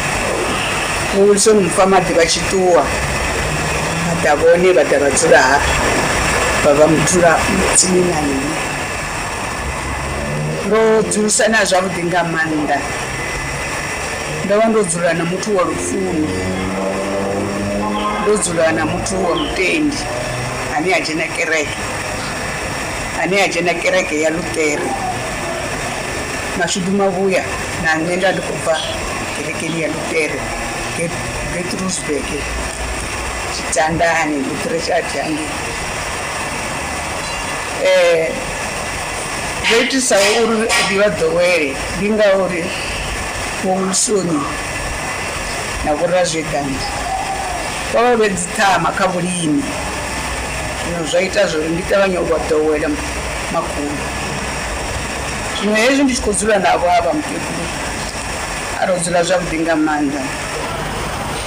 Vho Wilson Mufamaḓi vha tshi ṱuwa vha ḓa vhone vha ḓa vha dzula hafha vha vha dzula tsini na nṋe. Ro dzulisana zwavhuḓi nga maanḓa, ndo vha ndo dzula na muthu wa lufuno, ndo dzula na muthu wa mutendi ane a dzhena kereke, ane a dzhena kereke ya Ḽuṱere. Mashudu mavhuya na nṋe nda ndi khou bva kerekeni ya Ḽuṱere Getrudsburg Tshitandani Ḽuṱere tsha hangei. Zwo itisaho uri ndi vha ḓowele ndi ngauri Vho Wilson na Vho Razwedani vho vha vhe dziṱhama kha vhulimi, zwino zwa ita zwa uri ndi ṱavhanye u vha ḓowela makhulu. Zwino hezwi ndi tshi khou dzula navho havha mukegulu a ro dzula zwavhuḓi nga maanḓa.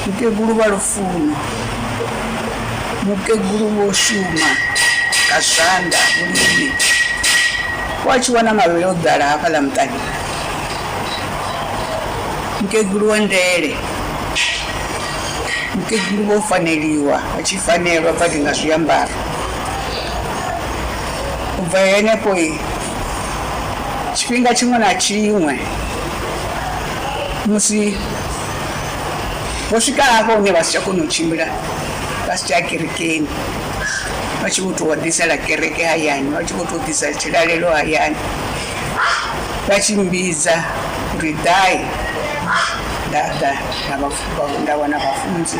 Mukegulu vha lufuno, mukegulu vho shuma nga zwanḓa vhulimi wa tshi wana mavhele o ḓala hafhaḽa muṱani. Mukegulu wa ndele, mukegulu vho faneliwa vha tshi fanelwa badi nga zwiambaro. U bva henefho tshifhinga tshiṅwe na tshiṅwe musi vho swika hafho hune vha si tsha kona u tshimbila vha si tsha ya kerekeni vha tshi vho tou ḓisela kereke hayani vha tshi vho tou ḓisa tshilalelo hayani vha tshi mmbidza uri ḓai nda ḓa nda wana vhafunzi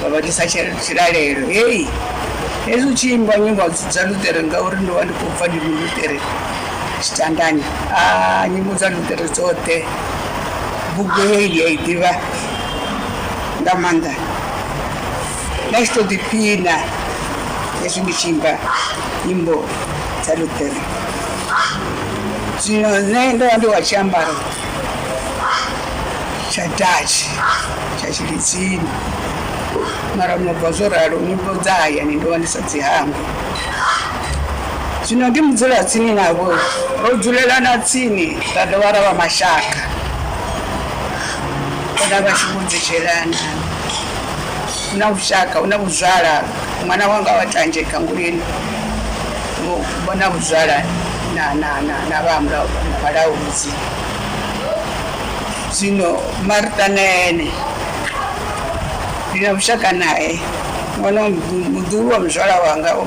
vha vha ḓisa tshilalelo hei hezwi u tshi imba nyimbo dza luṱere ngauri ndo vha ndi khou bva ndi luṱere tshitandani a nyimbo dza luṱere dzoṱhe bugu heyi ndi a i ḓivha nga maanḓa nda tshi to ḓiphina hezwi ndi tshi imba nyimbo dza luṱere zwino nṋe ndo vha ndi wa tshiambaro tsha Dutch tsha tshilidzini mara no bva zwo ralo nyimbo dza hayani ndo vha ndi sa dzi hangwi. Zwino ndi mudzula tsini navho ro dzulelana tsini ra dovha ra vha mashaka vhana vhashu vho dzetshelana hu na vhushaka hu na vhuzwala ṅwana wanga wa tanzhe Kanguleni vha na vhuzwala na na na na vha vhalaudzi. Zwino Martha na ene ndi na vhushaka nae ṅwana wa muḓuhulu wa muzwala wanga o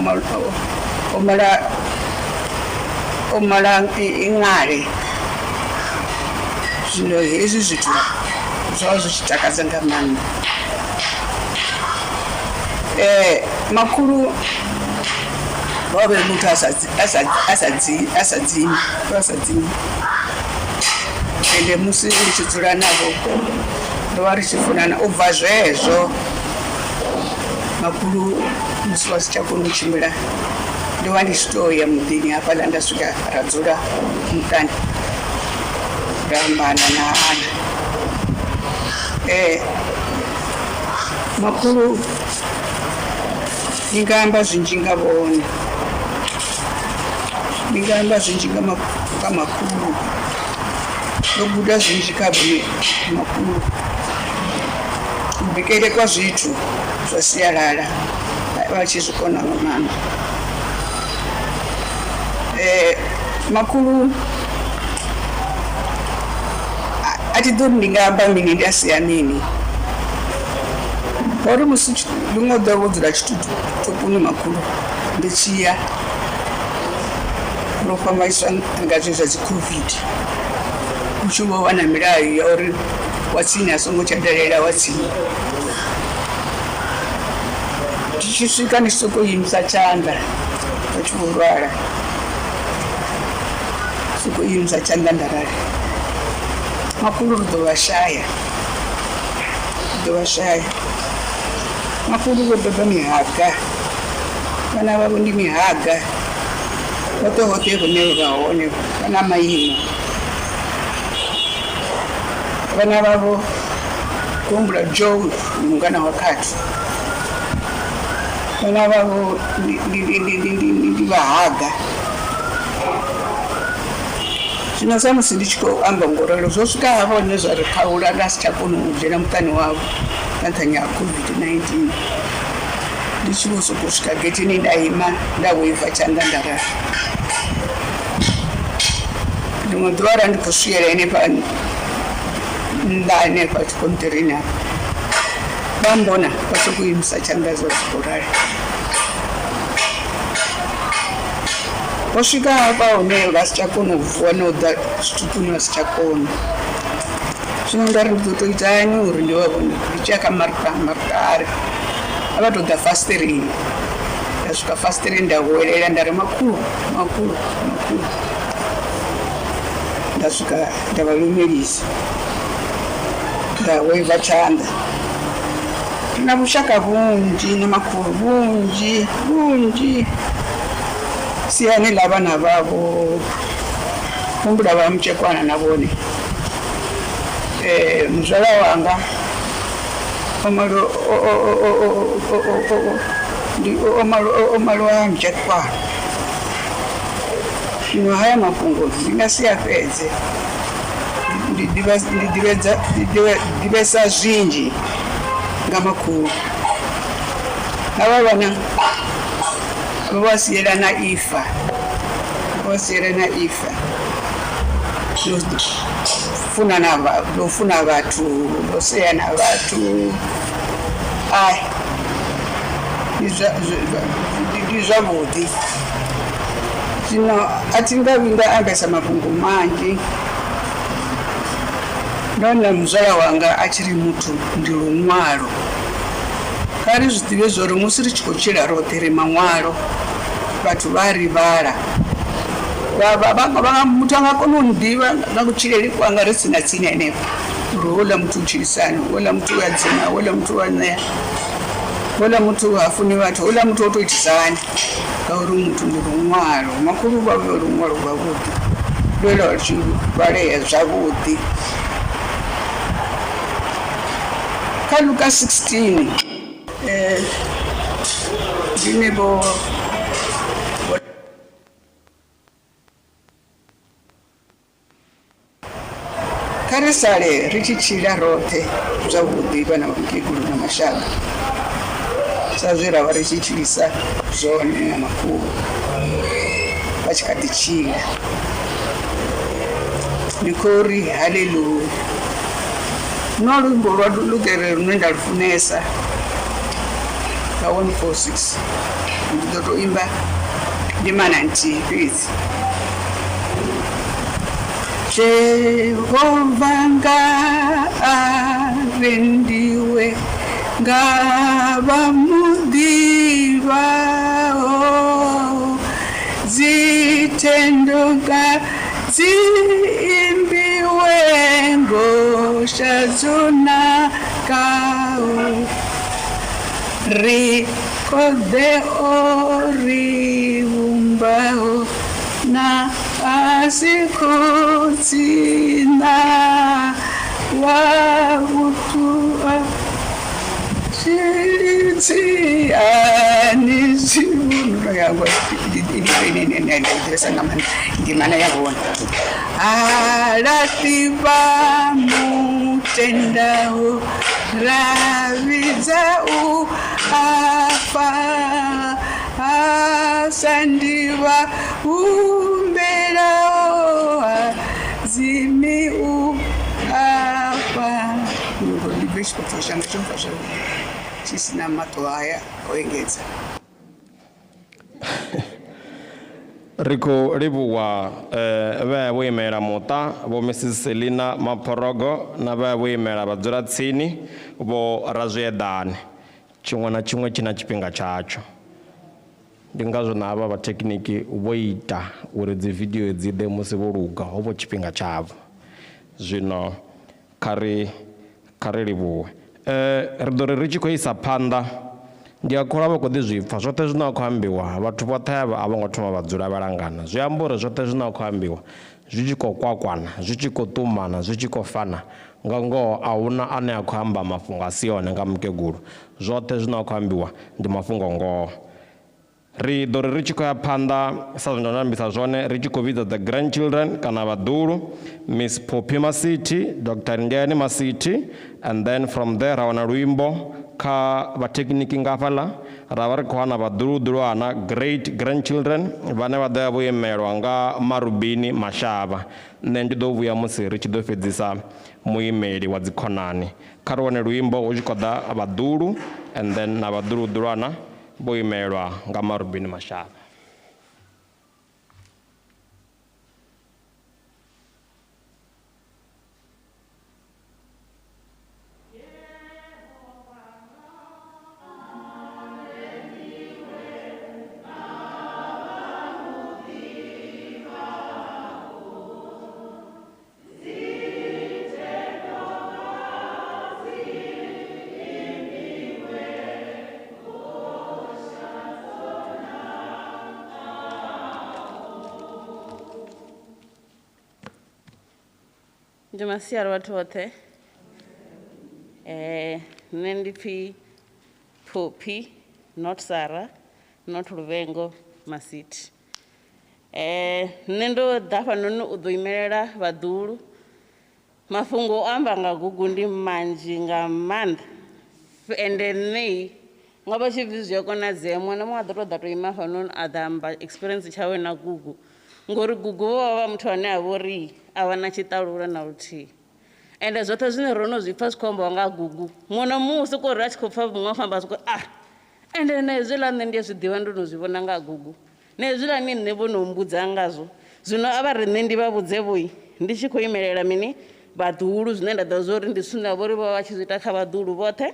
mala o mala iṅale zwino hezwi zwithu zwa vha zwi tshi takadza nga maanḓa. Makhulu vho vha vhe muthu a sa a sa a sa a sa dzimi a sa dzimi. Ende musi ndi tshi dzula navho ro vha ri tshi funana u bva zwezwo makhulu musi vha si tsha kona u tshimbila ndo vha ndi tshi to ya muḓini hafhaḽa nda swika ra dzula muṱani ra ambana na ana. Makhulu ndi nga amba zwinzhi nga vhone, ndi nga amba zwinzhi nga makhulu ndo guda zwinzhi kha vhone makhulu kubikele kwa zwithu zwa sialala vha tshi zwi kona nga maanḓa. Makhulu a thi ḓori ndi nga amba mini nda sia mini. Ori musi ḽiṅwe ḓuvha vho dzula tshitupuni makhulu ndi tshi ya ro fhambaniswa nga zwezwi zwa dzi COVID, hu tshi vho vha na milayo ya uri wa tsini a songo tsha dalela wa tsini. Ndi tshi swika ndi sokou imisa tshanḓa vha tshi vho lwala, sokou imisa tshanḓa nda rali makhulu ri ḓo vha shaya, ri ḓo vha shaya. Makhulu vho beba mihaga, vhana vhavho ndi mihaga, hoṱhe hoṱhe hune vha hone vha na maimo. Vhana vhavho khou humbula Joe mungana wa khathu, vhana vhavho ndi vhahaga. Zwino sa musi ndi tshi khou amba ngoralo zwo swika hafha hune zwa ri khaula nda si tsha kona u dzhena muṱani wavho nga nṱhani ha COVID-19. Ndi tshi vho sokou swika getheni nda ima nda waiva tshanḓa nda rali. Ḽiṅwe ḓuvha ra ndi khou swiela henefha nnḓa hanefha tshikonṱirini hafha, vha mbona vha sokou imisa tshanḓa zwa sokou rali. Vho swika hafha hune vha si tsha kona u vuwa na u ḓa zwitupuni vha si tsha kona. Zwino nda ri ndi ḓo tou ita hani uri ndi vha vhone, ndi tshi ya kha maṱari a vha tou ḓa fasiṱereni. Nda swika fasiṱereni nda huwelela nda ri makhulu makhulu makhulu, nda swika nda vha lumelisa nda waiva tshanḓa. Ri na vhushaka vhunzhi na makhulu vhunzhi vhunzhi siani ḽa vhana vhavho, humbula vha mutshekwana na vhone. Muzwala wanga o maliwa ha mutshekwana. Zwino haya mafhungo ndi nga si a fhedze, ndi ḓivhesa zwinzhi nga makhulu. Havha vhana vho sielana ifa, vho sielana ifa ḽo funa vhathu, ḽo sea na vhathu. Ai ndi zwavhuḓi. Zwino a thi nga vhi nda ambesa mafhungo manzhi, ndo na muzwala wanga a tshi ri muthu ndi luṅwalo. Kha ri zwi ḓivhe zwa uri musi ri tshi khou tshila roṱhe ri maṅwalo, vhathu vha ri vhala. Muthu a nga kona u nḓivha nga kutshilele kwanga ri si na tsini henefho uri houḽa muthu u tshilisa hani, houḽa muthu u a dzima, houḽa muthu u a ṋea, houḽa muthu ha funi vhathu, houḽa muthu o tou itisa hani, ngauri muthu ndi luṅwalo. Makhulu vha vhe luṅwalo lwavhuḓi lwe lwa tshi vhalea zwavhuḓi. Kha Luka 16 ndi vho kha ri sale ri tshi tshila roṱhe zwavhuḓi vhana vha mukegulu na mashaka sa zwe ra vha ri tshi tshilisa zwone na makhulu vha tshi kha ḓi tshila. Ndi khou ri haleluya. No luimbo lwa lugere lune nda lu funesa nga 146 ndi ḓo tou imba ndimana nthihi fhedzi. Jehova nga a rendiwe nga vha mu ḓivhaho, dzithendo nga dzi imbiwe ngosha dzo nakaho. Ri khoḓe o ri vhumbaho na a si khotsi na wa vhuthu tshilidzi ani zwivhuno yangwa ḓivhesa nga maanḓa ndimana ya hone. Ha laṱi vha mutendaho ra vhidza u afha, ha sandi vha humbelaho ha dzimi u afha. Ndi bve tshifhaṱuwo tshanga tsho bva zwavhuḓi. Tshi si na maṱo haya o engedza. Ri khou livhuwa vhe vho imela muṱa vho Mrs Selina Maphorogo na vhe vho imela vhadzulatsini vho Razwiedani. Tshiṅwe na tshiṅwe tshi na tshifhinga tshatsho. Ndi ngazwo na havha vha thekhiniki vho ita uri dzi video dzi ḓe musi vho luga, ho vho tshifhinga tshavho. Zwino kha ri livhuwe. Ri ḓo ri ri tshi khou isa phanḓa, ndi a kholwa vha khou ḓi zwi pfa zwoṱhe zwine a khou ambiwa. Vhathu vhoṱhe avha a vho ngo thoma vha dzula vha langana. Zwi amba uri zwoṱhe zwine a khou ambiwa zwi tshi khou kwakwana, zwi tshi khou ṱumana, zwi tshi khou fana. Nga ngoho a huna ane a khou amba mafhungo a si one nga mukegulu. Zwoṱhe zwine a khou ambiwa ndi mafhungo ngoho. Ri ḓo ri ri tshi khou ya phanḓa sa zwe ndo ambisa zwone, ri tshi khou vhidza the grandchildren kana vhaḓulu, Miss Poppy Masithi, Dr Ndiyani Masithi, and then from there ra wana luimbo kha vhathekhiniki nga hafhaḽa, ra vha ri khou wana vhaḓuluḓulwana great grandchildren vhane vha ḓo ya vho imelwa nga Marubini Mashavha. Nṋe ndi ḓo vhuya musi ri tshi ḓo fhedzisa muimeli wa dzikhonani. Kha ri wane luimbo hu tshi khou ḓa vhaḓulu and then na vhaḓuluḓulwana vho imelwa nga Marubini Mashavha. Ndi masiari vhathu vhoṱhe. Nṋe ndi pfi Poppy, not Sarah, not Luvengo Masithi. Nṋe ndo ḓa fhanoni u ḓo imelela vhaḓulu. Mafhungo o amba nga gugu ndi manzhi nga maanḓa. Ende nṋe nga vha tshi bvi zwi a konadzea, muṅwe na muṅwe a ḓo tou ḓa to ima fhanoni a ḓa amba experience tshawe na gugu. Ngori gugu vho vha muthu ane a vha uri a vha na tshiṱalula na luthihi. Ende zwoṱhe zwine ro no zwi pfa zwi khou ambiwa nga gugu, muṅwe na muṅwe u sokou ri a tshi khou pfa muṅwe a khou amba a sokou ah, ende na hezwiḽa nṋe ndi a zwi ḓivha, ndo no zwi vhona nga gugu. Na hezwiḽa ni nṋe vho no mbudza ngazwo. Zwino a vha ri nṋe ndi vha vhudze vhoi, ndi tshi khou imelela mini vhaḓuhulu, zwine nda ḓivha zwa uri ndi zwithu zwine vha uri vho vha vha tshi zwi ita kha vhaḓuhulu vhoṱhe.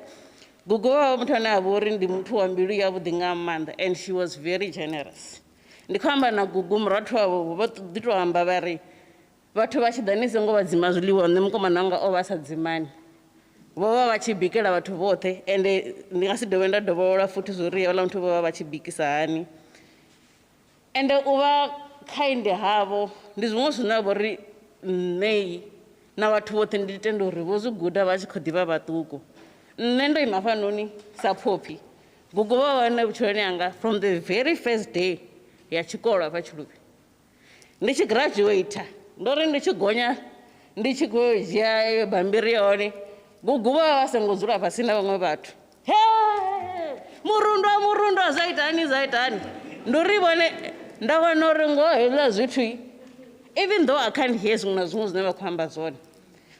Gugu vho vha muthu ane a vha uri ndi muthu wa mbilu yavhuḓi nga maanḓa, and she was very generous. Ndi khou amba na gugu murathu wavho, vho ḓi tou amba vha ri vhathu vha tshi ḓa ni songo vha dzima zwiḽiwa, nṋe mukomana wanga o vha sa dzimani. Vho vha vha tshi bikela vhathu vhoṱhe, ende ndi nga si dovhe nda dovholola futhi zwo uri havhaḽa muthu vho vha vha tshi bikisa hani. Ende u vha kind havho ndi zwiṅwe zwine ha vha uri nṋe na vhathu vhoṱhe ndi tenda uri vho zwi guda vha tshi khou ḓivha vhaṱuku. Nṋe ndo ima fhanoni sa Poppy, gugu vho vha vha vhutshiloni hanga from the very first day ya tshikolo hafha Tshiluvhi. Ndi tshi graduate, ndo ri ndi tshi gonya ndi tshi khou dzhia iyo bammbiri ya hone, gugu vha vha songo dzula fhasi na vhaṅwe vhathu. He, murundwa, murundwa, zwa itani, zwa itani. Ndo ri vhone, nda vhona uri ngoho hezwiḽa zwithu, even though I can't hear zwiṅwe na zwiṅwe zwine vha khou amba zwone,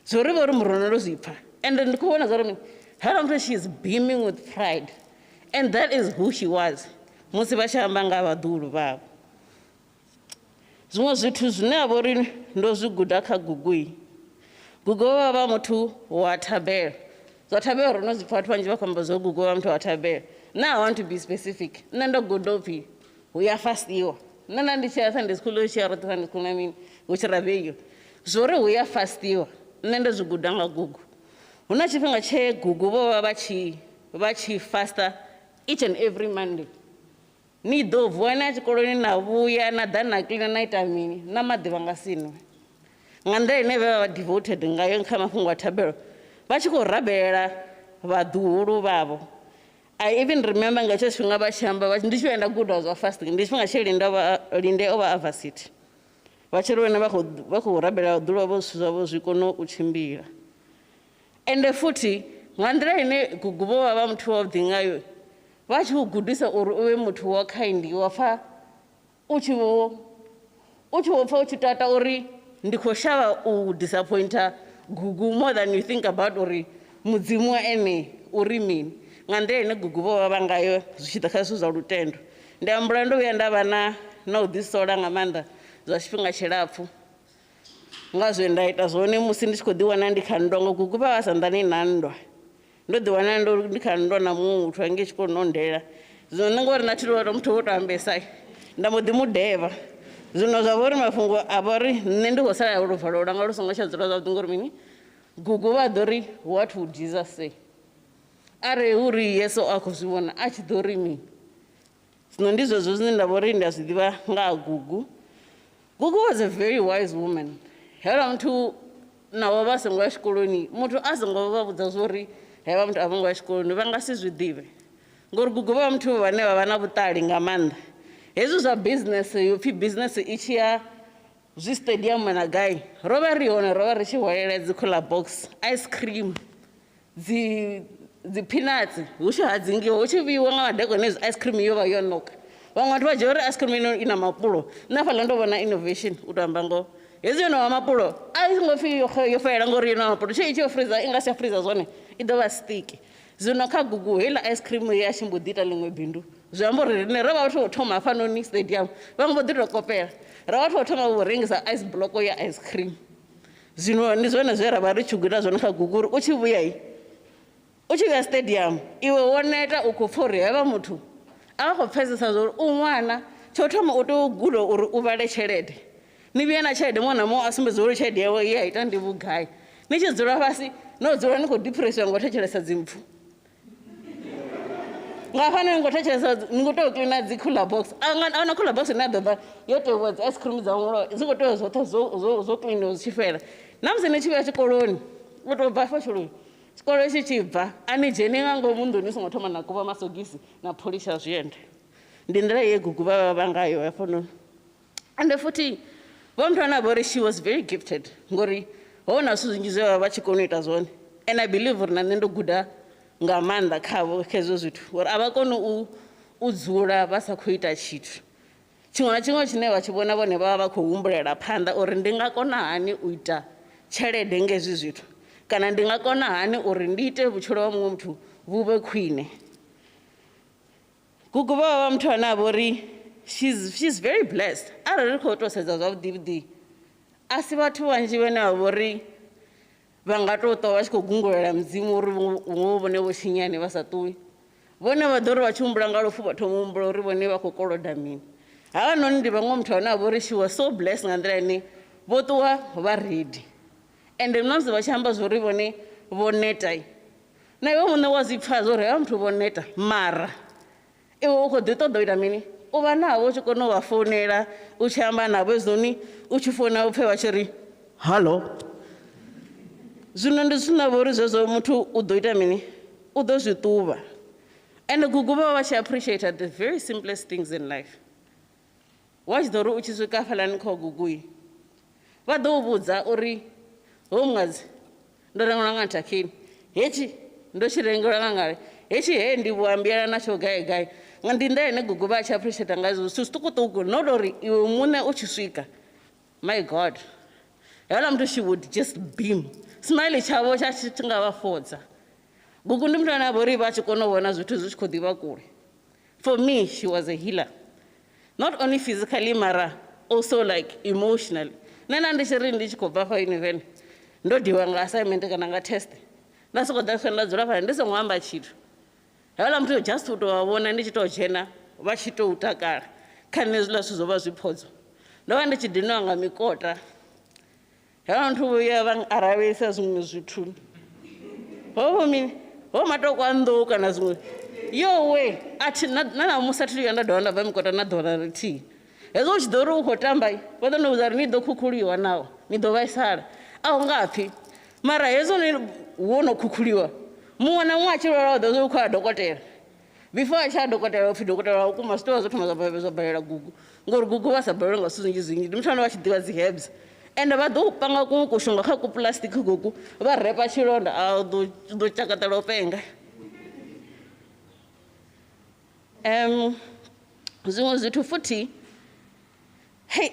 zwo ri vha uri murundwa ndo zwi pfa. Ende ndi khou vhona zwa uri mini, heiḽa muthu she is beaming with pride, and that is who she was musi vha tshi amba nga vhaḓuhulu vhavho. Zwiṅwe zwithu zwine ha vha uri ndo zwi guda kha gugu, gugu vha vha muthu wa thabelo. Zwa thabelo ro no zwi pfa vhathu vhanzhi vha khou amba zwa gugu vha muthu wa thabelo. Nṋe I want to be specific. Nṋe ndo guda upfi hu ya fastiwa. Nṋe nda ndi tshi ya Sunday school, hu tshi ya roṱhe Sunday school na mini, hu tshi rabeliwa. Zwo uri hu ya fastiwa, nṋe ndo zwi guda nga gugu. Hu na tshifhinga tshe gugu vho vha vha tshi fasta each and every Monday. Ni ḓo vuwa na tshikoloni na vhuya na ḓa na kiḽina na ita mini, na maḓi vha nga si nwe. Nga nḓila ine vha vha devoted ngayo kha mafhungo a thabelo, vha tshi khou rabelela vhaḓuhulu vhavho. I even remember nga hetsho tshifhinga vha tshi amba, ndi tshi vhuya nda guda zwa fasting, ndi tshifhinga tshe Linde o vha a varsity. Vha tshi ri vhone vha khou rabelela vhaḓuhulu vhavho zwithu zwavho zwi kone u tshimbila. Ende futhi nga nḓila ine gugu vho vha vha muthu wavhuḓi ngayo, vha tshi u gudisa uri u vhe muthu wa kind, wa pfa u tshi vho pfa u tshi tata uri ndi khou shavha u disappointa gugu more than you think about uri mudzimu ene uri mini. Nga nḓila ine gugu vho vha vha ngayo zwi tshi ḓa kha zwithu zwa lutendo. Ndi humbula ndo vhuya nda vha na u ḓisola nga maanḓa zwa tshifhinga tshilapfhu nga zwe nda ita zwone musi ndi tshi khou ḓiwana ndi kha nndwa, ngo gugu vha vha sa nḓani na nndwa. Ndo ḓiwana ndi kha nndwa na muṅwe muthu hangei tshikoloni o ndela. Zwino nṋe ngori na thi tou muthu wo tou ambesa, nda mbo ḓi mudevha. Zwino zwa vha uri mafhungo a vha uri nṋe ndi khou sala luvalo lwanga lu songo tsha dzula zwavhuḓi ngori mini, gugu vha ḓo ri what would Jesus say? Arali hu uri Yesu a khou zwi vhona a tshi ḓo ri mini? Zwino ndi zwezwo zwine nda vha uri ndi a zwi ḓivha nga ha gugu. Gugu was a very wise woman. Heiḽa muthu naho vha songo ya tshikoloni, muthu a songo vha vhudza zwo uri hevha muthu a vho ngo ya tshikoloni vha nga si zwi ḓivhe. Ngori gugu vha muthu vhane vha vha na vhuṱali nga maanḓa. Hezwi zwa business, yo pfi business i tshi ya zwi stadium na gai, ro vha ri hone, ro vha ri tshi hwalela dzi cooler box, ice cream, dzi peanuts, hu tshi hadzingiwa, hu tshi vhuyiwa nga madekwana hezwi ice cream yo vha yo ṋoka. Vhaṅwe vhathu vha dzhia uri ice cream ino i na mapulo. Nṋe hafhaḽa ndo vhona innovation u tou amba ngoho. Hezwi yo no vha mapulo, a i ngo pfi yo fhelela ngori yo no vha mapulo. Tshi yo freezer i nga si ya freezer zwone, i ḓo vha sticky. Zwino kha gugu heiḽa ice cream ya tshi mbo ḓi ita ḽiṅwe bindu. Zwi amba uri riṋe ro vha vhathu vho thoma hafhanoni stadium, vhaṅwe vho ḓi tou kopela. Ra vhathu vho thoma u rengisa ice block ya ice cream. Zwino ndi zwone zwe ra vha ri tshi guda zwone kha gugu uri u tshi vhuya, u tshi vhuya stadium, iwe wo neta u khou pfa uri hevha muthu a khou pfesesa zwa uri u ṅwana. Tsho thoma u tea u guda uri u vhale tshelede. Ni vhuye na tshelede muṅwe na muṅwe a sumbedza uri tshelede yawe ye a ita ndi vhugai. Ni tshi dzula fhasi no dzula ni khou depressiwa ngo thetshelesa dzimpfu. Nga hafhanoni ni khou thetshelesa, ni khou tea u kiḽina dzi cooler box. A huna cooler box ine ya ḓo ḓa yo teiwa dzi ice cream dza mulovha, dzi khou tea zwoṱhe zwo kiḽiniwa zwi tshi fhela. Na musi ni tshi vhuya tshikoloni, u tou bva afho tshikoloni, tshikolo tshi tshi bva, a ni dzheni nga ngomu nḓuni ni songo thoma na kuvha masogisi na pholisha zwienda. Ndi nḓila ye gugu vha vha ngayo hafhanoni. Ende futhi vho muthu ane a vha uri she was very gifted ngori ho na zwithu zwinzhi zwe vha vha tshi kona u ita zwone. And I believe uri na nṋe ndo guda nga maanḓa khavho kha hezwo zwithu, ngori a vha koni u dzula vha sa khou ita tshithu. Tshiṅwe na tshiṅwe tshine vha tshi vhona vhone vha vha vha khou humbulela phanḓa uri ndi nga kona hani u ita tshelede nga hezwi zwithu, kana ndi nga kona hani uri ndi ite vhutshilo ha muṅwe muthu vhu vhe khwine. Gugu vha vha muthu ane a vha uri she's very blessed. Arali ri khou tou sedza zwavhuḓi vhuḓi, a si vhathu vhanzhi vhane vha vha uri vha nga tou ṱwa vha tshi khou gungulela Mudzimu uri vhuṅwe vhone vho tshinyani vha sa ṱuwi. Vhone vha ḓo ri vha tshi humbula nga lufu vha thoma u humbula uri vhone vha khou koloda mini. Havhanoni ndi vhaṅwe muthu ane a vha uri she was so blessed nga nḓila ine vho ṱuwa vha ready. Ende na musi vha tshi amba zwo uri vhone vho neta, na iwe muṋe wa zwi pfa zwo uri havha muthu vho neta, mara iwe u khou ḓi ṱoḓa u ita mini? U vha navho u tshi kona u vha founela, u tshi amba navho hezwinoni, u tshi founa u pfe vha tshi ri hallo. Zwino ndi zwithu na vha uri zwezwo muthu u ḓo ita mini? U ḓo zwi ṱuvha. Ende gugu vha vha tshi appreciate the very simplest things in life. Wa tshi ḓo ri u tshi swika hafhaḽani kha gugu, vha ḓo u vhudza uri ho muṅadzi ndo rengelwa nga thakhini, hetshi ndo tshi rengelwa nga ngale, hetshi he ndi vho ambiela natsho gai gai. Nga ndi nḓila ine gugu vha tshi appreciate nga hezwo zwithu zwiṱukuṱuku, not uri iwe muṋe u tshi swika, my God, heiḽa muthu she would just beam. Smile tshavho tsha tshi nga vha fhodza. Gugu ndi muthu ane a vha uri vha tshi kona u vhona zwithu zwi tshi khou ḓivha kule. For me, she was a healer. Not only physically, mara also like emotionally. Nṋe nda ndi tshi ri ndi tshi khou bva fha yuniveni, ndo diwa nga assignment kana nga test, nda sokou ḓa nda dzula fhano ndi songo amba tshithu. Heiḽa muthu just u tou vha vhona ndi tshi tou dzhena vha tshi tou takala. Kha nṋe hezwiḽa zwithu zwo vha zwi phodzo. Ndo vha ndi tshi dinwa nga mikota. Heiḽa muthu vhuya vha aravhelisa zwiṅwe zwithu. Ho mini? Ho matoko a nḓou kana zwiṅwe. Yowe, a thi na ṋamusi a thi vhuya nda dovha nda bva mikota na ḓuvha na ḽithihi. Hezwo u tshi ḓo ri u khou tamba, vha ḓo no vhudza uri ni ḓo khukhuliwa naho, ni ḓo vhaisala. A hu nga pfi. Mara hezwo ni wo no khukhuliwa, muṅwe na muṅwe a tshi lwala u ḓo zwi u khou ya dokotela. Before a tshi ya dokotela, u pfi dokotela wa vhukuma zwi tou vha zwo thoma zwa balela gugu. Ngori gugu vha sa balelwe nga zwithu zwinzhi zwinzhi, ndi muthu ane vha tshi ḓivha dzi herbs. Ende vha ḓo u panga kuṅwe kushonga kha ku plastic goku, vha repa tshilonda, a ḓo tshakatela u penga. Zwiṅwe zwithu futhi, hei,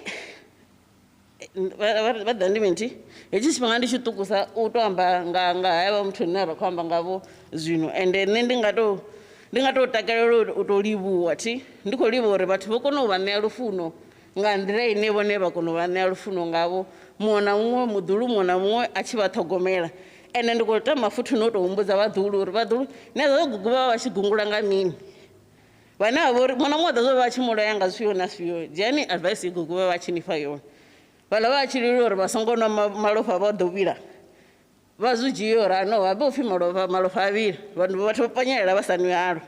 Vha ḓa ndi mini hetshi tshifhinga ndi tshiṱukusa u to amba nga havha muthu ane ra khou amba ngavho zwino. Ende nṋe ndi nga to takalela u to livhuwa thi, ndi khou livhuwa uri vhathu vho kona u vha ṋea lufuno nga nḓila ine vhone vha kona u vha ṋea lufuno ngavho, muṅwe na muṅwe muḓulu muṅwe na muṅwe a tshi vha ṱhogomela. Ende ndi khou tama futhi no to humbudza vhaḓuhulu uri vhaḓuhulu ni a ḓo gugu vha vha tshi gungula nga mini, vhane vha vhori muṅwe na muṅwe ḓo vha tshi mulaya nga zwifhio na zwifhio, dzhiani advice gugu vha vha tshi ni fha yone. Vhaḽa vha tshi lila uri vha songo nwa malofha vha ḓo vhila, vha zwi dzhie uri ano habe upfhi malofha a vhila, vhathu vha panyelela vha sa nwi halwa.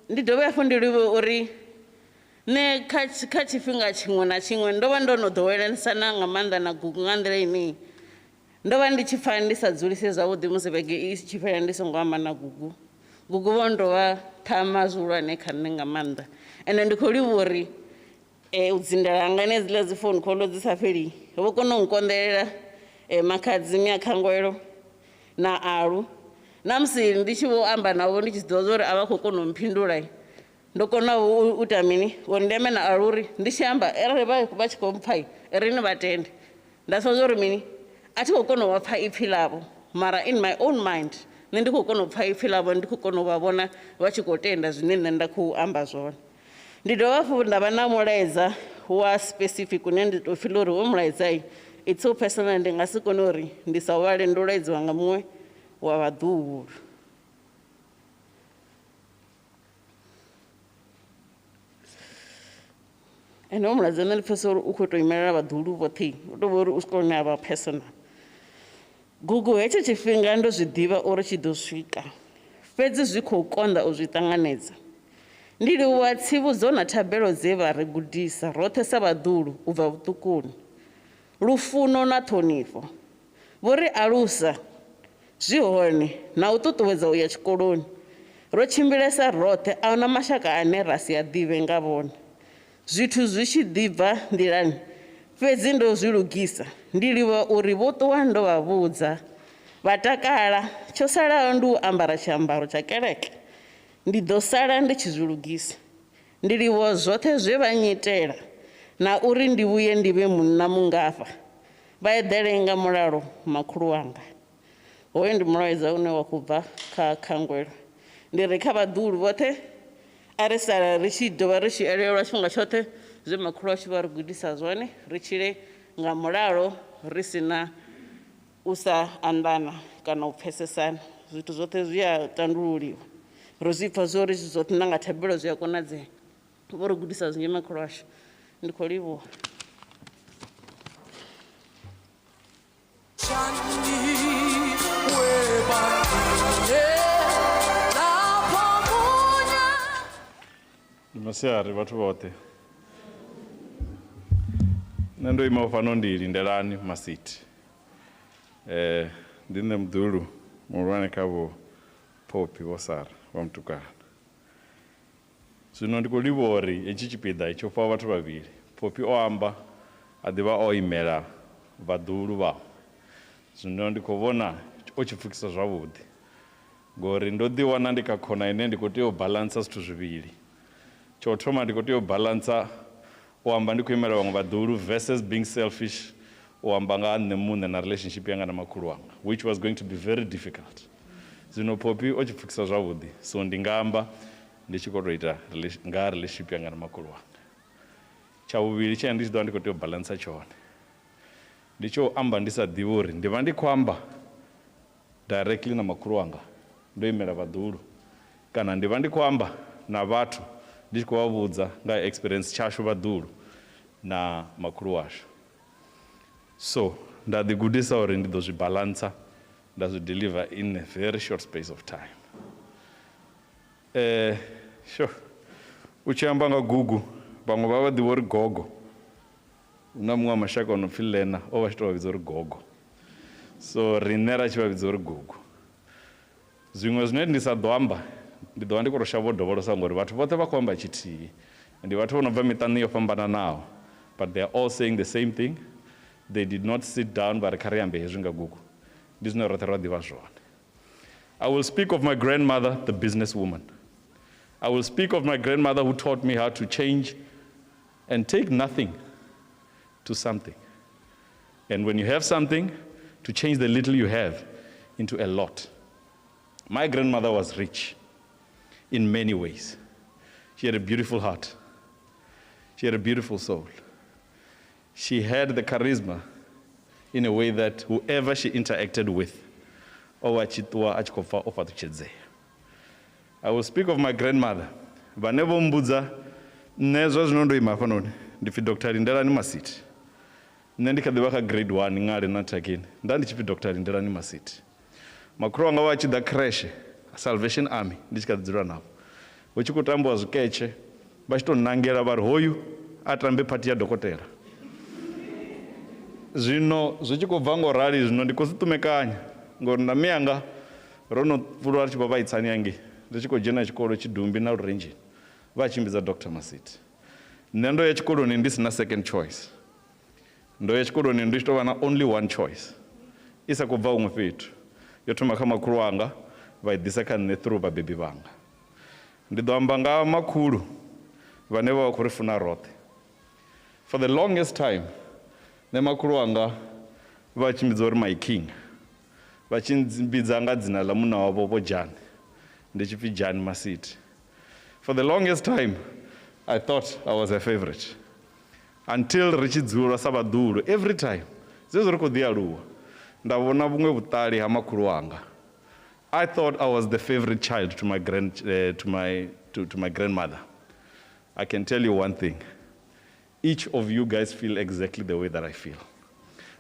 Ndi dovhe hafhu ndi livhuwe uri nṋe kha tshifhinga tshiṅwe na tshiṅwe ndo vha ndo no ḓowelesana nga maanḓa na gugu nga nḓila ine ndo vha ndi tshi pfha ndi sa dzulise zwavhuḓi musi vhege i tshi fhela ndi songo amba na gugu. Gugu vho ndo vha ṱhama zwihulwane kha nṋe nga maanḓa. Ende ndi khou livhuwa uri u dzindela hanga hedziḽa dzi phone call dzi sa fheli vho kona u nkonḓelela makhadzi miakhangwelo na alu. Na musi ndi tshi vho amba navho ndi tshi zwi ḓivha uri a vha khou kona u mphindula, ndo kona u ita mini uri ndi ambe na alu uri ndi tshi amba arali vha tshi khou mpfa ri ni vha tende. Nda pfa uri mini a thi khou kona u vha pfa ipfhi ḽavho, mara in my own mind nṋe ndi khou kona u pfa ipfhi ḽavho, ndi khou kona u vha vhona vha tshi khou tenda zwine nṋe nda khou amba zwone. Ndi dovha hafhu nda vha na mulaedza wa specific une ndi tou feel uri hoyu mulaedza it's so personal, ndi nga si kone uri ndi sa vhale ndo laedziwa nga muṅwe wa vhaḓuhulu. Ende hoyu mulaedza nṋe ndi pfesesa uri u khou tou imelela vhaḓuhulu vhoṱhe, u tou vha uri u swika hune a vha personal. Gugu hetsho tshifhinga ndo zwi ḓivha uri tshi ḓo swika, fhedzi zwi khou konḓa u zwi ṱanganedza. Ndi livhuwa tsivhudzo na thabelo dze vha ri gudisa roṱhe sa vhaḓuhulu u bva vhuṱukuni, lufuno na ṱhonifho. Vho ri alusa zwi hone na u ṱuṱuwedza u ya tshikoloni. Ro tshimbilesa roṱhe, a huna mashaka ane ra si a ḓivhe nga vhone. Zwithu zwi tshi ḓi bva nḓilani, fhedzi ndo zwi lugisa. Ndi livhuwa uri vho ṱuwa ndo vha vhudza, vha takala. Tsho salaho ndi u ambara tshiambaro tsha kereke, ndi ḓo sala ndi tshi zwi lugisa. Ndi livhuwa zwoṱhe zwe vha nnyitela na uri ndi vhuye ndi vhe munna mungafha. Vha eḓele nga mulalo makhulu wanga. Hoyo ndi mulaedza une wa khou bva kha khangwelo. Ndi ri kha vhaḓuhulu vhoṱhe a ri sala ri tshi dovha ri tshi elelwa tshifhinga tshoṱhe zwe makhulu ashu vha ri gudisa zwone, ri tshile nga mulalo ri si na u sa anḓana kana u pfesesana. Zwithu zwoṱhe zwi a tandululiwa, ro zwi pfa zwo ri zwithu zwoṱhe na nga thabelo zwi a konadzea. Vho ri gudisa zwinzhi makhulu ashu, ndi khou livhuwa. Ndi masiari vhathu vhoṱhe. Nṋe ndo ima fhano ndi Lindelani Masithi. Ndi nṋe muḓulu muhulwane kha vho Phophi vho Sara vha mutukana. Zwino ndi khou livhuwa uri hetshi tshipiḓa tsho fhiwa vhathu vhavhili. Phophi o amba a ḓivha o imela vhaḓuhulu vhawe. Zwino ndi khou vhona o tshi pfukisa zwavhuḓi, ngori ndo ḓi wana ndi kha khona ine ndi khou tea u balansa zwithu zwivhili. Tsho u thoma ndi khou tea u balansa u amba ndi khou imela vhaṅwe vhaḓuhulu versus being selfish, u amba nga ha nṋe muṋe na relationship yanga na makhulu wanga, which was going to be very difficult. Zwino Phophi o tshi pfukisa zwavhuḓi, so ndi nga amba ndi tshi khou tou ita nga relationship yanga na makhulu wanga. Tsha vhuvhili tshine ndi tshi ḓo vha ndi khou tea u balansa tshone ndi tsho amba ndi sa ḓivhi uri ndi vha ndi khou amba directly na makhulu wanga ndo imela vhaḓuhulu, kana ndi vha ndi khou amba na vhathu ndi tshi khou vha vhudza nga experience tshashu vhaḓuhulu na makhulu washu. So nda ḓi gudisa uri ndi ḓo zwi balansa nda zwi deliver in a very short space of time. Sure. U tshi amba nga gugu, vhaṅwe vha vha ḓivha uri gogo. Hu na muṅwe wa mashaka o no pfi Lena, o vha tshi tou vha vhidza uri gogo. So riṋe ra tshi vha vhidza uri gugu. Zwiṅwe zwine ndi sa ḓo amba, ndi ḓo vha ndi khou tou shavha u dovholosa ngori vhathu vhoṱhe vha khou amba tshithihi. Ndi vhathu vho no bva miṱani yo fhambananaho, but they are all saying the same thing. They did not sit down vha ri kha ri ambe hezwi nga gugu. Ndi zwine roṱhe ra ḓivha zwone. I will speak of my grandmother, the businesswoman. I will speak of my grandmother who taught me how to change and take nothing to something. And when you have something, to change the little you have into a lot. My grandmother was rich in many ways. She had a beautiful heart. She had a beautiful soul. She had the charisma in a way that whoever she interacted with, I will speak of my grandmother. Vhane vho mbudza nṋe zwa zwino ndo ima hafhanoni ndi pfi Dr. Lindelani Masiti. Nṋe ndi kha ḓi vha kha grade 1 ngale na Thakeni. Nda ndi tshi pfi Dr. Lindelani Masiti. Makhulu wanga vha tshi ḓa creche Salvation Army ndi tshi kha ḓi dzula navho. Hu tshi khou tambiwa zwiketshe vha tshi tou nangela vha ri hoyu a tambe party ya dokotela. Zwino zwi tshi khou bva ngo rali zwino ndi khou zwi ṱumekanya ngori na miyanga ro no pfulwa ri tshi vha vhaitsani hangei ri tshi khou dzhena tshikolo Tshidumbi na Lurenzheni vha tshimbidza Dr. Masiti. Nṋe ndo ya tshikoloni ndi sina second choice. Ndo ya tshikoloni ndi tshi tou vha na only one choice i sa khou bva huṅwe fhethu. Yo thoma kha makhulu wanga vha i ḓisa kha nṋe through vhabebi vhanga. Ndi ḓo amba nga makhulu vhane vha vha khou ri funa roṱhe. For the longest time nṋe makhulu wanga vha tshimbidza uri my king, vha tshi mbidza nga dzina ḽa munna wavho Vho Jani, ndi tshi pfi Jani Masiti. For the longest time I thought I was her favorite until ri tshi dzula sa vhaḓuhulu every time zwezwo ri khou ḓi aluwa nda vhona vhuṅwe vhuṱali ha makhulu wanga. I thought I was the favorite child to my to my grandmother. I can tell you one thing. Each of you guys feel exactly the way that I feel.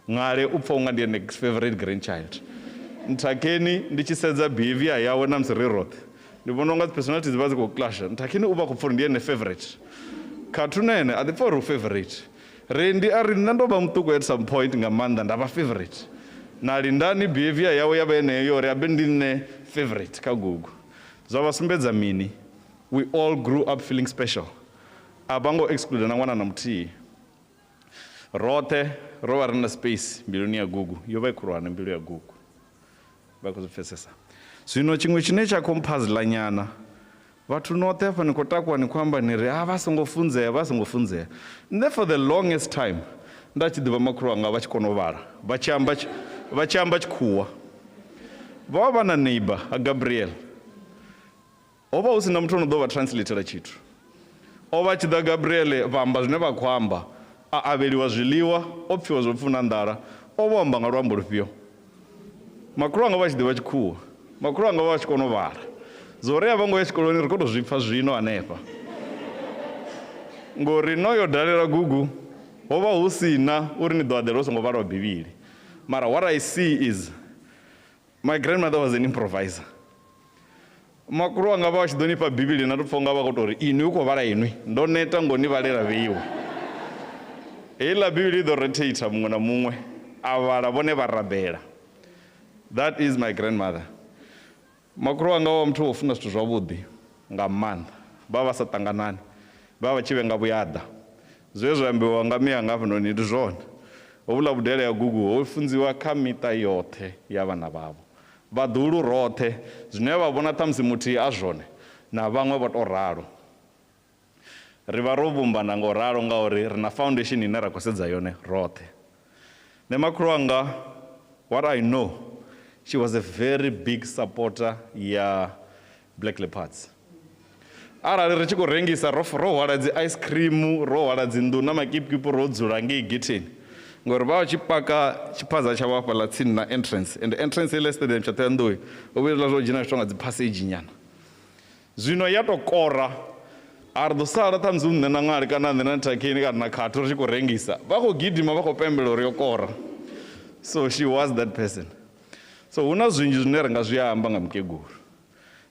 Ngale u pfa unga ndi ene favorite grandchild. Nthakeni ndi tshi sedza behavior yawe na musi ri roṱhe ndi vhona unga dzi personalities dzi vha dzi khou clasha. Nthakeni u vha khou pfa uri ndi ene favorite. Khathunene a ḓi pfa uri u favorite. Rendi a ri nṋe ndo vha muṱuku at some point nga maanḓa nda vha favorite. Na Lindani behavior yawe ya vha yeneyo yo uri abe ndi nṋe favorite kha gugu. Zwa vha sumbedza mini? We all grew up feeling special. A vha ngo exclude na ṅwana na muthihi. Roṱhe ro vha ri na space mbiluni ya gugu, yo vha i khulwane mbilu ya gugu. Vha khou zwi pfesesa. Zwino tshiṅwe tshine tsha khou mphazela nyana, vhathu noṱhe hafha ni khou takuwa ni khou amba ni ri a vha songo funzea, vha songo funzea. Nṋe for the longest time nda tshi ḓivha makhulu wanga vha tshi kona u vhala, vha tshi amba tshikhuwa. Vha vha na neighbor a Gabriel. Ho vha hu sina muthu ono ḓo vha translatela tshithu. O vha tshi ḓa Gabriel vha amba zwine vha khou amba, a avheliwa zwiḽiwa, o pfiwa zwo pfuna nḓala, o vho amba nga luambo lufhio. Makhulu wanga vha tshi ḓivha tshikhuwa, makhulu wanga vha tshi kona u vhala. Zwo ri a vho ngo ya tshikoloni ri khou tou zwi pfa zwino hanefha. Ngori no yo dalela gugu ho vha hu sina uri ni ḓo aḓela u songo vhala Bivhili. Mara what I see is my grandmother was an improviser. Makhulu wanga vha tshi ḓo ni fha Bivhili na tou pfa unga vha khou tou ri inwi u khou vhala inwi, ndo neta ngo ni vhalela vheiwe. Heiḽa Bivhili i ḓo rotate muṅwe na muṅwe a vhala vhone vha rabela. That is my grandmother. Makhulu wanga wa muthu wo funa zwithu zwavhuḓi nga maanḓa, vha vha sa ṱanganani, vha vha tshi vhenga vhuyaḓa. Zwe zwa ambiwa nga miyanga hafhanoni ndi zwone. Hovhuḽa vhudele ya gugu ho funziwa kha miṱa yoṱhe ya vhana vhavho. Vhaḓuhulu roṱhe zwine vha vhona ṱhamusi muthihi a zwone na vhaṅwe vho tou ralo. Ri vha ro vhumbana ngo ralo ngauri ri na foundation ine ra khou sedza yone roṱhe. Nṋe makhulu wanga, what I know, she was a very big supporter ya Black Leopards. Arali ri tshi khou rengisa ro hwala dzi ice cream, ro hwala dzi nnḓu na makipkipu ro dzula ngei getheni. Ngori vha vha tshi paka tshiphaza tshavho hafhaḽa tsini na entrance, and entrance heiḽa stadium tsha Thohoyandou ho vhuya zwiḽa zwo dzhena zwithu nga dzi passage nyana. Zwino ya tou kora, a ri ḓo sala ṱhamusi nṋe na ṅwali kana nṋe na Nthakeni kana na Khathu ri tshi khou rengisa. Vha khou gidima vha khou pembela uri yo kora. So she was that person. So hu na zwinzhi zwine ri nga zwi amba nga mukegulu.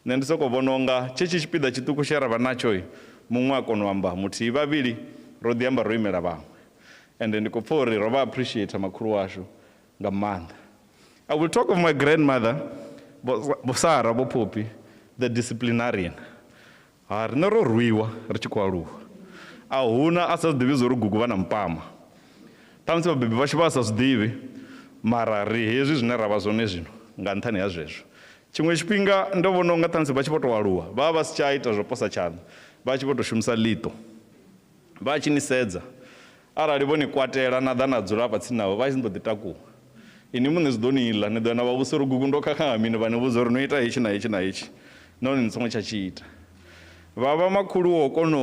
Nṋe ndi sokou vhona unga tshetshi tshipiḓa tshiṱuku tshe ra vha natsho, muṅwe a kona u amba muthihi vhavhili ro ḓi amba ro imela vhaṅwe. And ndi khou pfa uri ro vha appreciate makhulu washu nga maanḓa. I will talk of my grandmother, Vho Sara Vho Phophi, the disciplinarian. Ha riṋe ro rwiwa ri tshi khou aluwa. A huna a sa zwi ḓivhi zwo ri gugu vha na mpama. Ṱhamusi vhabebi vhashu vha sa zwi ḓivhi, mara ri hezwi zwine ra vha zwone zwino nga nṱhani ha zwezwo. Tshiṅwe tshifhinga ndo vhona unga ṱhamusi vha tshi vho tou aluwa vha vha si tsha ita zwo posa tshanḓa, vha tshi vho tou shumisa ḽiṱo, vha tshi ni sedza. Arali vho ni kwatela na ḓa na dzula hafha tsini navho vha tshi mbo ḓi takuwa, ini muṋe zwi ḓo ni ḽa, ni ḓo ya na vha vhudzisa uri gugu ndo khakha nga mini, vha ni vhudza uri no ita hetshi na hetshi na hetshi nahone ni songo tsha tshi ita. Vha vha makhulu wo kona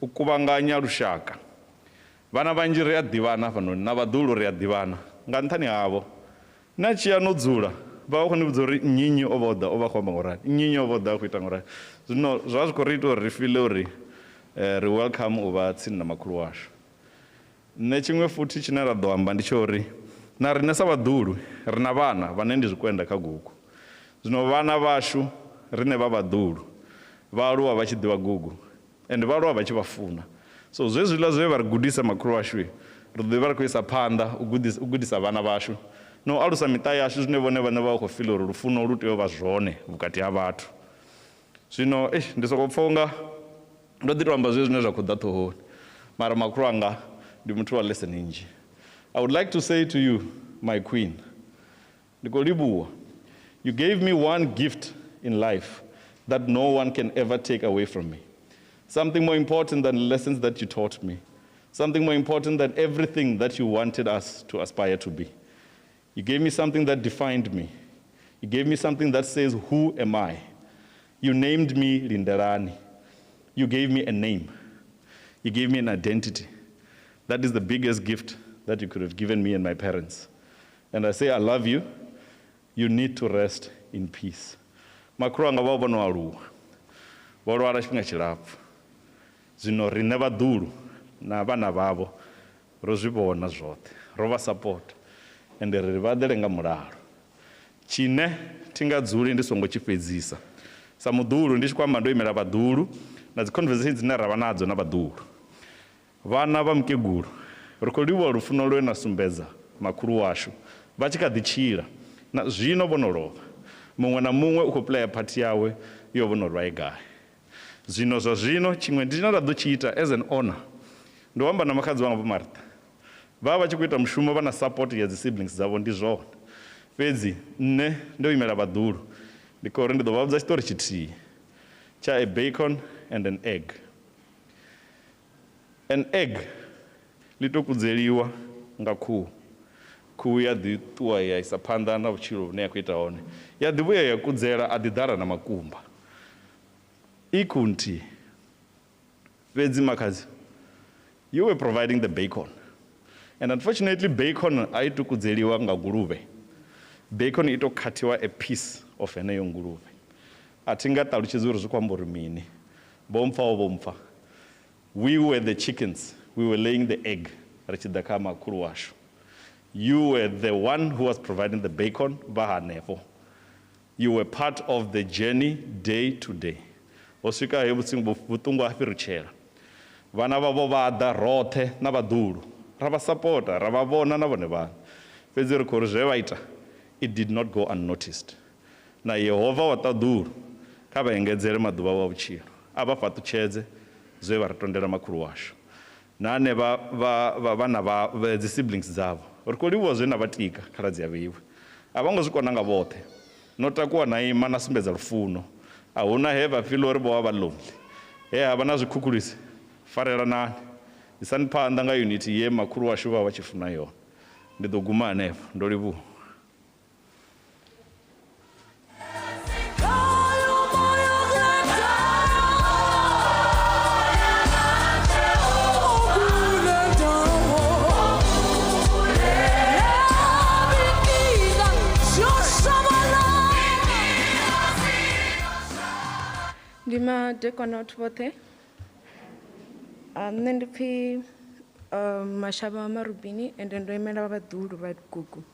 u kuvhanganya lushaka. Vhana vhanzhi ri a ḓivhana hafhanoni na vhaḓuhulu ri a ḓivhana nga nṱhani havho. Na tshi ya no dzula vha vha khou ni vhudza uri nnyi nnyi o vha o ḓa o vha khou amba ngaurali, nnyi nnyi o vha o ḓa a khou ita ngaurali. Zwino zwa zwi khou ri ita uri ri feel uri ri welcome u vha tsini na makhulu washu. Nṋe tshiṅwe futhi tshine ra ḓo amba ndi tsha uri na riṋe sa vhaḓuhulu ri na vhana vhane ndi zwikwenda kha gugu. Zwino vhana vhashu riṋe vha vhaḓuhulu vha aluwa vha tshi ḓivha gugu ende vha aluwa vha tshi vha funa. So zwezwiḽa zwe vha ri gudisa makhulu washu ri ḓo vha ri khou isa phanḓa u gudisa vhana vhashu na u alusa miṱa yashu zwine vhone vhaṋe vha khou feel uri lufuno lu tea u vha zwone vhukati ha vhathu. Zwino ndi soko pfha unga ndo ḓi to amba zwezwi zwine zwa khou ḓa ṱhohoni, mara makhulu anga ndi muthu wa lesson nnzhi. I would like to say to you, my queen, ndi khou livhuwa. You gave me one gift in life that no one can ever take away from me. Something more important than the lessons that you taught me. Something more important than everything that you wanted us to aspire to be. You gave me something that defined me. You gave me something that says, who am I? You named me Lindelani. You gave me a name. You gave me an identity. That is the biggest gift that you could have given me and my parents. And I say, I love you. You need to rest in peace. Makhulu anga vha vho no aluwa, vho lwala tshifhinga tshilapfu. Zwino riṋe vhaḓuhulu na vhana vhavho ro zwi vhona zwoṱhe, ro vha support ende ri vha ḓele nga mulalo. Tshine thi nga dzuli ndi songo tshi fhedzisa sa muḓuhulu, ndi tshi khou amba ndo imela vhaḓuhulu na dzi conversation dzine ra vha nadzo na vhaḓuhulu. Vhana vha mukegulu ri khou livhuwa lufuno lwe na sumbedza makhulu washu vha tshi kha ḓi tshila na zwino vho no lovha. Muṅwe na muṅwe u khou playa party yawe yo vho no lwa e gai. Zwino zwa zwino tshiṅwe ndi tshine nda ḓo tshi ita as an honor, ndi u amba na makhadzi wanga Vho Martha. Vha vha tshi khou ita mushumo vha na support ya dzi siblings dzavho, ndi zwone. Fhedzi nṋe ndo imela vhaḓuhulu, ndi khou uri ndi ḓo vha vhudza tshiṱori tshithihi tsha a bacon and an egg. An egg ḽi to kudzeliwa nga khuhu. Khuhu ya ḓi ṱuwa ya isa phanḓa na vhutshilo vhune ya khou ita hone, ya ḓi vhuya ya kudzela a ḓi ḓala na makumba. I khuhu nthihi. Fhedzi makhadzi, you were providing the bacon. And unfortunately, bacon a i to kudzeliwa nga nguluvhe. Bacon i to khathiwa a piece of heneyo nguluvhe. A thi nga ṱalutshedzi uri zwi khou amba uri mini. Vho mpfaho vho mpfa. We were the chickens. We were laying the egg. Ri tshi ḓa kha makhulu washu. You were the one who was providing the bacon, vha hanefho. You were part of the journey day to day. Ho swika he vhuṱungu ha fhirutshela. Vhana vhavho vha ḓa roṱhe na vhaḓuhulu. Ra vha sapota, ra vha vhona na vhone vhaṋe. Fhedzi ri khou ri zwe vha ita, it did not go unnoticed. Na Yehova wa ṱaḓulu kha vha engedzele maḓuvha a vhutshilo, a vha fhaṱutshedze zwe vha ri tondela makhulu washu. Na ane vhana vha dzi siblings dzavho, ri khou livhuwa zwe na vha tika khaladzi ya vheiwe. A vho ngo zwi kona nga vhoṱhe. No takuwa na ima na sumbedza lufuno. A huna he vha feel uri vho vha vha lonely. He ha vha na zwikhukhulisi, farelanani. Isani phanḓa nga unity ye makhulu washu vha vha tshi funa yone. Ndi ḓo guma hanefho, ndo livhuwa. Ndi madekwana vhathu vhoṱhe. Nṋe ndi pfi Mashavha Marubini ende ndo imela vhaḓuhulu vha Gugu.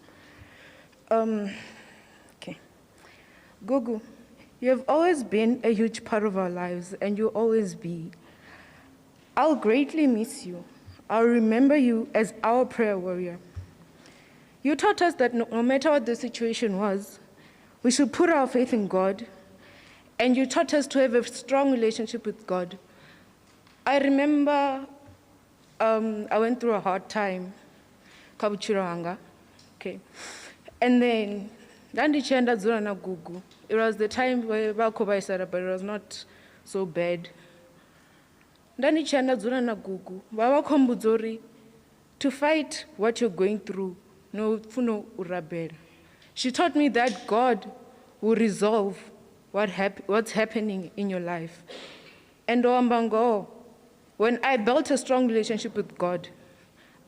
Okay. Gugu, you have always been a huge part of our lives and you'll always be. I'll greatly miss you. I'll remember you as our prayer warrior. You taught us that no matter what the situation was, we should put our faith in God, and you taught us to have a strong relationship with God. I remember I went through a hard time, kha vhutshilo hanga, okay. And then Nda ndi tshi ya nda dzula na gugu. It was the time where vha khou vhaisala, but it was not so bad. Nda ndi tshi ya nda dzula na gugu, vha vha khou mbudza uri to fight what you're going through, no funa u rabela. She taught me that God will resolve what's happening in your life. And amba ngoho, when I built a strong relationship with God,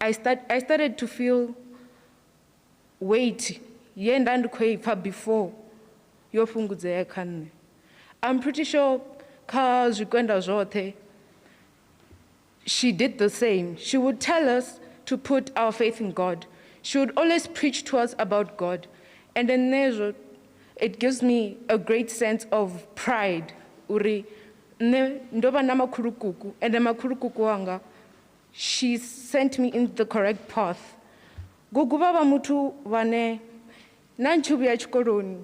I started to feel weight ye nda ndi khou i pfa before yo fhungudzea kha nṋe. I'm pretty sure kha zwikwenda zwoṱhe, she did the same. She would tell us to put our faith in God. She would always preach to us about God. And then it gives me a great sense of pride. Uri, nne ndo vha na makhulukuku, and makhulukuku wanga, she sent me in the correct path. Gugu vha vha muthu vhane na ntshi vhuya tshikoloni,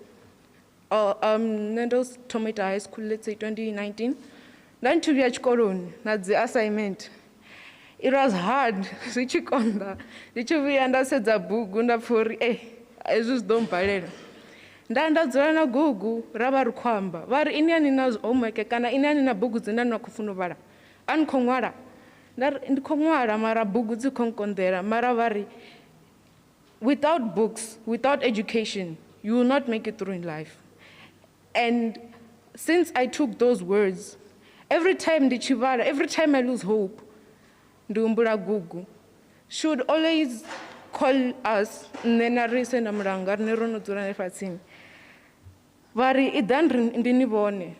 nṋe ndo thoma ita high school, let's say 2019, nda ntshi vhuya tshikoloni na dzi assignment. It was hard, zwi tshi konḓa. Ndi tshi vhuya nda sedza bugu nda pfa uri, hezwi zwi ḓo mbalela. Nda nda dzula na gugu, ra vha ri khou amba. Vha ri, ini a ni na homework kana ini a ni na bugu dzine na khou funa u vhala. A ni khou ṅwala? Nda ri, ndi khou ṅwala mara bugu dzi khou nkonḓela. Mara vha ri, without books, without education, you will not make it through in life. And since I took those words, every time ndi tshi vhala, every time I lose hope, ndi humbula gugu. She would always call us, nṋe na ri se na mulanga, riṋe ro no dzula hanefha tsini. Vha ri, iḓani ndi ni vhone.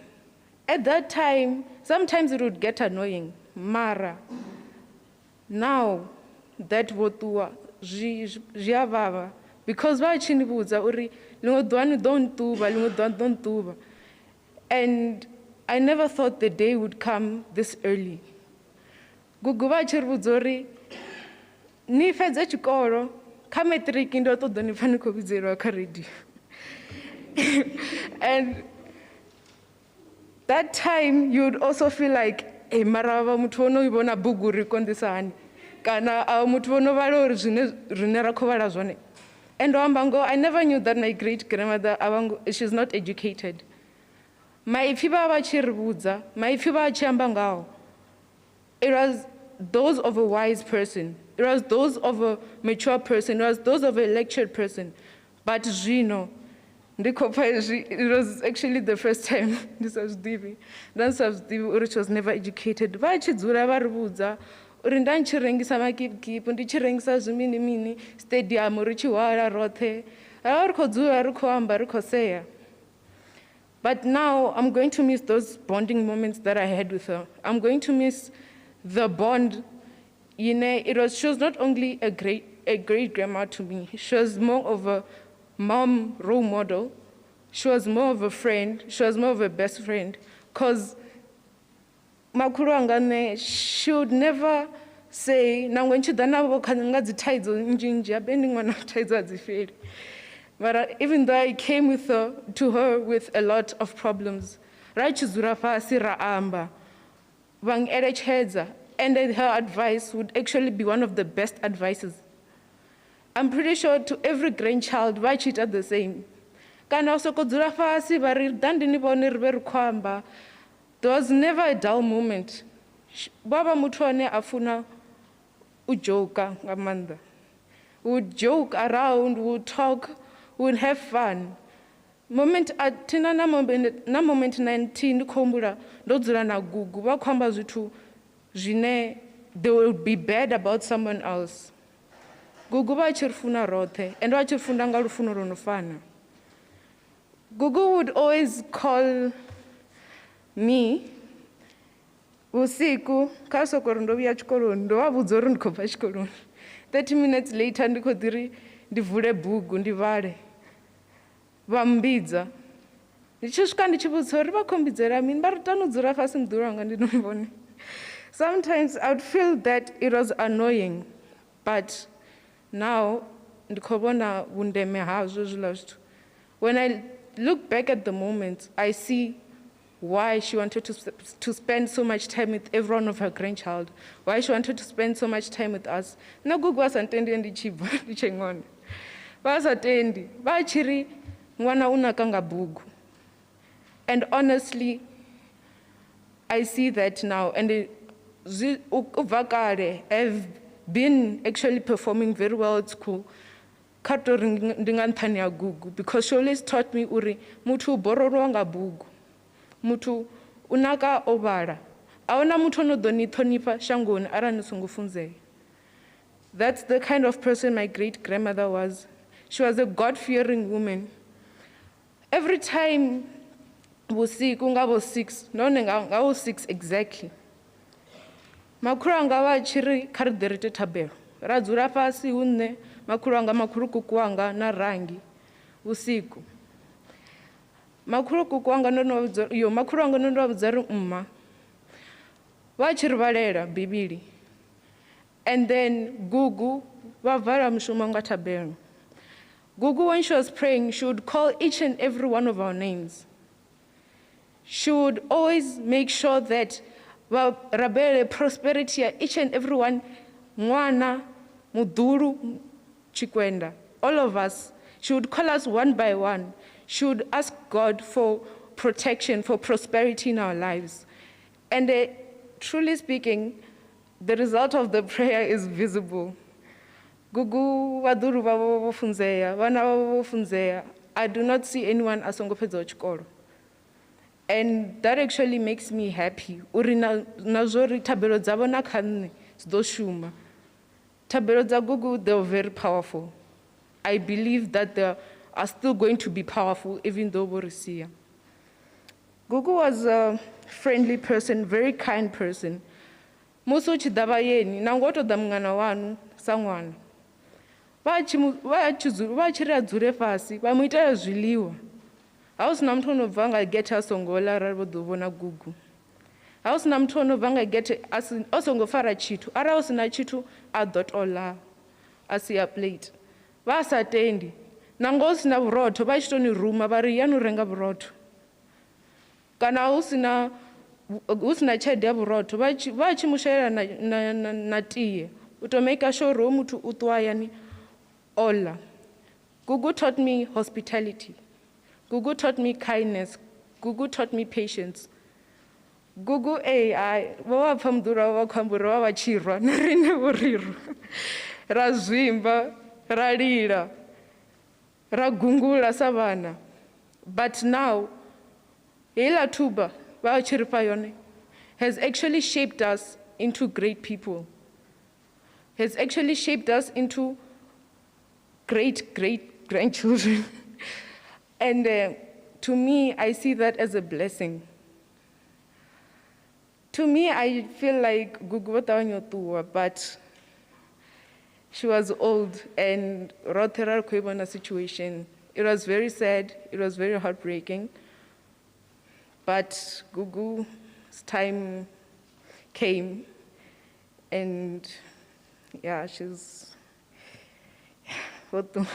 At that time, sometimes it would get annoying. Mara, now that vho ṱuwa, zwi a vhavha. Because vha tshi ni vhudza uri ḽiṅwe ḓuvha ni ḓo nṱuvha, ḽiṅwe ḓuvha ni ḓo nṱuvha. And I never thought the day would come this early. Gugu vha tshi ri vhudza uri ni fhedze tshikolo, kha matric ndo ṱoḓa ni pfa ni khou vhidzeliwa kha radio. And that time you would also feel like, hey, mara vha muthu ono i vhona bugu ri konḓisa hani, kana a muthu ono vhala uri zwine rine ra khou vhala zwone. And amba ngoho, I never knew that my great grandmother, she's not educated. Maipfi vha vha tshi ri vhudza, maipfi vha tshi amba ngao, it was those of a wise person. It was those of a mature person. It was those of a lectured person. But zwino, ndi khou pfa hezwi, it was actually the first time ndi sa zwi ḓivhi. Nda ndi sa zwi ḓivhi uri she was never educated. Vha tshi dzula vha ri vhudza uri nda ndi tshi rengisa makipikipi, ndi tshi rengisa zwimini mini, stadium ri tshi hwala roṱhe. Ra vha ri khou dzula ri khou amba, ri khou sea. But now I'm going to miss those bonding moments that I had with her. I'm going to miss the bond. She was not only a great grandma to me, she was more of a mom role model. She was more of a friend. She was more of a best friend. Because makhulu wanga nṋe, she would never say, nangwe ndi tshi ḓa navho kha nga dzi thaidzo nnzhi nnzhi, habe ndi ṅwana wa thaidzo a dzi fheli. But even though I came to her with a lot of problems, ra tshi dzula fhasi ra amba, vha ngeletshedza, and her advice would actually be one of the best advices. I'm pretty sure to every grandchild, vha tshi ita the same. Kana u soko dzula fhasi vha ri, ḓa ndi ni vhone ri vhe ri khou amba. There was never a dull moment. Vha vha muthu ane a funa u joka nga maanḓa. We would joke around, we would talk, we would have fun. Moment a thina na moment, na moment na nthihi ndi khou humbula ndo dzula na gugu vha khou amba zwithu zwine they will be bad about someone else. Gugu vha tshi ri funa roṱhe, and vha tshi ri funa nga lufuno lwo no fana. Gugu would always call me vhusiku kha soko ri ndo vhuya tshikoloni, ndo vha vhudza uri ndi khou bva tshikoloni. 30 minutes later ndi khou ḓi ri ndi vule bugu ndi vhale. Vha mmbidza. Ndi tshi swika ndi tshi vhudzisa uri vha khou mbidzela mini, vha ri tani u dzula fhasi muḓulu wanga ndi no vhone. Sometimes I would feel that it was annoying, but now ndi khou vhona vhundeme hazwo hezwiḽa zwithu. When I look back at the moment, I see why she wanted to spend so much time with every one of her grandchild, why she wanted to spend so much time with us. Nṋe gugu vha sa ntendi ndi tshi bva ndi tshe ṅwana. Vha sa tendi, vha tshi ri Ṅwana u naka nga bugu. And honestly, I see that now. And u bva kale, I've been actually performing very well at school. Kha tou ri ndi nga nṱhani ha Gugu, because she always taught me uri muthu u borolowa nga bugu, muthu u naka o vhala. A huna muthu ono ḓo ni ṱhonifha shangoni arali ni songo funzea. That's the kind of person my great-grandmother was. She was a God-fearing woman. Every time vhusiku nga vho 6, nahone nga vho 6 exactly, makhulu anga vha tshi ri kha ri ḓe ri ite thabelo. Ra dzula fhasi hu nṋe, makhulu anga, makhulukuku wanga na rangi vhusiku. Makhulukuku wanga ndo no vhudza, yo makhulu wanga ndo no vhudza ri mma vha tshi ri vhalela Bivhili. And then Gugu vha vala mushumo nga thabelo. Gugu, when she was praying, she would call each and every one of our names. She would always make sure that vha rabele prosperity ya each and every one, ṅwana, muḓulu, Chikwenda, all of us. She would call us one by one. She would ask God for protection, for prosperity in our lives. And truly speaking, the result of the prayer is visible. Gugu vhaḓulu vhavho vho funzea, vhana vhavho vho funzea. I do not see anyone a songo fhedzaho tshikolo. And that actually makes me happy. Uri na zwo ri thabelo dzavho na kha nṋe dzi ḓo shuma. Thabelo dza Gugu, they were very powerful. I believe that they are still going to be powerful even though vho ri sia. Gugu was a friendly person, very kind person. Musi u tshi ḓa vhayeni, nangwe o tou ḓa mungana waṋu sa ṅwana, vha tshi ri a dzule fhasi, vha mu itela zwiḽiwa. Ha hu sina muthu ono bva nga gethe a songo ḽa arali vho ḓo vhona Gugu. Ha hu sina muthu ono bva nga gethe a songo fara tshithu, arali hu sina tshithu a ḓo tou ḽa a sia plate. Vha sa tendi, nangwe hu sina vhurotho vha tshi tou ni ruma vha ri yani u renga vhurotho. Kana hu sina tshelede ya vhurotho vha tshi mu shelela na tie u tou make sure uri hoyu muthu u ṱuwa hayani o ḽa. Gugu taught me hospitality. Gugu taught me kindness. Gugu taught me patience. Gugu ai vho vha pfa muḓulu wavho vha khou amba uri vha vha tshi rwa na riṋe vho ri rwa. Ra zwimba, ra lila, ra gungula sa vhana. But now, heiḽa thuba vha tshi ri fha yone has actually shaped us into great people. Has actually shaped us into great, great grandchildren. And to me, I see that as a blessing. To me, I feel like Gugu vho ṱavhanya u ṱuwa, but she was old and roṱhe ra ri khou i vhona situation. It was very sad, it was very heartbreaking. But Gugu's time came, and yeah, she's what the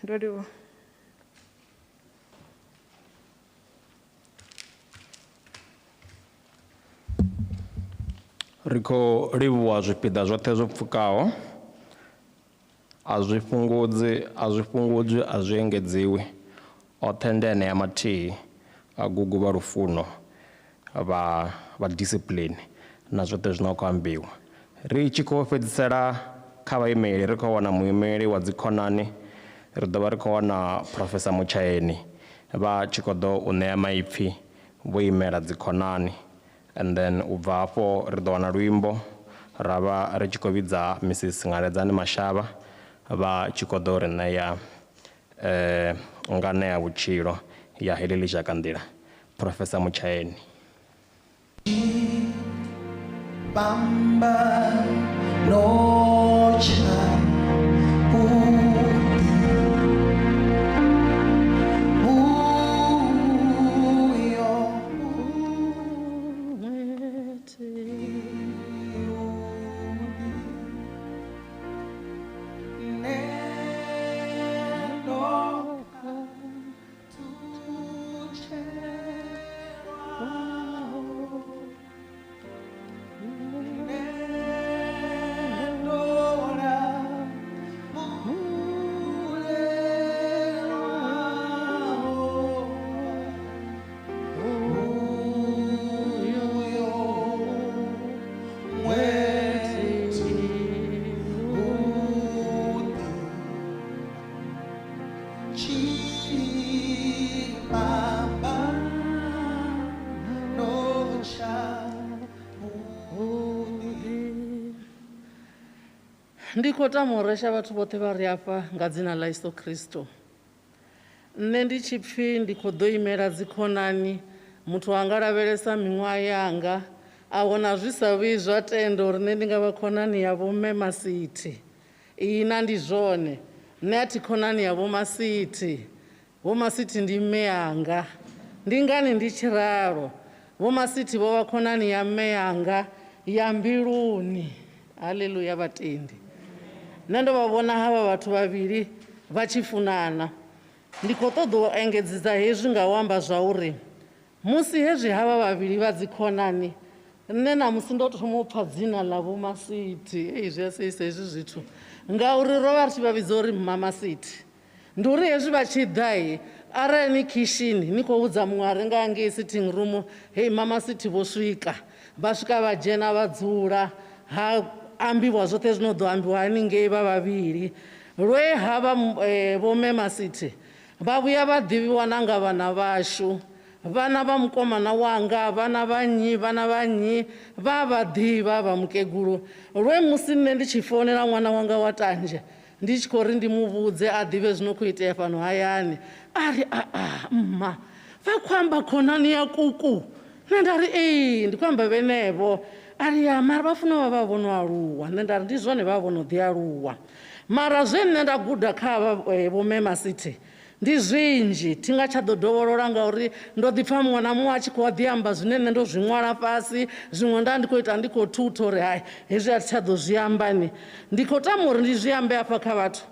ndo. Ri khou livhuwa zwipiḓa zwoṱhe zwo pfukaho, a zwi fhungudzi, a zwi fhungudzwi, a zwi engedziwi. Oṱhe ndi anea mathihi a Gugu vha lufuno, vha discipline na zwoṱhe zwine khou ambiwa. Ri tshi khou fhedzisela kha vhaimeli, ri khou wana muimeli wa dzikhonani, ri ḓo vha ri khou wana Professor Mutshaeni vha tshi khou ḓo u ṋea maipfi vho imela dzikhonani. And then u bva hafho ri ḓo wana luimbo, ra vha ri tshi khou vhidza Mrs Ngaledzani Mashava vha tshi khou ḓo ri ṋea nganea vhutshilo ya heḽi ḽizhakanḓila. Professor Mutshaeni. Bamba no cha Nora. Ndi khou tama u resha vhathu vhoṱhe vha ri afha nga dzina ḽa Yesu Kristo. Nṋe ndi tshi pfhi ndi khou ḓo imela dzikhonani, muthu anga lavhelesa miṅwaha yanga a wana zwi sa vhuyi zwa tenda uri nṋe ndi nga vha khonani ya Vho Mme Masithi. Ihina ndi zwone, nṋe a thi khonani ya Vho Masithi. Vho Masithi ndi mme anga. Ndi ngani ndi tshi ralo? Vho Masithi vho vha khonani ya mme anga ya mbiluni. Haleluya vhatendi. Nṋe ndo vha vhona havha vhathu vhavhili vha tshi funana. Ndi khou ṱoḓa u engedzedza hezwi nga u amba zwa uri musi hezwi havha vhavhili vha dzikhonani, nṋe ṋamusi ndo thoma u pfha dzina ḽa Vho Masithi. Ei, zwi a seisa hezwi zwithu ngauri ro vha ri tshi vha vhidza uri Mma Masithi. Ndi uri hezwi vha tshi ḓa, arali ni khishini ni khou vhudza muṅwe a re nga ngei sitting room, hei Mma Masithi vho swika, vha swika vha dzhena vha dzula, ha ambiwa zwoṱhe zwino ḓo ambiwa haningei vha vhavhili. Lwe havha Vho Mme Masithi vha vhuya vha ḓivhiwa na nga vhana vhashu, vhana vha mukomana wanga, vhana vha nnyi, vhana vha nnyi, vha vha ḓivha vha mukegulu. Lwe musi nṋe ndi tshi founela ṅwana wanga wa tanzhe ndi tshi khou ri ndi mu vhudze a ḓivhe zwino khou itea fhano hayani, a ri aa mma vha khou amba khonani ya kuku. Nṋe nda ri ee ndi khou amba vhenevho. A ri ya mara vha funa u vha vha vho no aluwa. Nṋe nda ri ndi zwone vha vho no ḓi aluwa. Mara zwe nṋe nda guda kha havha Vho Mme Masithi ndi zwinzhi, thi nga tsha ḓo dovholola ngauri ndo ḓi pfha muṅwe na muṅwe a tshi khou ḓi amba zwine nṋe ndo zwi ṅwala fhasi, zwiṅwe nda ndi khou ita ndi khou thutha uri hai hezwi a thi tsha ḓo zwi ambani. Ndi khou tama uri ndi zwi ambe hafha kha vhathu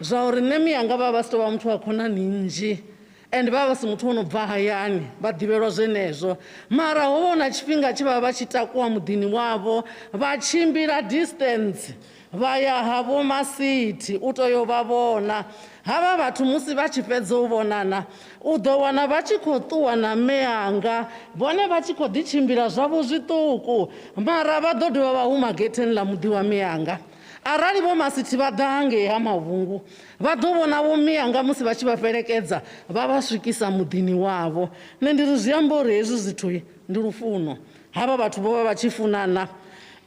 zwa uri nṋe miyanga vha vha si tou vha muthu wa khonani nnzhi, ende vha vha si muthu o no bva hayani, vha ḓivhelwa zwenezwo. Mara ho vha hu na tshifhinga tshe vha vha tshi takuwa muḓini wavho vha tshimbila distance vha ya ha Vho Masithi u tea u vha vhona. Havha vhathu musi vha tshi fhedza u vhonana u ḓo wana vha tshi khou ṱuwa na mme anga, vhone vha tshi khou ḓi tshimbila zwavho zwiṱuku, mara vha ḓo dovha vha huma getheni ḽa muḓi wa mme anga. Arali Vho Masithi vha ḓa hangei ha Mavhungu, vha ḓo vhona vho mme anga musi vha tshi vha fhelekedza vha vha swikisa muḓini wavho. Nṋe ndi ri zwi amba uri hezwi zwithu ndi lufuno. Havha vhathu vho vha vha tshi funana,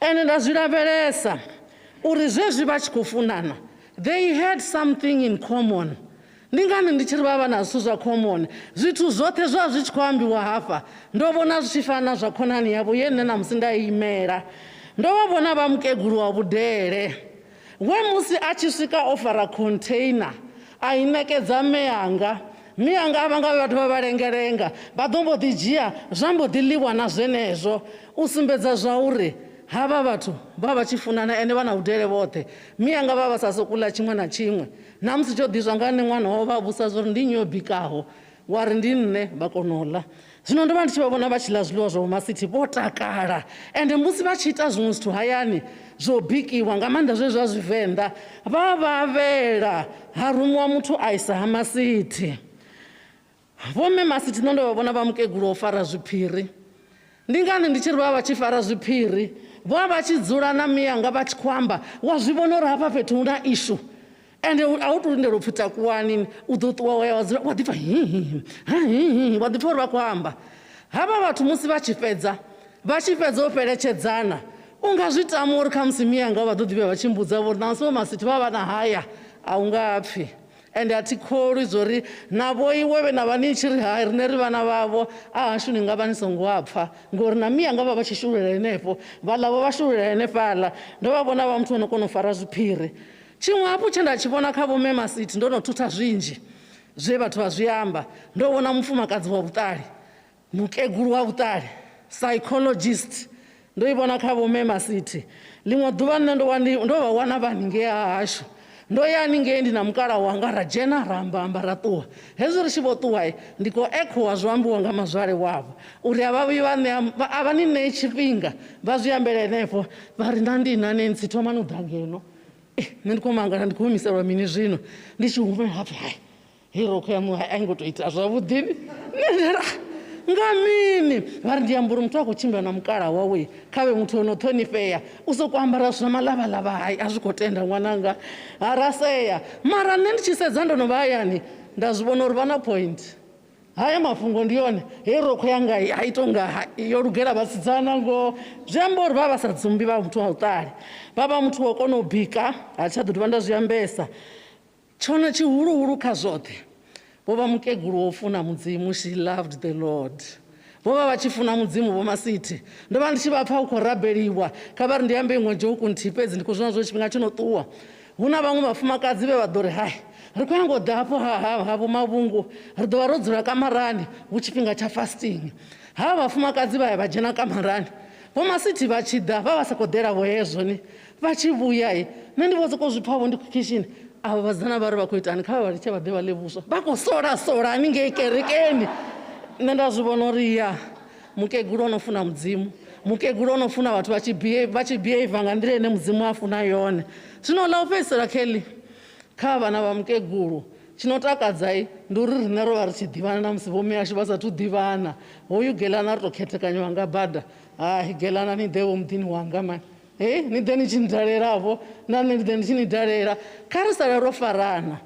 ende nda zwi lavhelesa uri zwezwi vha tshi khou funana, they had something in common. Ndi ngani ndi tshi ri vha vha na zwithu zwa common? Zwithu zwoṱhe zwa zwi tshi khou ambiwa hafha ndo vhona zwi tshi fana na zwa khonani yavho ye nṋe ṋamusi nda imela. Ndo vha vhona vha mukegulu wa vhudele we musi a tshi swika o fara container a i ṋekedza mme anga. Mme anga a vha nga vhathu vha vhalengelenga, vha ḓo mbo ḓi dzhia zwa mbo ḓi ḽiwa na zwenezwo, u sumbedza zwa uri havha vhathu vha vha tshi funana ende vha na vhudele vhoṱhe. Mme anga vha vha sa sokou ḽa tshiṅwe na tshiṅwe, na musi tsho ḓiswa nga nṋe ṅwana wavho vha vhusa zwa uri ndi nnyi o bikaho, wa ri ndi nṋe, vha kona u ḽa. Zwino ndo vha ndi tshi vha vhona vha tshi ḽa zwiḽiwa zwa Vho Masithi vho takala, ende musi vha tshi ita zwiṅwe zwithu hayani zwo bikiwa nga maanḓa zwezwi zwa zwivenḓa, vha vha vhela ha rumiwa muthu a isa ha Masithi. Vho Mme Masithi nṋe ndo vha vhona vha mukegulu o fara zwiphiri. Ndi ngani ndi tshi ri vha vha tshi fara zwiphiri? Vho vha vha tshi dzula na miyanga vha tshi khou amba, wa zwi vhona uri hafha fhethu hu na issue, ende a u tou lindela u pfhi takuwani, u ḓo ṱuwa wa ya wa dzula wa ḓi pfha hihi hihi, wa ḓi pfha uri vha khou amba. Havha vhathu musi vha tshi fhedza, vha tshi fhedza u fheletshedzana, u nga zwi tama uri khamusi miyanga vha ḓo ḓi vhuya vha tshi mbudza uri ṋamusi Vho Masithi vha vha na haya, a u nga pfhi. Ende a thi kholwi zwo ri na vho iwe vhe na vha ni tshi ri hai riṋe ri vhana vhavho, a hashu ni nga vha ni songo a pfha, ngori na miyanga vha vha tshi shululela henefho, vhaḽa vho vha shululela henefhaḽa. Ndo vha vhona vha muthu o no kona u fara zwiphiri. Tshiṅwe hafhu tshe nda tshi vhona kha Vho Mme Masithi, ndo no thutha zwinzhi zwe vhathu vha zwi amba, ndo vhona mufumakadzi wa vhuṱali, mukegulu wa vhuṱali, psychologist, ndo i vhona kha Vho Mme Masithi. Ḽiṅwe ḓuvha nṋe ndo vha wana vha haningei ha hashu, ndo ya haningei ndi na mukala wanga, ra dzhena ra amba amba ra ṱuwa. Hezwi ri tshi vho ṱuwa, ndi khou ekhowa zwo ambiwa nga mazwale wavho uri a vha vhuyi vha ṋea, a vha ni ṋei tshifhinga vha zwi ambele henefho, vha ri na ndi na Nancy thoma ni u ḓa ngeno. Nṋe ndi khou mangala, ndi khou humiselwa mini zwino, ndi tshi humela hapfi hai hei rokho yaṋu a i ngo tou ita zwavhuḓi. Nṋe nda ri nga mini? Vha ri ndi amba uri muthu a khou tshimbila na mukala wawe, kha vhe muthu o no ṱhonifhea, u sokou ambara zwithu zwa malavhalavha hai a zwi khou tenda ṅwananga, ha ra sea. Mara nṋe ndi tshi sedza ndo no vha hayani nda zwi vhona uri vha na point. Haya mafhungo ndi yone hei rokho yanga a i tonga yo lugela vhasidzana ngoho. Zwi amba uri vha vha sa dzumbi vha muthu wa vhuṱali, vha vha muthu wa kona u bika, a tsha ḓo dovha nda zwi ambesa. Tshone tshihuluhulu kha zwoṱhe vho vha mukegulu wo funa Mudzimu, she loved the Lord. Vho vha vha tshi funa Mudzimu Vho Masithi. Ndo vha ndi tshi vha pfa hu khou rabeliwa, kha vha ri ndi ambe iṅwe joke nthihi fhedzi, ndi khou zwi vhona zwo tshifhinga tsho no ṱuwa. Hu na vhaṅwe vhafumakadzi vhe vha ḓo ri hai ri khou nyanga u ḓa hafho ha Vho Mavhungu, ri ḓo vha ro dzula kamarani hu tshifhinga tsha fasting. Havha vhafumakadzi vha ya vha dzhena kamarani, Vho Masithi vha tshi ḓa vha vha sa khou ḓela vho hezwo ni, vha tshi vhuya nṋe ndi vho sokou zwi pfa vho ndi khishini. Avha vhasidzana vha ri vha khou itani, kha vha litshe vha ḓe vha ḽe vhuswa, vha khou sola sola haningei kerekeni. Nṋe nda zwi vhona uri ya mukegulu o no funa Mudzimu, mukegulu o no funa vhathu vha tshi behave nga nḓila ine Mudzimu a funa yone. Zwino ḽa u fhedzisela Kelly kha vhana vha mukegulu, tshino takadza ndi uri riṋe ro vha ri tshi ḓivhana na musi vho mme ashu vha sathu ḓivhana. Hoyu Gelana ri tou khethekanyiwa nga bada, hai Gelana ni ḓe vho muḓini wanga mani, ni ḓe ni tshi ndalela-vho na nṋe ndi ḓe ndi tshi ni dalela, kha ri sale ro farana.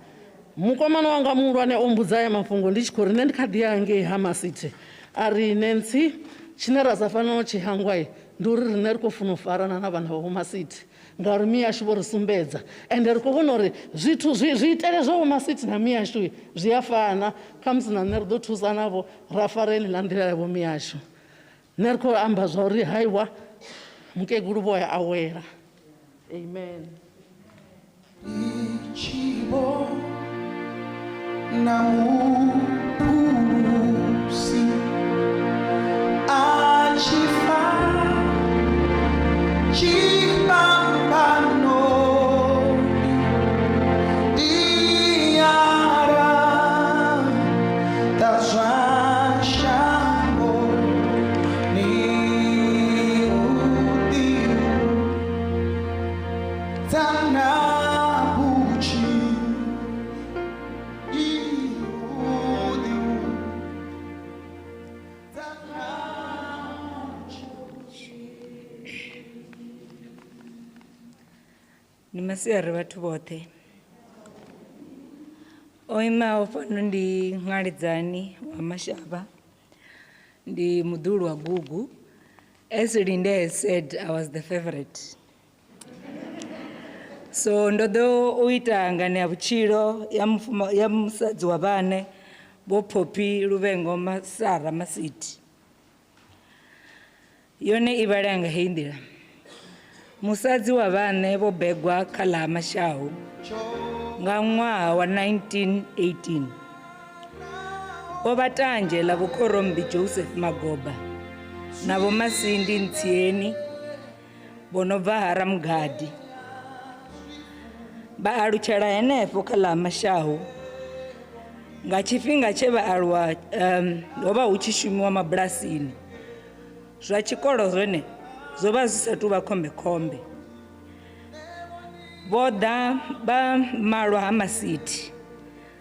Mukomana wanga muhulwane o mbudza haya mafhungo ndi tshi khou ri nṋe ndi kha ḓi ya ngei ha Masithi, a ri Nancy tshine ra sa fanela u tshi hangwa ndi uri riṋe ri khou funa u farana na vhana vha Vho Masithi, ngauri miyashu vho ri sumbedza, ende ri khou vhona uri zwithu zwiitele zwa Vho Masithi na miyashu zwi a fana, khamusi na nṋe ri ḓo thusa navho ra fara heneiḽa nḓila ya vho miyashu. Nṋe ri khou amba zwa uri haiwa mukegulu vho ya awela. Amen. Na muphulusi a tshi fa tshifhambanoni, ndi a ḓa zwa shango ni u ḓi na vhutshilo. Ndi masiari vhathu vhoṱhe. O imaho fhano ndi Ṅwalidzani wa Mashavha, ndi muḓulu wa Gugu. As Linde has said, I was the favorite. So ndo ḓo u ita nganea vhutshilo ya musadzi wa vhane Vho Phophi Luvhengo Masara Masithi. Yone i vhalea nga heyi nḓila. Musadzi wa vhane vho begwa kha ḽa Mashahu nga ṅwaha wa 1918. Vho vha tanzhe ḽa Vho-Khorombi Joseph Magoba na Vho Masindi Ntsieni vho no bva ha Ramugadi. Vha alutshela henefho kha ḽa Mashahu. Nga tshifhinga tshe vha aluwa ho vha hu tshi shumiwa mabulasini. Zwa tshikolo zwone zwo vha zwi sa tou vha khombekhombe. Vho ḓa vha malwa ha Masithi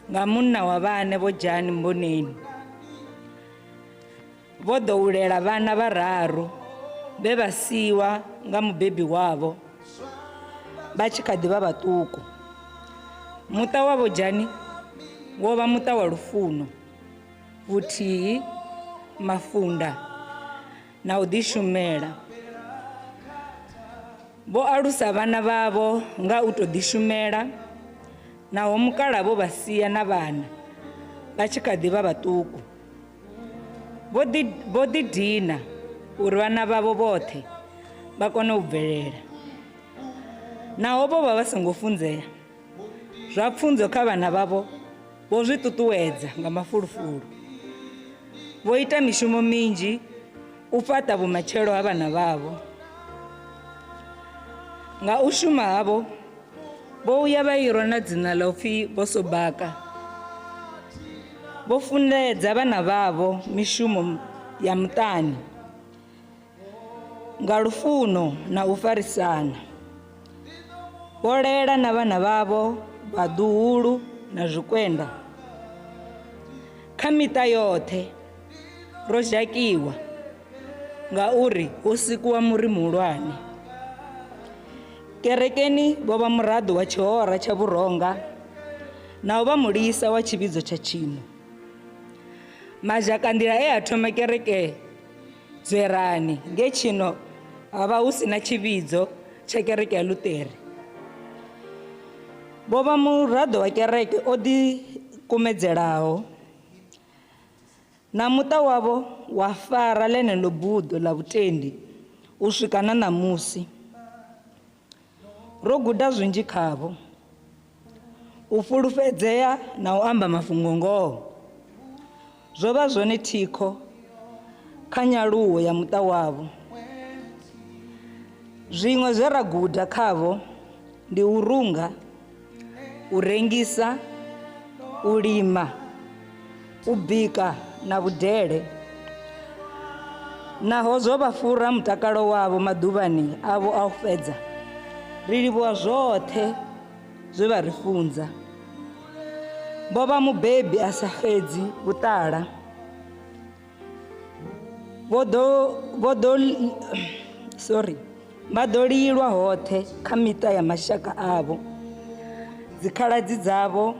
nga munna wa vhane Vho Jani Mboneni. Vho ḓo u lela vhana vhararu vhe vha siwa nga mubebi wavho vha tshi kha ḓi vha vhaṱuku. Muṱa wa Vho Jani wo vha muṱa wa lufuno, vhuthihi, mafunda na u ḓishumela. Vho alusa vhana vhavho nga u tou ḓishumela, naho mukala vho vha sia na vhana vha tshi kha ḓi vha vhaṱuku. Vho ḓidina uri vhana vhavho vhoṱhe vha kone u bvelela. Naho vho vha vha songo funzea, zwa pfunzo kha vhana vhavho vho zwi ṱuṱuwedza nga mafulufulu. Vho ita mishumo minzhi u fhaṱa vhumatshelo ha vhana vhavho. Nga u shuma havho, vho uya vha irwa na dzina ḽa u pfi Vho Sobaka. Vho funḓedza vhana vhavho mishumo ya muṱani nga lufuno na u farisana. Vho lela na vhana vhavho, vhaḓuhulu na zwikwenda. Kha miṱa yoṱhe ro zhakiwa ngauri ho sikuwa muri muhulwane. Kerekeni vho vha muraḓo wa tshihora tsha vhuronga na u vha mulisa wa tshivhidzo tsha Tshino. Mazhakanḓila e a thoma kereke Dzwerani nge tshino ha vha hu sina tshivhidzo tsha kereke ya Luṱere. Vho vha muraḓo wa kereke o ḓikumedzelaho na muṱa wavho wa fara ḽeneḽo buḓo ḽa vhutendi u swika na ṋamusi. Ro guda zwinzhi khavho, u fulufhedzea na u amba mafhungo ngoho zwo vha zwone thikho kha nyaluwo ya muṱa wavho. Zwiṅwe zwe ra guda khavho ndi u runga, u rengisa, u lima, u bika na vhudele. Naho zwo vha fura mutakalo wavho maḓuvhani avho a u fhedza, ri livhuwa zwoṱhe zwe vha ri funza. Vho vha mubebi a sa xedzi vhuṱala. Vho ḓo lilwa hoṱhe kha miṱa ya mashaka avho, dzikhaladzi dzavho,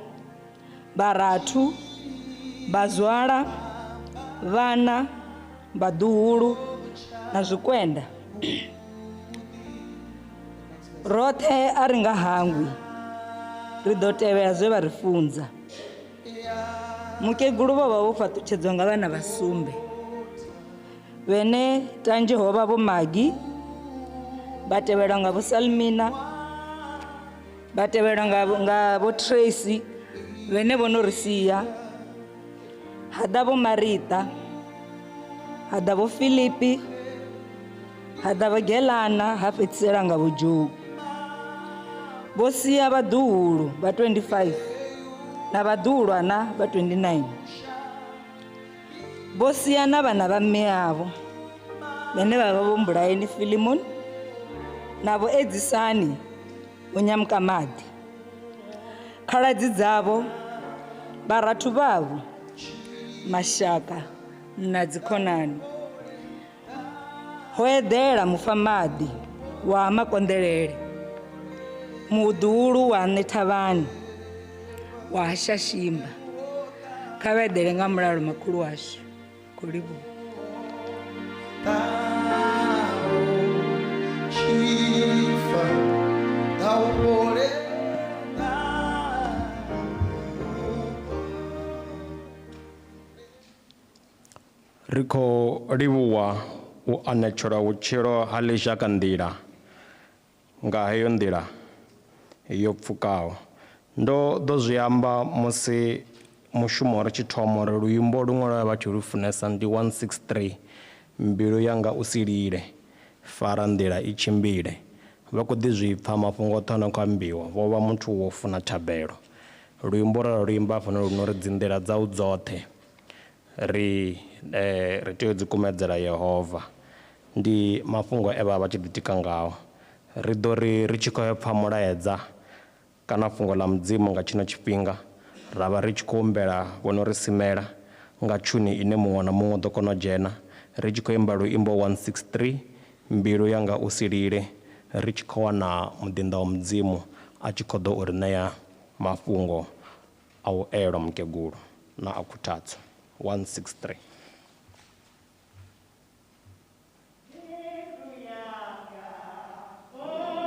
vharathu, vhazwala, vhana, vhaḓuhulu na zwikwenda. Roṱhe a ri nga hangwi, ri ḓo tevhela zwe vha ri funza. Mukegulu vho vha vho fhaṱutshedzwa nga vhana vha sumbe, vhene tanzhe ho vha vho Magi, vha tevhelwa nga vho Salmina, vha tevhelwa nga vho Tracy vhene vho no ri sia, ha ḓa vho Marita, ha ḓa vho Filipi, ha ḓa vho Gelana, ha fhedzisela nga vho Joe. Vho sia vhaḓuhulu vha 25 na vhaḓuhulwana vha 29. Vho sia na vhana vha mme avho vhane vha vha vho Mbulaeni Filimon na vho Edzisani vho Nyamukamaḓi, khaladzi dzavho, vharathu vhavho, mashaka na dzikhonani. Ho eḓela mufamaḓi wa Makonḓelele, muḓuhulu wa Ṋethavhani wa Hashashimba. Kha vha eḓele nga mulalo makhulu washu. Khou livhuwa. Ri khou livhuwa u anetshelwa vhutshilo ha ḽizhakanḓila nga heyo nḓila yo pfukaho. Ndo ḓo zwi amba musi mushumo ri tshi thoma uri luimbo luṅwe lwa vha tshi lu funesa ndi 163, mbilu yanga u si lile, fara nḓila i tshimbile. Vha khou ḓi zwi pfa mafhungo oṱhe ano khou ambiwa, vho vha muthu wo funa thabelo. Luimbo ra luimba hafhanoni lu no ri dzinḓila dzau dzoṱhe ri tea u dzi kumedzela Yehova. Ndi mafhungo e vha vha tshi ḓitika ngao. Ri ḓo ri ri tshi khou ya pfa mulaedza kana fhungo ḽa Mudzimu nga tshino tshifhinga, ra vha ri tshi khou humbela vho no ri simela nga tshuni ine muṅwe na muṅwe u ḓo kona u dzhena, ri tshi khou imba luimbo 163, mbilu yanga u si lile, ri tshi khou wana muḓinḓa wa Mudzimu a tshi khou ḓo u ri ṋea mafhungo a u elwa mukegulu na a khuthadzo. 163. Oh.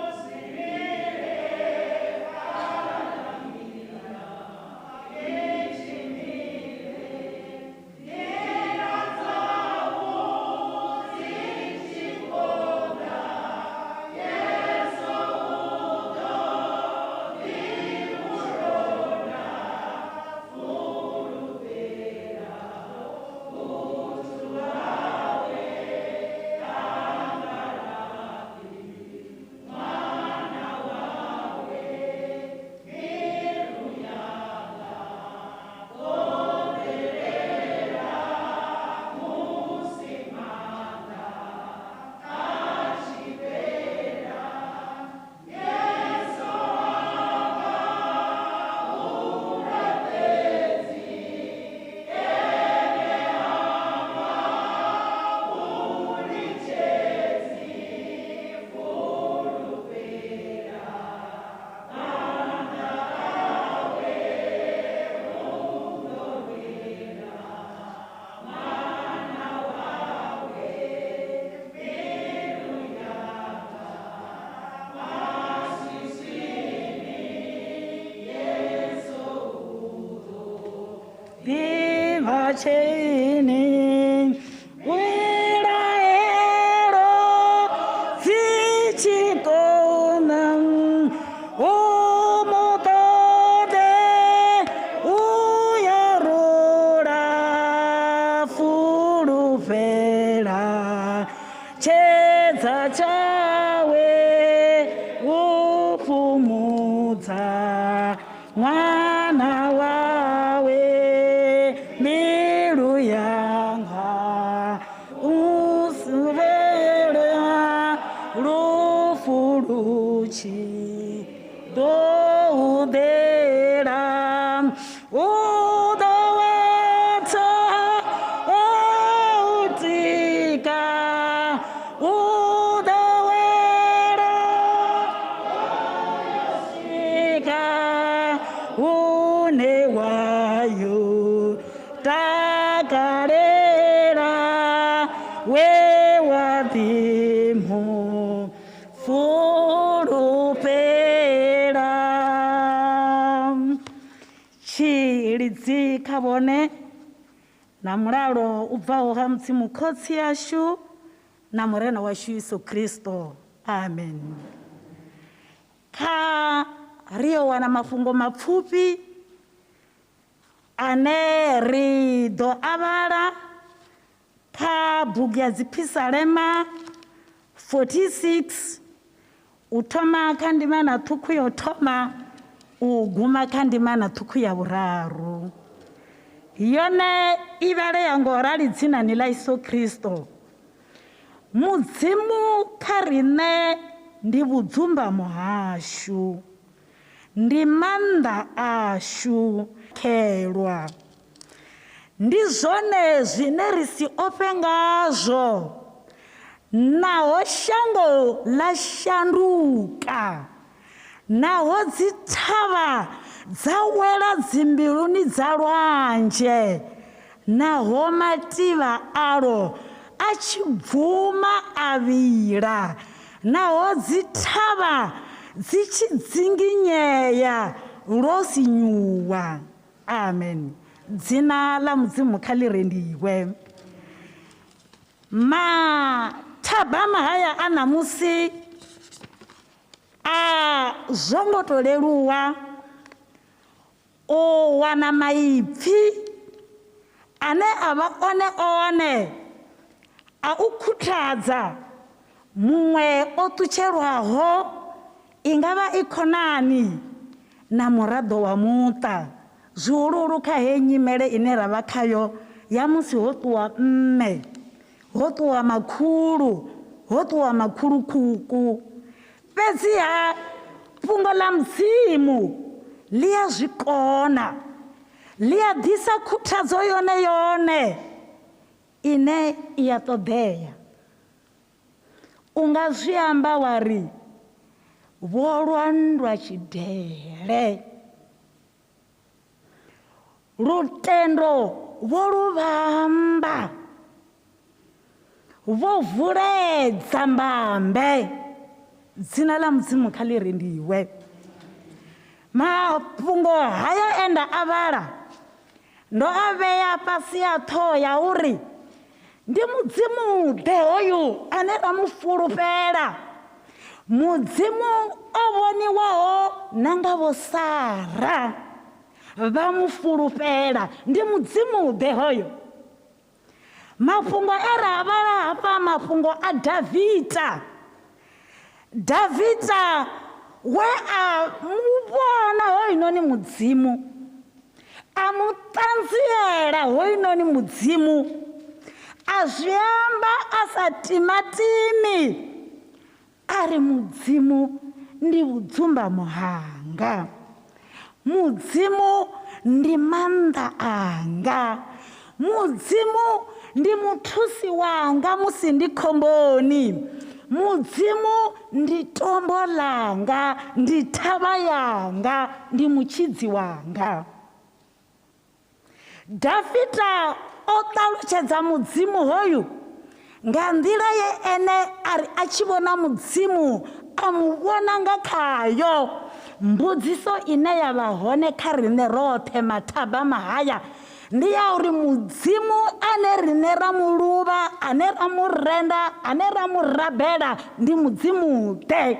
matsheni Wilaelo dzi tshi kona u mu ṱoḓe u ya rula fulufhela tshedza tshawe u fhumudza ṅwana wawe mbilu yanga u suvhela lufu lu tshi ḓo u ḓela u ḓo wetsa o u tika u ḓo wela swika hune wayo takalela we wa ḓimu fulufhela tshilidzi kha vhone na mulalo u bvaho ha mudzimu khotsi ashu na murena washu Yesu Kristo amen. Kha ri yo wana mafhungo mapfufhi ane ri ḓo avhala kha bugu ya dziphisalema 46 u thoma kha ndimana ṱhukhu yo thoma u guma kha ndimana ṱhukhu ya vhuraru. Yone i vhalea ngo rali dzinani ḽa Yesu Kristo. Mudzimu kha riṋe ndi vhudzumbamo hashu, ndi maanḓa ashu khelwa. Ndi zwone zwine ri si ofhe ngazwo, naho shango ḽa shanduka, naho dzithavha dza wela dzimbiluni dza lwanzhe, naho mativha alo a tshi bvuma a vhila, naho dzithavha dzi tshi dzinginyea lwo sinyuwa. Amen. Dzina ḽa Mudzimu kha ḽi rendiwe. Mathabama haya a ṋamusi a zwo ngo to leluwa u wana maipfi ane a vha one one a u khuthadza muṅwe o ṱutshelwaho, i nga vha i khonani na muraḓo wa muṱa, zwihuluhulu kha heyi nyimele ine ra vha khayo ya musi ho ṱuwa mme, ho ṱuwa makhulu, ho ṱuwa makhulukhuku. Fhedziha fhungo ḽa Mudzimu ḽi a zwi kona, ḽi a ḓisa khuthadzo yone yone ine i a ṱoḓea. U nga zwi amba wa ri vho lwa nndwa tshidele, lutendo vho lu vhamba, vho vuledza mbambe. Dzina ḽa Mudzimu kha ḽi rendiwe. Mafhungo haya e nda a vhala ndo a vhea fhasi ha ṱhoho ya uri ndi Mudzimu ḓe hoyu ane ra mu fulufhela, Mudzimu o vhoniwaho na nga vho Sara vha mu fulufhela. Ndi Mudzimu ḓe hoyo. Mafhungo e ra a vhala hafha, mafhungo a Davida. Davida we a mu vhona hoyunoni Mudzimu, a mu ṱanziela hoyunoni Mudzimu, a zwi amba a sa timatimi, a ri Mudzimu ndi vhudzumbamo hanga, Mudzimu ndi maanḓa anga, Mudzimu ndi muthusi wanga musi ndi khomboni, Mudzimu ndi tombo ḽanga, ndi thavha yanga, ndi mutshidzi wanga. Dafita o ṱalutshedza Mudzimu hoyu nga nḓila ye ene a ri a tshi vhona Mudzimu a mu vhona nga khayo. Mbudziso ine ya vha hone kha riṋe roṱhe mathabama mahaya ndi ya uri Mudzimu ane riṋe ra mu luvha, ane ra mu renda, ane ra mu rabela ndi Mudzimu ḓe?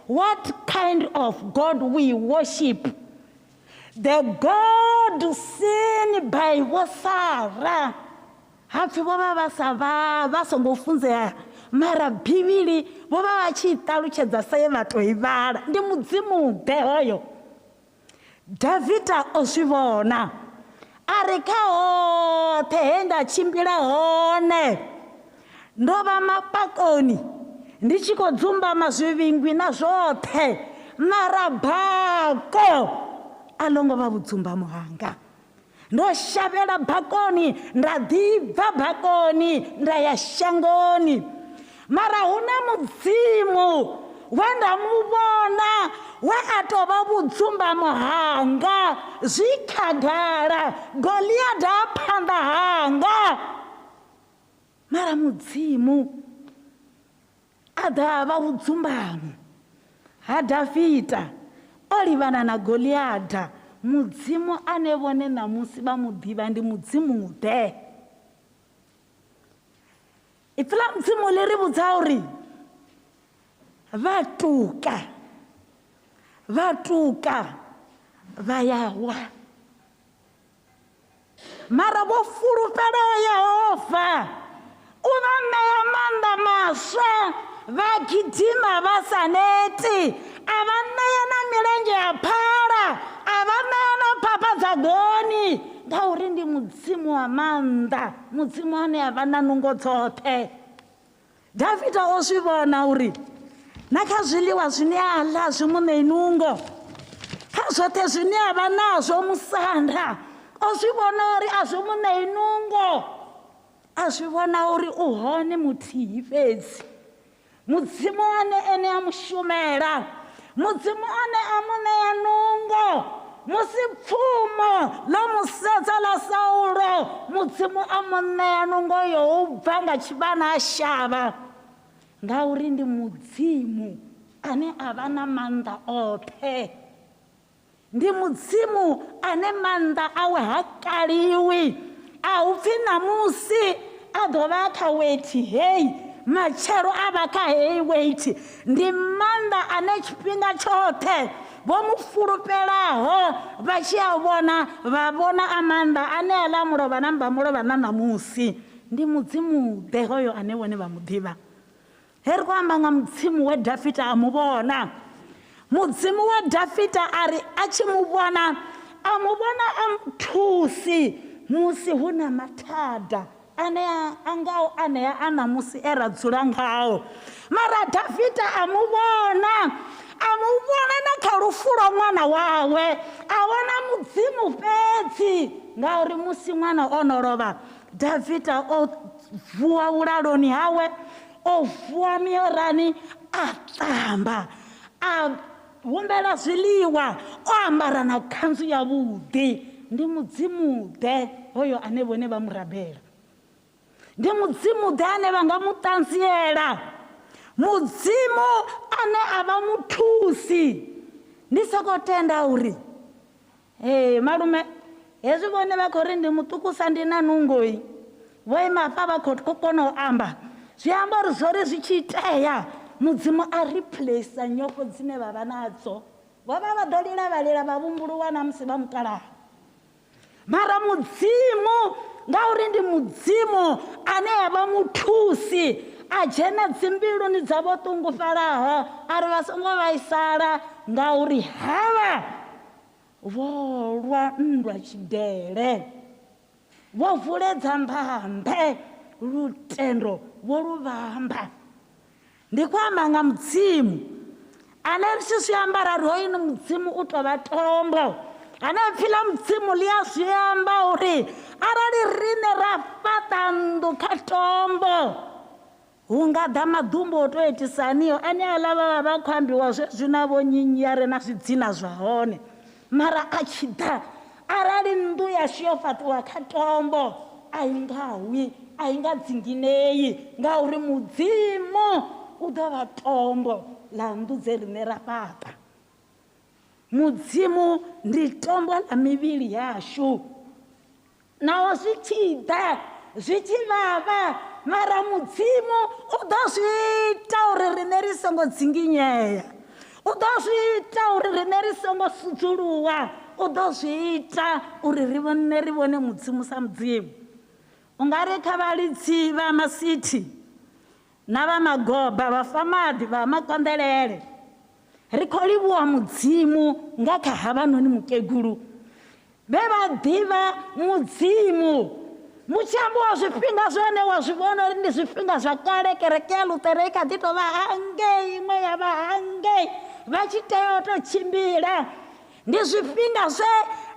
What kind of God we worship? The God seen by Vho Sara. Hapfi vho vha vha sa vha vha songo funzea, mara Bivhili vho vha vha tshi ṱalutshedza sa ye vha tou i vhala. Ndi Mudzimu ḓe hoyo? Davida o zwi vhona, a ri kha hoṱhe he nda tshimbila hone ndo vha mapakoni ndi tshi khou dzumbama zwivhingwi na zwoṱhe, mara bako a ḽo ngo vha vhudzumbamo hanga. Ndo shavhela bakoni, nda ḓi bva bakoni nda ya shangoni, mara hu na Mudzimu we nda mu vhona, we a tou vha vhudzumbamo hanga. Zwi khagala, Goliada a phanḓa hanga, mara Mudzimu a ḓa vha vhudzumbamo ha Dafita o livhana na Goliada. Mudzimu ane vhone ṋamusi vha mu ḓivha ndi Mudzimu ḓe? Ipfi ḽa Mudzimu ḽi ri vhudza uri vha tuka vha ya wa, mara vho fulufhelaho Yehova u vha ṋea maanḓa maswa, vha gidima vha sa neti, a vha ṋea na milenzhe ya phala, a vha ṋea na phapha dza goni, ngauri ndi Mudzimu wa maanḓa, Mudzimu ane a vha na nungo dzoṱhe. Davida o zwi vhona uri na kha zwiḽiwa zwine a ḽa zwi mu ṋei nungo, kha zwoṱhe zwine a vha nazwo musanda o zwi vhona uri a zwi mu ṋei nungo. A zwi vhona uri u hone muthihi fhedzi, Mudzimu ane ene a mu shumela, Mudzimu ane a mu ṋea nungo. Musi pfumo ḽo mu sedza ḽa Saulo, Mudzimu a mu ṋea nungo yo u bva nga tshivhana a shavha, ngauri ndi Mudzimu ane a vha na maanḓa oṱhe. Ndi Mudzimu ane maanḓa awe ha kaliwi. A hu pfi ṋamusi a ḓo vha kha weight hei, matshelo a vha kha hei weight. Ndi maanḓa ane tshifhinga tshoṱhe vho mu fulufhelaho vha tshi a vhona, vha vhona a maanḓa ane a ḽa mulovha na mba mulovha na ṋamusi. Ndi Mudzimu ḓe hoyo ane vhone vha mu ḓivha? He ri khou amba nga Mudzimu we Dafita a mu vhona. Mudzimu wa Dafita a ri a tshi mu vhona, a mu vhona a muthusi musi hu na mathada ane a ngaho anea a ṋamusi e ra dzula ngao. Mara Dafita a mu vhona, a mu vhona na kha lufu lwa ṅwana wawe, a vhona Mudzimu fhedzi, ngauri musi ṅwana o no lovha, Dafita o vuwa vhulaloni hawe, o vuwa miorani, a ṱamba, a humbela zwiḽiwa, o ambara na khanzu yavhuḓi. Ndi Mudzimu ḓe hoyo ane vhone vha mu rabela? Ndi Mudzimu ḓe ane vha nga mu ṱanziela? Mudzimu ane a vha muthusi. Ndi soko tenda uri ee malume, hezwi vhone vha khou ri ndi muṱukusa, ndi na nungoi, vho ima hafha vha khou kona u amba, zwi amba uri zwori zwi tshi itea Mudzimu a replace nyofho dzine vha vha nadzo. Vho vha vha ḓo lila vha lila vha vhumbuluwa na musi vha mukalaha, mara Mudzimu, ngauri ndi Mudzimu ane a vha muthusi, a dzhena dzimbiluni dza vho ṱungufhalaho, a ri vha songo vhaisala, ngauri havha vho lwa nndwa tshidele, vho vuledza mbambe, lutendo vho lu vhamba. Ndi khou amba nga Mudzimu ane ri tshi zwi ambara ri hoyu ni Mudzimu u tou vha tombo, ane pfhi ḽa Mudzimu ḽi a zwi amba uri arali riṋe ra fhaṱa nnḓu kha tombo, hu nga ḓa maḓumbu o tou itisaniho ane aḽa vha vha vha khou ambiwa zwezwi na vho nnyi ya re na zwidzina zwa hone, mara a tshi ḓa, arali nnḓu yashu yo fhaṱiwa kha tombo, a i nga wi, a i nga dzinginei, ngauri Mudzimu u ḓo vha tombo ḽa nnḓu dze riṋe ra fhaṱa. Mudzimu ndi tombo ḽa mivhili yashu. Naho zwi tshi ḓa zwi tshi vhavha, mara Mudzimu u ḓo zwi ita uri riṋe ri songo dzinginyea, u ḓo zwi ita uri riṋe ri songo sudzuluwa, u ḓo zwi ita uri ri vhone ri vhone Mudzimu sa Mudzimu. U nga ri kha vhalidzi vha masithi na vha magoba, vha famaḓi, vha makonḓelele, ri khou livhuwa Mudzimu nga kha havhanoni mukegulu vhe vha ḓivha Mudzimu. Mutshi ambiwa zwifhinga zwone wa zwi vhona uri ndi zwifhinga zwa kale, kereke ya Luṱere i kha ḓi tou vha hangei, iṅwe ya vha hangei, vha tshi tea u tou tshimbila. Ndi zwifhinga zwe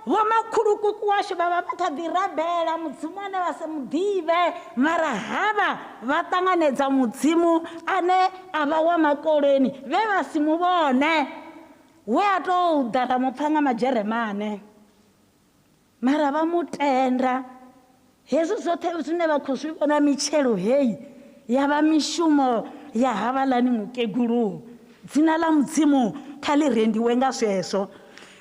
vhomakhulukuku washu vha vha vha kha ḓi rabela Mudzimu ane vha sa muḓivhe, mara havha vha ṱanganedza Mudzimu ane a vha wa makoleni, vhe vha si mu vhone, we a tou ḓa ra mu pfa nga madzheremane, mara vha mu tenda. Hezwi zwoṱhe zwine vha khou zwi vhona, mitshelo heyi ya vha mishumo ya havhaḽani mukegulu. Dzina ḽa Mudzimu kha ḽi rendiwe nga zwezwo.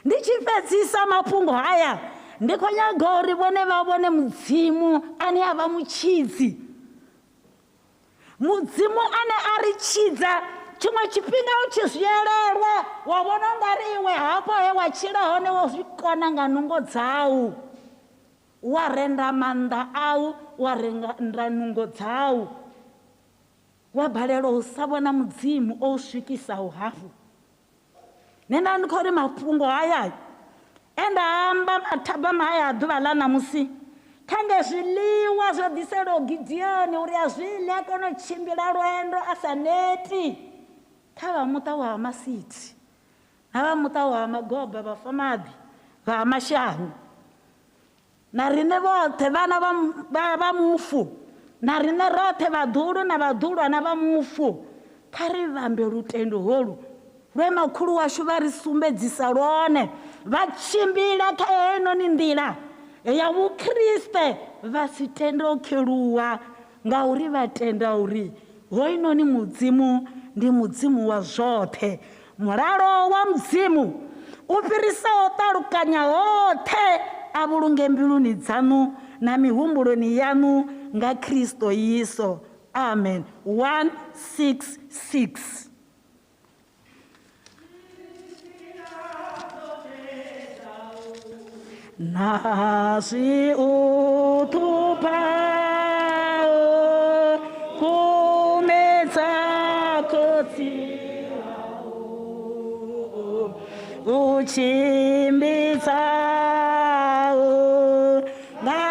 Ndi tshi fhedzisa mafhungo haya, ndi khou nyaga uri vhone vha vhone Mudzimu ane a vha mutshidzi, Mudzimu ane a ri tshidza. Tshiṅwe tshifhinga u tshi zwi elelwa wa vhona u nga ri iwe hafho he wa tshila hone wo zwi kona nga nungo dzau, wa renda maanḓa au, wa renda nungo dzau, wa balelwa u sa vhona Mudzimu o u swikisaho hafhu. Nṋe nda ndi khou ri mafhungo haya e nda amba mathabama haya a ḓuvha ḽa ṋamusi, kha nge zwiḽiwa zwo ḓiselwaho Gidioni uri a zwi ḽe a kone u tshimbila lwendo a sa neti, kha vha muṱa wa Masithi na vha muṱa wa Magoba, vha Famaḓi, vha Mashango, na riṋe vhoṱhe vhana vha mufu, na riṋe roṱhe vhaḓuhulu na vhaḓuhulwana vha mufu, kha ri vhambe lutendo holu lwe makhulu washu vha ri sumbedzisa lwone, vha tshimbila kha heinoni nḓila ya vhukriste vha si tende u kheluwa, ngauri vha tenda uri hoinoni Mudzimu ndi Mudzimu wa zwoṱhe. Mulalo wa Mudzimu u fhirisaho ṱalukanya hoṱhe a vhulunge mbiluni dzaṋu na mihumbuloni yaṋu nga Kristo Yesu. Amen. 166. Na zwi u ṱhuphaho kumedza khotsi u tshimbidzaho nga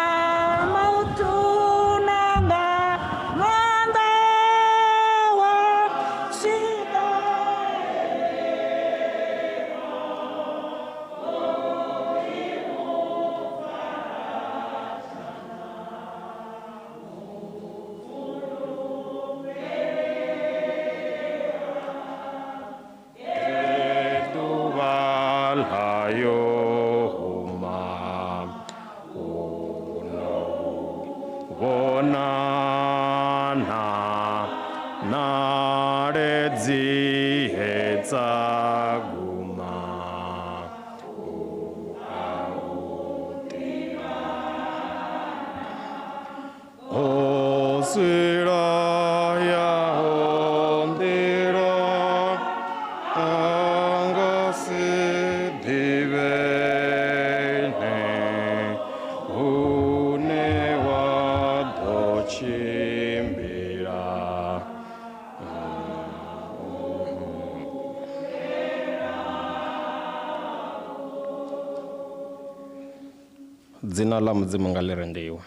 mautu na nga maanḓa wa swika. Ḓuvha ḽa yo huma, huno vhonana ṋaledzi he dza guma, u a u ḓivha. Ho sila yaho nḓila, a nga si ḓivhe nṋe hune wa ḓo tshimbila. Dzina ḽa Mudzimu nga ḽi rendiwe.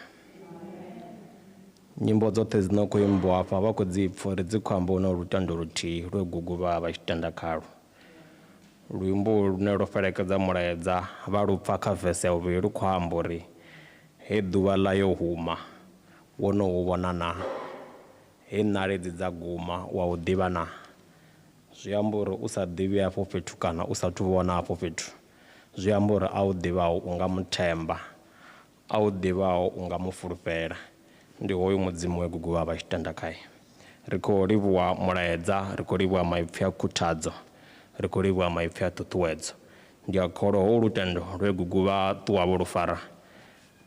Nyimbo dzoṱhe dzi no khou imbiwa hafha vha khou dzi pfa uri dzi khou amba hu na lutendo luthihi lwe gugu vha vha tshi tenda khalwo. Luimbo lune lwo fhelekedza mulaedza vha lu pfa kha vese ya vhuvhili lu khou amba uri he ḓuvha ḽa yo huma wo no hu vhona na, he ṋaledzi dza guma wa u ḓivha na. Zwi amba uri u sa ḓivhi hafho fhethu kana u sa thu vhona hafho fhethu, zwi amba uri a u ḓivhaho u nga mu themba, a u ḓivhaho u nga mu fulufhela. Ndi hoyu Mudzimu we gugu vha vha tshi tenda khae. Ri khou livhuwa mulaedza, ri khou livhuwa maipfi a khuthadzo, ri khou livhuwa maipfi a ṱhuṱhuwedzo. Ndi a kholwa ho lutendo lwe gugu vha ṱuwa vho lu fara,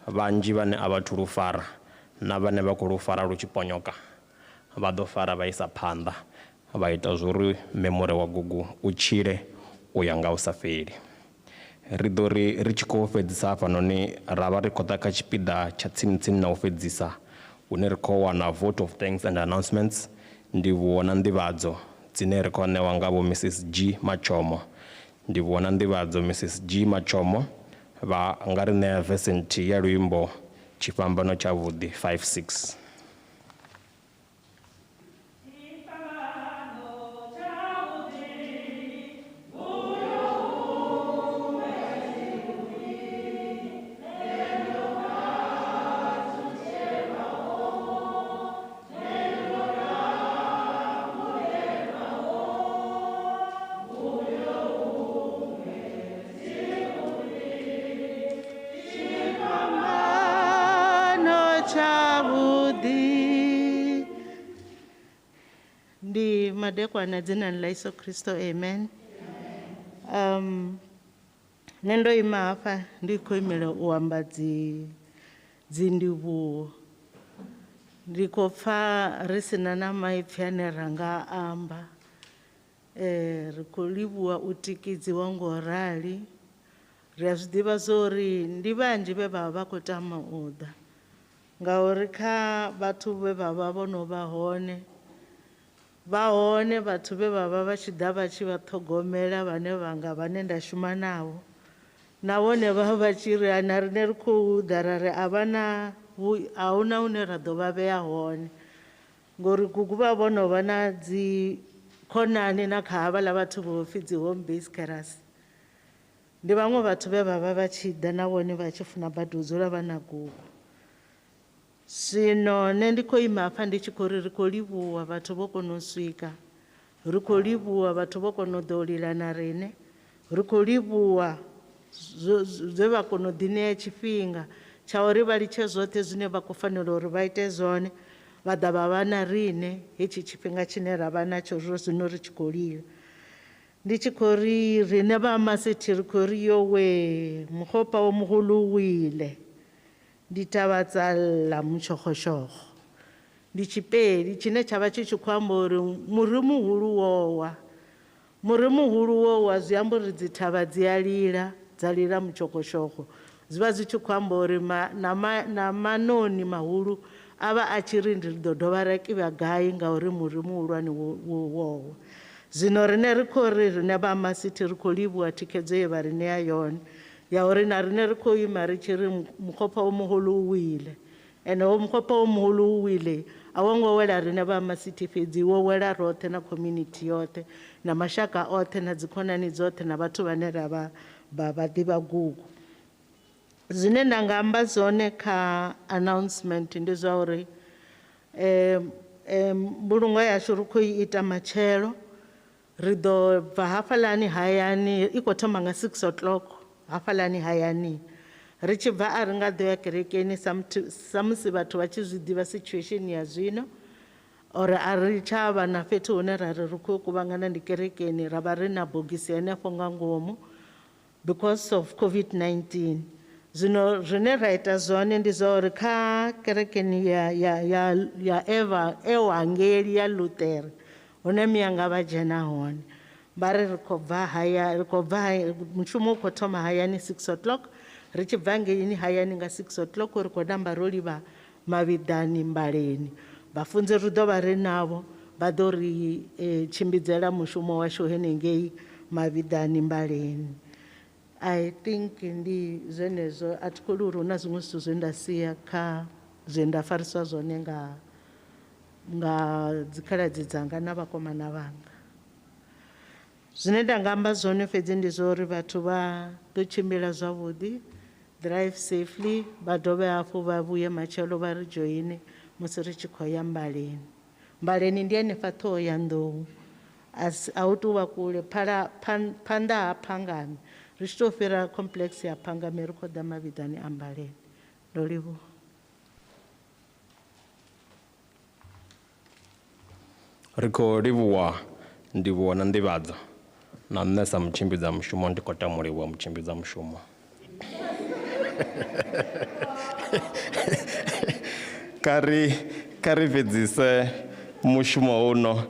vhanzhi vhane a vha thu lu fara na vhane vha khou lu fara lu tshi ponyoka vha ḓo fara vha isa phanḓa vha ita zwori memori wa gugu u tshile u ya nga u sa fheli. Ri ḓo ri ri tshi khou fhedzisa hafhanoni ra vha ri khou ḓa kha tshipiḓa tsha tsini tsini na u fhedzisa hune ri khou wana vote of thanks and announcements, ndivhuwo na nḓivhadzo dzine ri khou ṋewa nga vho Mrs G Matshomo. Ndivhuwo na nḓivhadzo Mrs G Matshomo vha nga ri ṋea verse nthihi ya luimbo Tshifhambano Tshavhuḓi 5-6. Ndi madekwana dzinani ḽa Yesu Kristo, amen. Nṋe ndo ima hafha ndi khou imela u amba dzi ndivhuwo. Ndi khou pfa ri sina na maipfi ane ra nga amba. Ri khou livhuwa u tikidziwa ngo rali. Ri a zwi ḓivha zwo uri ndi vhanzhi vhe vha vha khou tama u ḓa, ngauri kha vhathu vhe vha vha vho no vha hone, vha hone vhathu vhe vha vha vha tshi ḓa vha tshi vha ṱhogomela vhane vhanga vhane nda shuma navho, na vhone vha vha tshi ri na riṋe ri khou ḓa ra ri a vha na a huna hune ra ḓo vha vhea hone, ngori gugu vha vho no vha na dzi khonani na kha havhaḽa vhathu vho pfhi dzi home based carers. Ndi vhaṅwe vhathu vhe vha vha vha tshi ḓa na vhone vha tshi funa badi u dzula vha na gugu. Zwino nṋe ndi khou ima hafha ndi tshi khou ri ri khou livhuwa vhathu vho kona u swika, ri khou livhuwa vhathu vho kona u ḓo lila na riṋe, ri khou livhuwa zwe vha kona u ḓiṋea tshifhinga tsha uri vha litshe zwoṱhe zwine vha khou fanela uri vha ite zwone, vha ḓa vha vha na riṋe hetshi tshifhinga tshine ra vha natsho zwino ri tshi khou lila. Ndi tshi khou ri riṋe vha Masithi ri khou ri yowe mukgopa o muhulu o wile, ditaba tsa lla motšhokgošogo. Ndi tshipedi tshine tsha vha tshi tshi khou amba uri muri muhulu wo wa, muri muhulu wo wa zwi amba uri dzi thavha dzi a lila, dza lila mutshokhoshokho. Zwi vha zwi tshi khou amba uri na manoni mahulu a vha a tshi ri ndi ḓo dovha ra kivha gai ngauri muri muhulwane wo wa. Zwino riṋe ri khou ri riṋe vha Masithi ri khou livhuwa thikhedzo ye vha ri ṋea yone ya uri na riṋe ri khou ima ri tshi ri mukgopa o muhulu u wile, ende ho mukgopa o muhulu u wile a wo ngo wela riṋe vha Masithi fhedzi, wo wela roṱhe na community yoṱhe na mashaka oṱhe na dzikhonani dzoṱhe na vhathu vhane ra vha vha ḓivha gugu. Zwine nda nga amba zwone kha announcement ndi zwa uri mbulungo yashu ri khou i ita matshelo, ri ḓo bva hafhaḽani hayani i khou thoma nga 6 o'clock hafhaḽani hayani. Ri tshi bva a ri nga ḓo ya kerekeni sa musi vhathu vha tshi zwi ḓivha situation ya zwino, uri a ri tsha vha na fhethu hune ra ri ri khou kuvhangana ndi kerekeni, ra vha ri na bogisi henefho nga ngomu because of COVID-19. Zwino zwine ra ita zwone ndi zwa uri kha kerekeni ya Evangeli ya Luther hune miyanga vha dzhena hone, vha ri ri khou bva haya, ri khou bva haya, mushumo u khou thoma hayani 6 o'clock, ri tshi bva ngeini hayani nga 6 o'clock ri khou namba ro livha mavhiḓani Mbaleni. Vhafunzi ri ḓo vha ri navho vha ḓo ri tshimbidzela mushumo washu henengei mavhiḓani Mbaleni. I think ndi zwenezwo, a thi kholwi uri hu na zwiṅwe zwithu zwe nda sia kha zwe nda fariswa zwone nga dzikhaladzi dzanga na vhakomana vhanga. Zwine nda nga amba zwone fhedzi ndi zwa uri vhathu vha ḓo tshimbila zwavhuḓi, drive safely, vha dovhe hafhu vha vhuye matshelo vha ri dzhoine musi ri tshi khou ya Mbaleni. Mbaleni ndi hanefha Ṱhohoyanḓou, a hu tou vha kule, phanḓa ha Phangami, ri tshi tou fhira complex ya Phangami ri khou ḓa mavhiḓani a Mbaleni. Ndo livhuwa. Ri khou livhuwa ndivhuwo na nḓivhadzo. Na nṋe sa mutshimbidza mushumo ndi khou tama u livhuwa mutshimbidza mushumo. Kha ri fhedzise mushumo uno.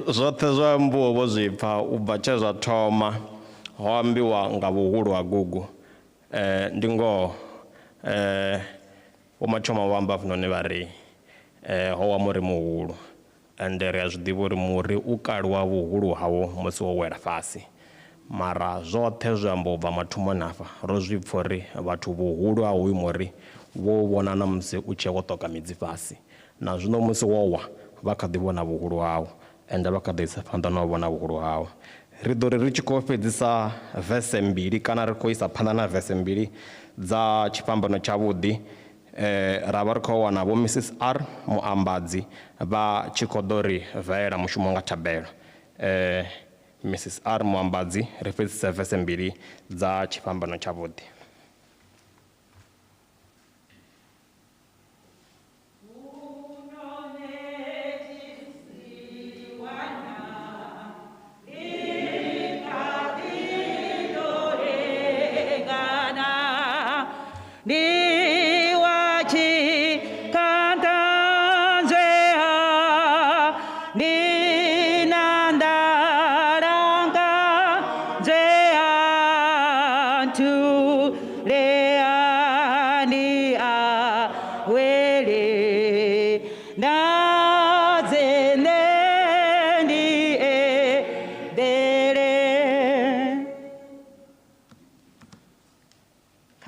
Zwoṱhe zwa ambiwa vho zwi pfa u bva tshe zwa thoma ho ambiwa nga vhuhulu ha gugu. Ndi ngoho Vho Matshoma vho amba hafhanoni vha ri ho wa muri muhulu, ende ri a zwi ḓivha uri muri u kaliwa vhuhulu hawo musi wo wela fhasi. Mara zwoṱhe zwi amba u bva mathomoni hafha ro zwi pfa uri vhathu vhuhulu ha hoyu muri vho vhona na musi u tshe wo ṱoka midzi fhasi, na zwino musi wo wa vha kha ḓi vhona vhuhulu hawo, ende vha kha ḓi isa phanḓa na u vhona vhuhulu hawo. Ri ḓo ri ri tshi khou fhedzisa vese mbili kana ri khou isa phanḓa na vese mbili dza tshifhambano tshavhuḓi, ra vha ri khou wana vho Mrs R Muambadzi vha tshi khou ḓo ri vaela mushumo nga thabelo. Mrs R Muambadzi, ri fhedzise vese mbili dza tshifhambano tshavhuḓi.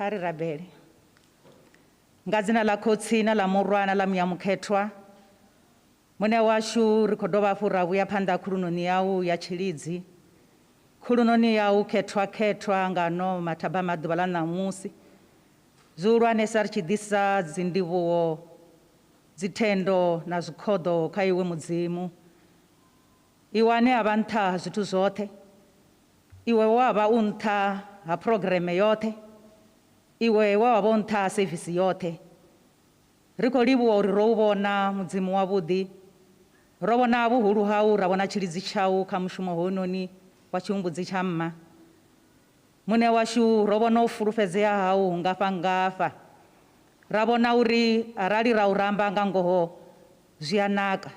Rabele. Nga dzina ḽa Khotsi na ḽa Murwa na ḽa Muya Mukhethwa, Muṋe washu ri khou dovha hafhu ra vhuya phanḓa ha khulunoni yau ya tshilidzi, khulunoni yau khethwa khethwa nga ano mathabama ḓuvha ḽa ṋamusi. Zwihulwanesa ri tshi ḓisa dzindivhuwo, dzithendo na zwikhoḓo kha iwe Mudzimu, iwe ane a vha nṱha ha zwithu zwoṱhe, iwe wa vha u nṱha ha phurogireme yoṱhe, iwe wa vha u nṱha ha sevisi yoṱhe. Ri khou livhuwa uri ro u vhona Mudzimu wavhuḓi, ro vhona vhuhulu hau, ra vhona tshilidzi tshau kha mushumo hounoni wa tshihumbudzi tsha mma. Muṋe washu, ro vhona u fulufhedzea hau ngafha ngafha, ra vhona uri arali ra u ramba nga ngoho zwi a naka,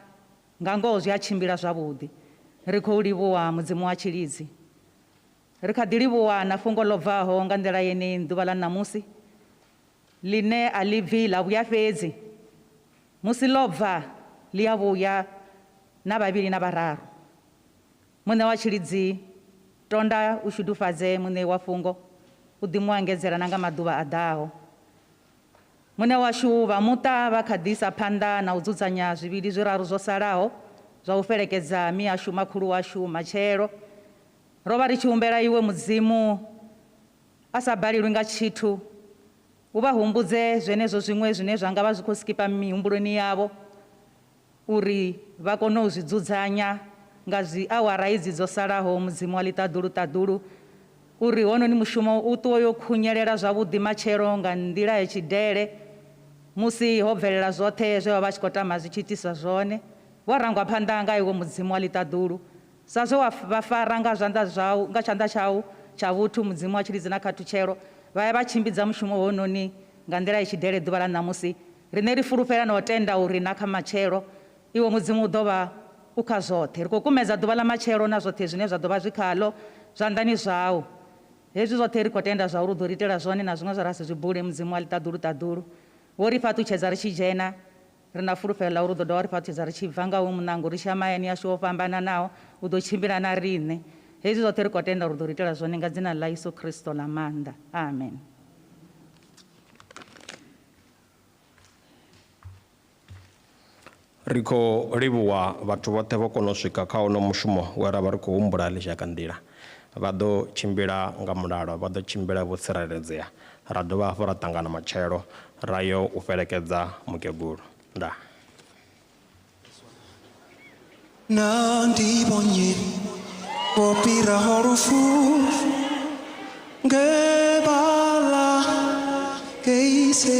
nga ngoho zwi a tshimbila zwavhuḓi. Ri khou livhuwa Mudzimu wa tshilidzi. Ri kha ḓi livhuwa na fhungo ḽo bvaho nga nḓila yeneyi ḓuvha ḽa ṋamusi, ḽine a ḽi bvi ḽa vhuya fhedzi. Musi ḽo bva ḽi a vhuya na vhavhili na vhararu. Muṋe wa tshilidzi, tonda u shudufhadze muṋe wa fhungo, u ḓi mu engedzela na nga maḓuvha a ḓaho. Muṋe washu, vha muṱa vha kha ḓi isa phanḓa na u dzudzanya zwivhili zwiraru zwo salaho zwa u fhelekedza miyashu makhulu washu matshelo. Ro vha ri tshi humbela iwe Mudzimu a sa balelwi nga tshithu, u vha humbudze zwenezwo zwiṅwe zwine zwa nga vha zwi khou skipa mihumbuloni yavho, uri vha kone u zwi dzudzanya nga dzi awara idzi dzo salaho. Mudzimu wa ḽiṱaḓulu ṱaḓulu, uri hononi mushumo u ṱuwe yo khunyelela zwavhuḓi matshelo nga nḓila ya tshidele, musi ho bvelela zwoṱhe zwe vha vha tshi khou tama zwi tshi itiswa zwone. Wo rangwa phanḓa nga iwe Mudzimu wa ḽiṱaḓulu, sa zwe wa vha fara nga zwanḓa zwau, nga tshanḓa tshau tsha vhuthu, Mudzimu wa tshilidzi na khathutshelo, vha ya vha tshimbidza mushumo hononi nga nḓila ya tshidele ḓuvha ḽa ṋamusi. Riṋe ri fulufhela na u tenda uri na kha matshelo iwe Mudzimu u ḓo vha u kha zwoṱhe. Ri khou kumedza ḓuvha ḽa matshelo na zwoṱhe zwine zwa ḓo vha zwi khaḽo zwanḓani zwau. Hezwi zwoṱhe ri khou tenda zwa uri u ḓo ri itela zwone, na zwiṅwe zwa ra si zwi bule. Mudzimu wa ḽiṱaḓulu ṱaḓulu, wo ri fhaṱutshedza ri tshi dzhena, ri na fulufhelo ḽa uri u ḓo dovha ri fhaṱutshedza ri tshi bva nga hoyu muṋango ri tshi ya mahayani ashu o fhambananaho, u ḓo tshimbila na riṋe. Hezwi zwoṱhe ri khou tenda uri u ḓo ri itela zwone nga dzina ḽa Yesu Kristo ḽa maanḓa. Amen. Ri khou livhuwa vhathu vhoṱhe vho kona u swika kha hono mushumo we ra vha ri khou humbula ḽizhaka nḓila. Vha ḓo tshimbila nga mulalo, vha ḓo tshimbila vho tsireledzea. Ra dovha hafhu ra ṱangana matshelo ra yo u fhelekedza mukegulu. Ndaa. Na ndi vhonye vho fhiraho lufu nge vhaḽa ngeise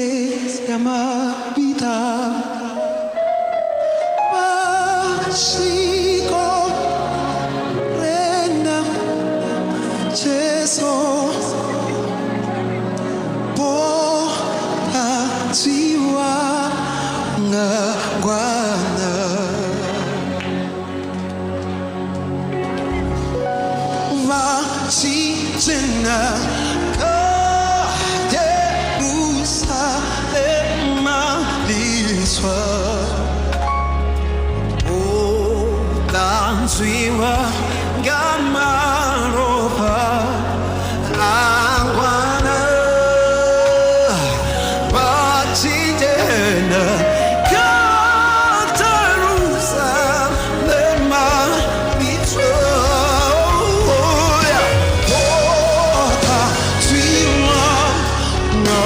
ya mavhiḓa vha tshi khou renda Jerusalema liswa u ṱanzwiwa nga malofha a ngwana vha tshi dzhena kha Jerusalema liswa. Oh, ṱanzwiwa nga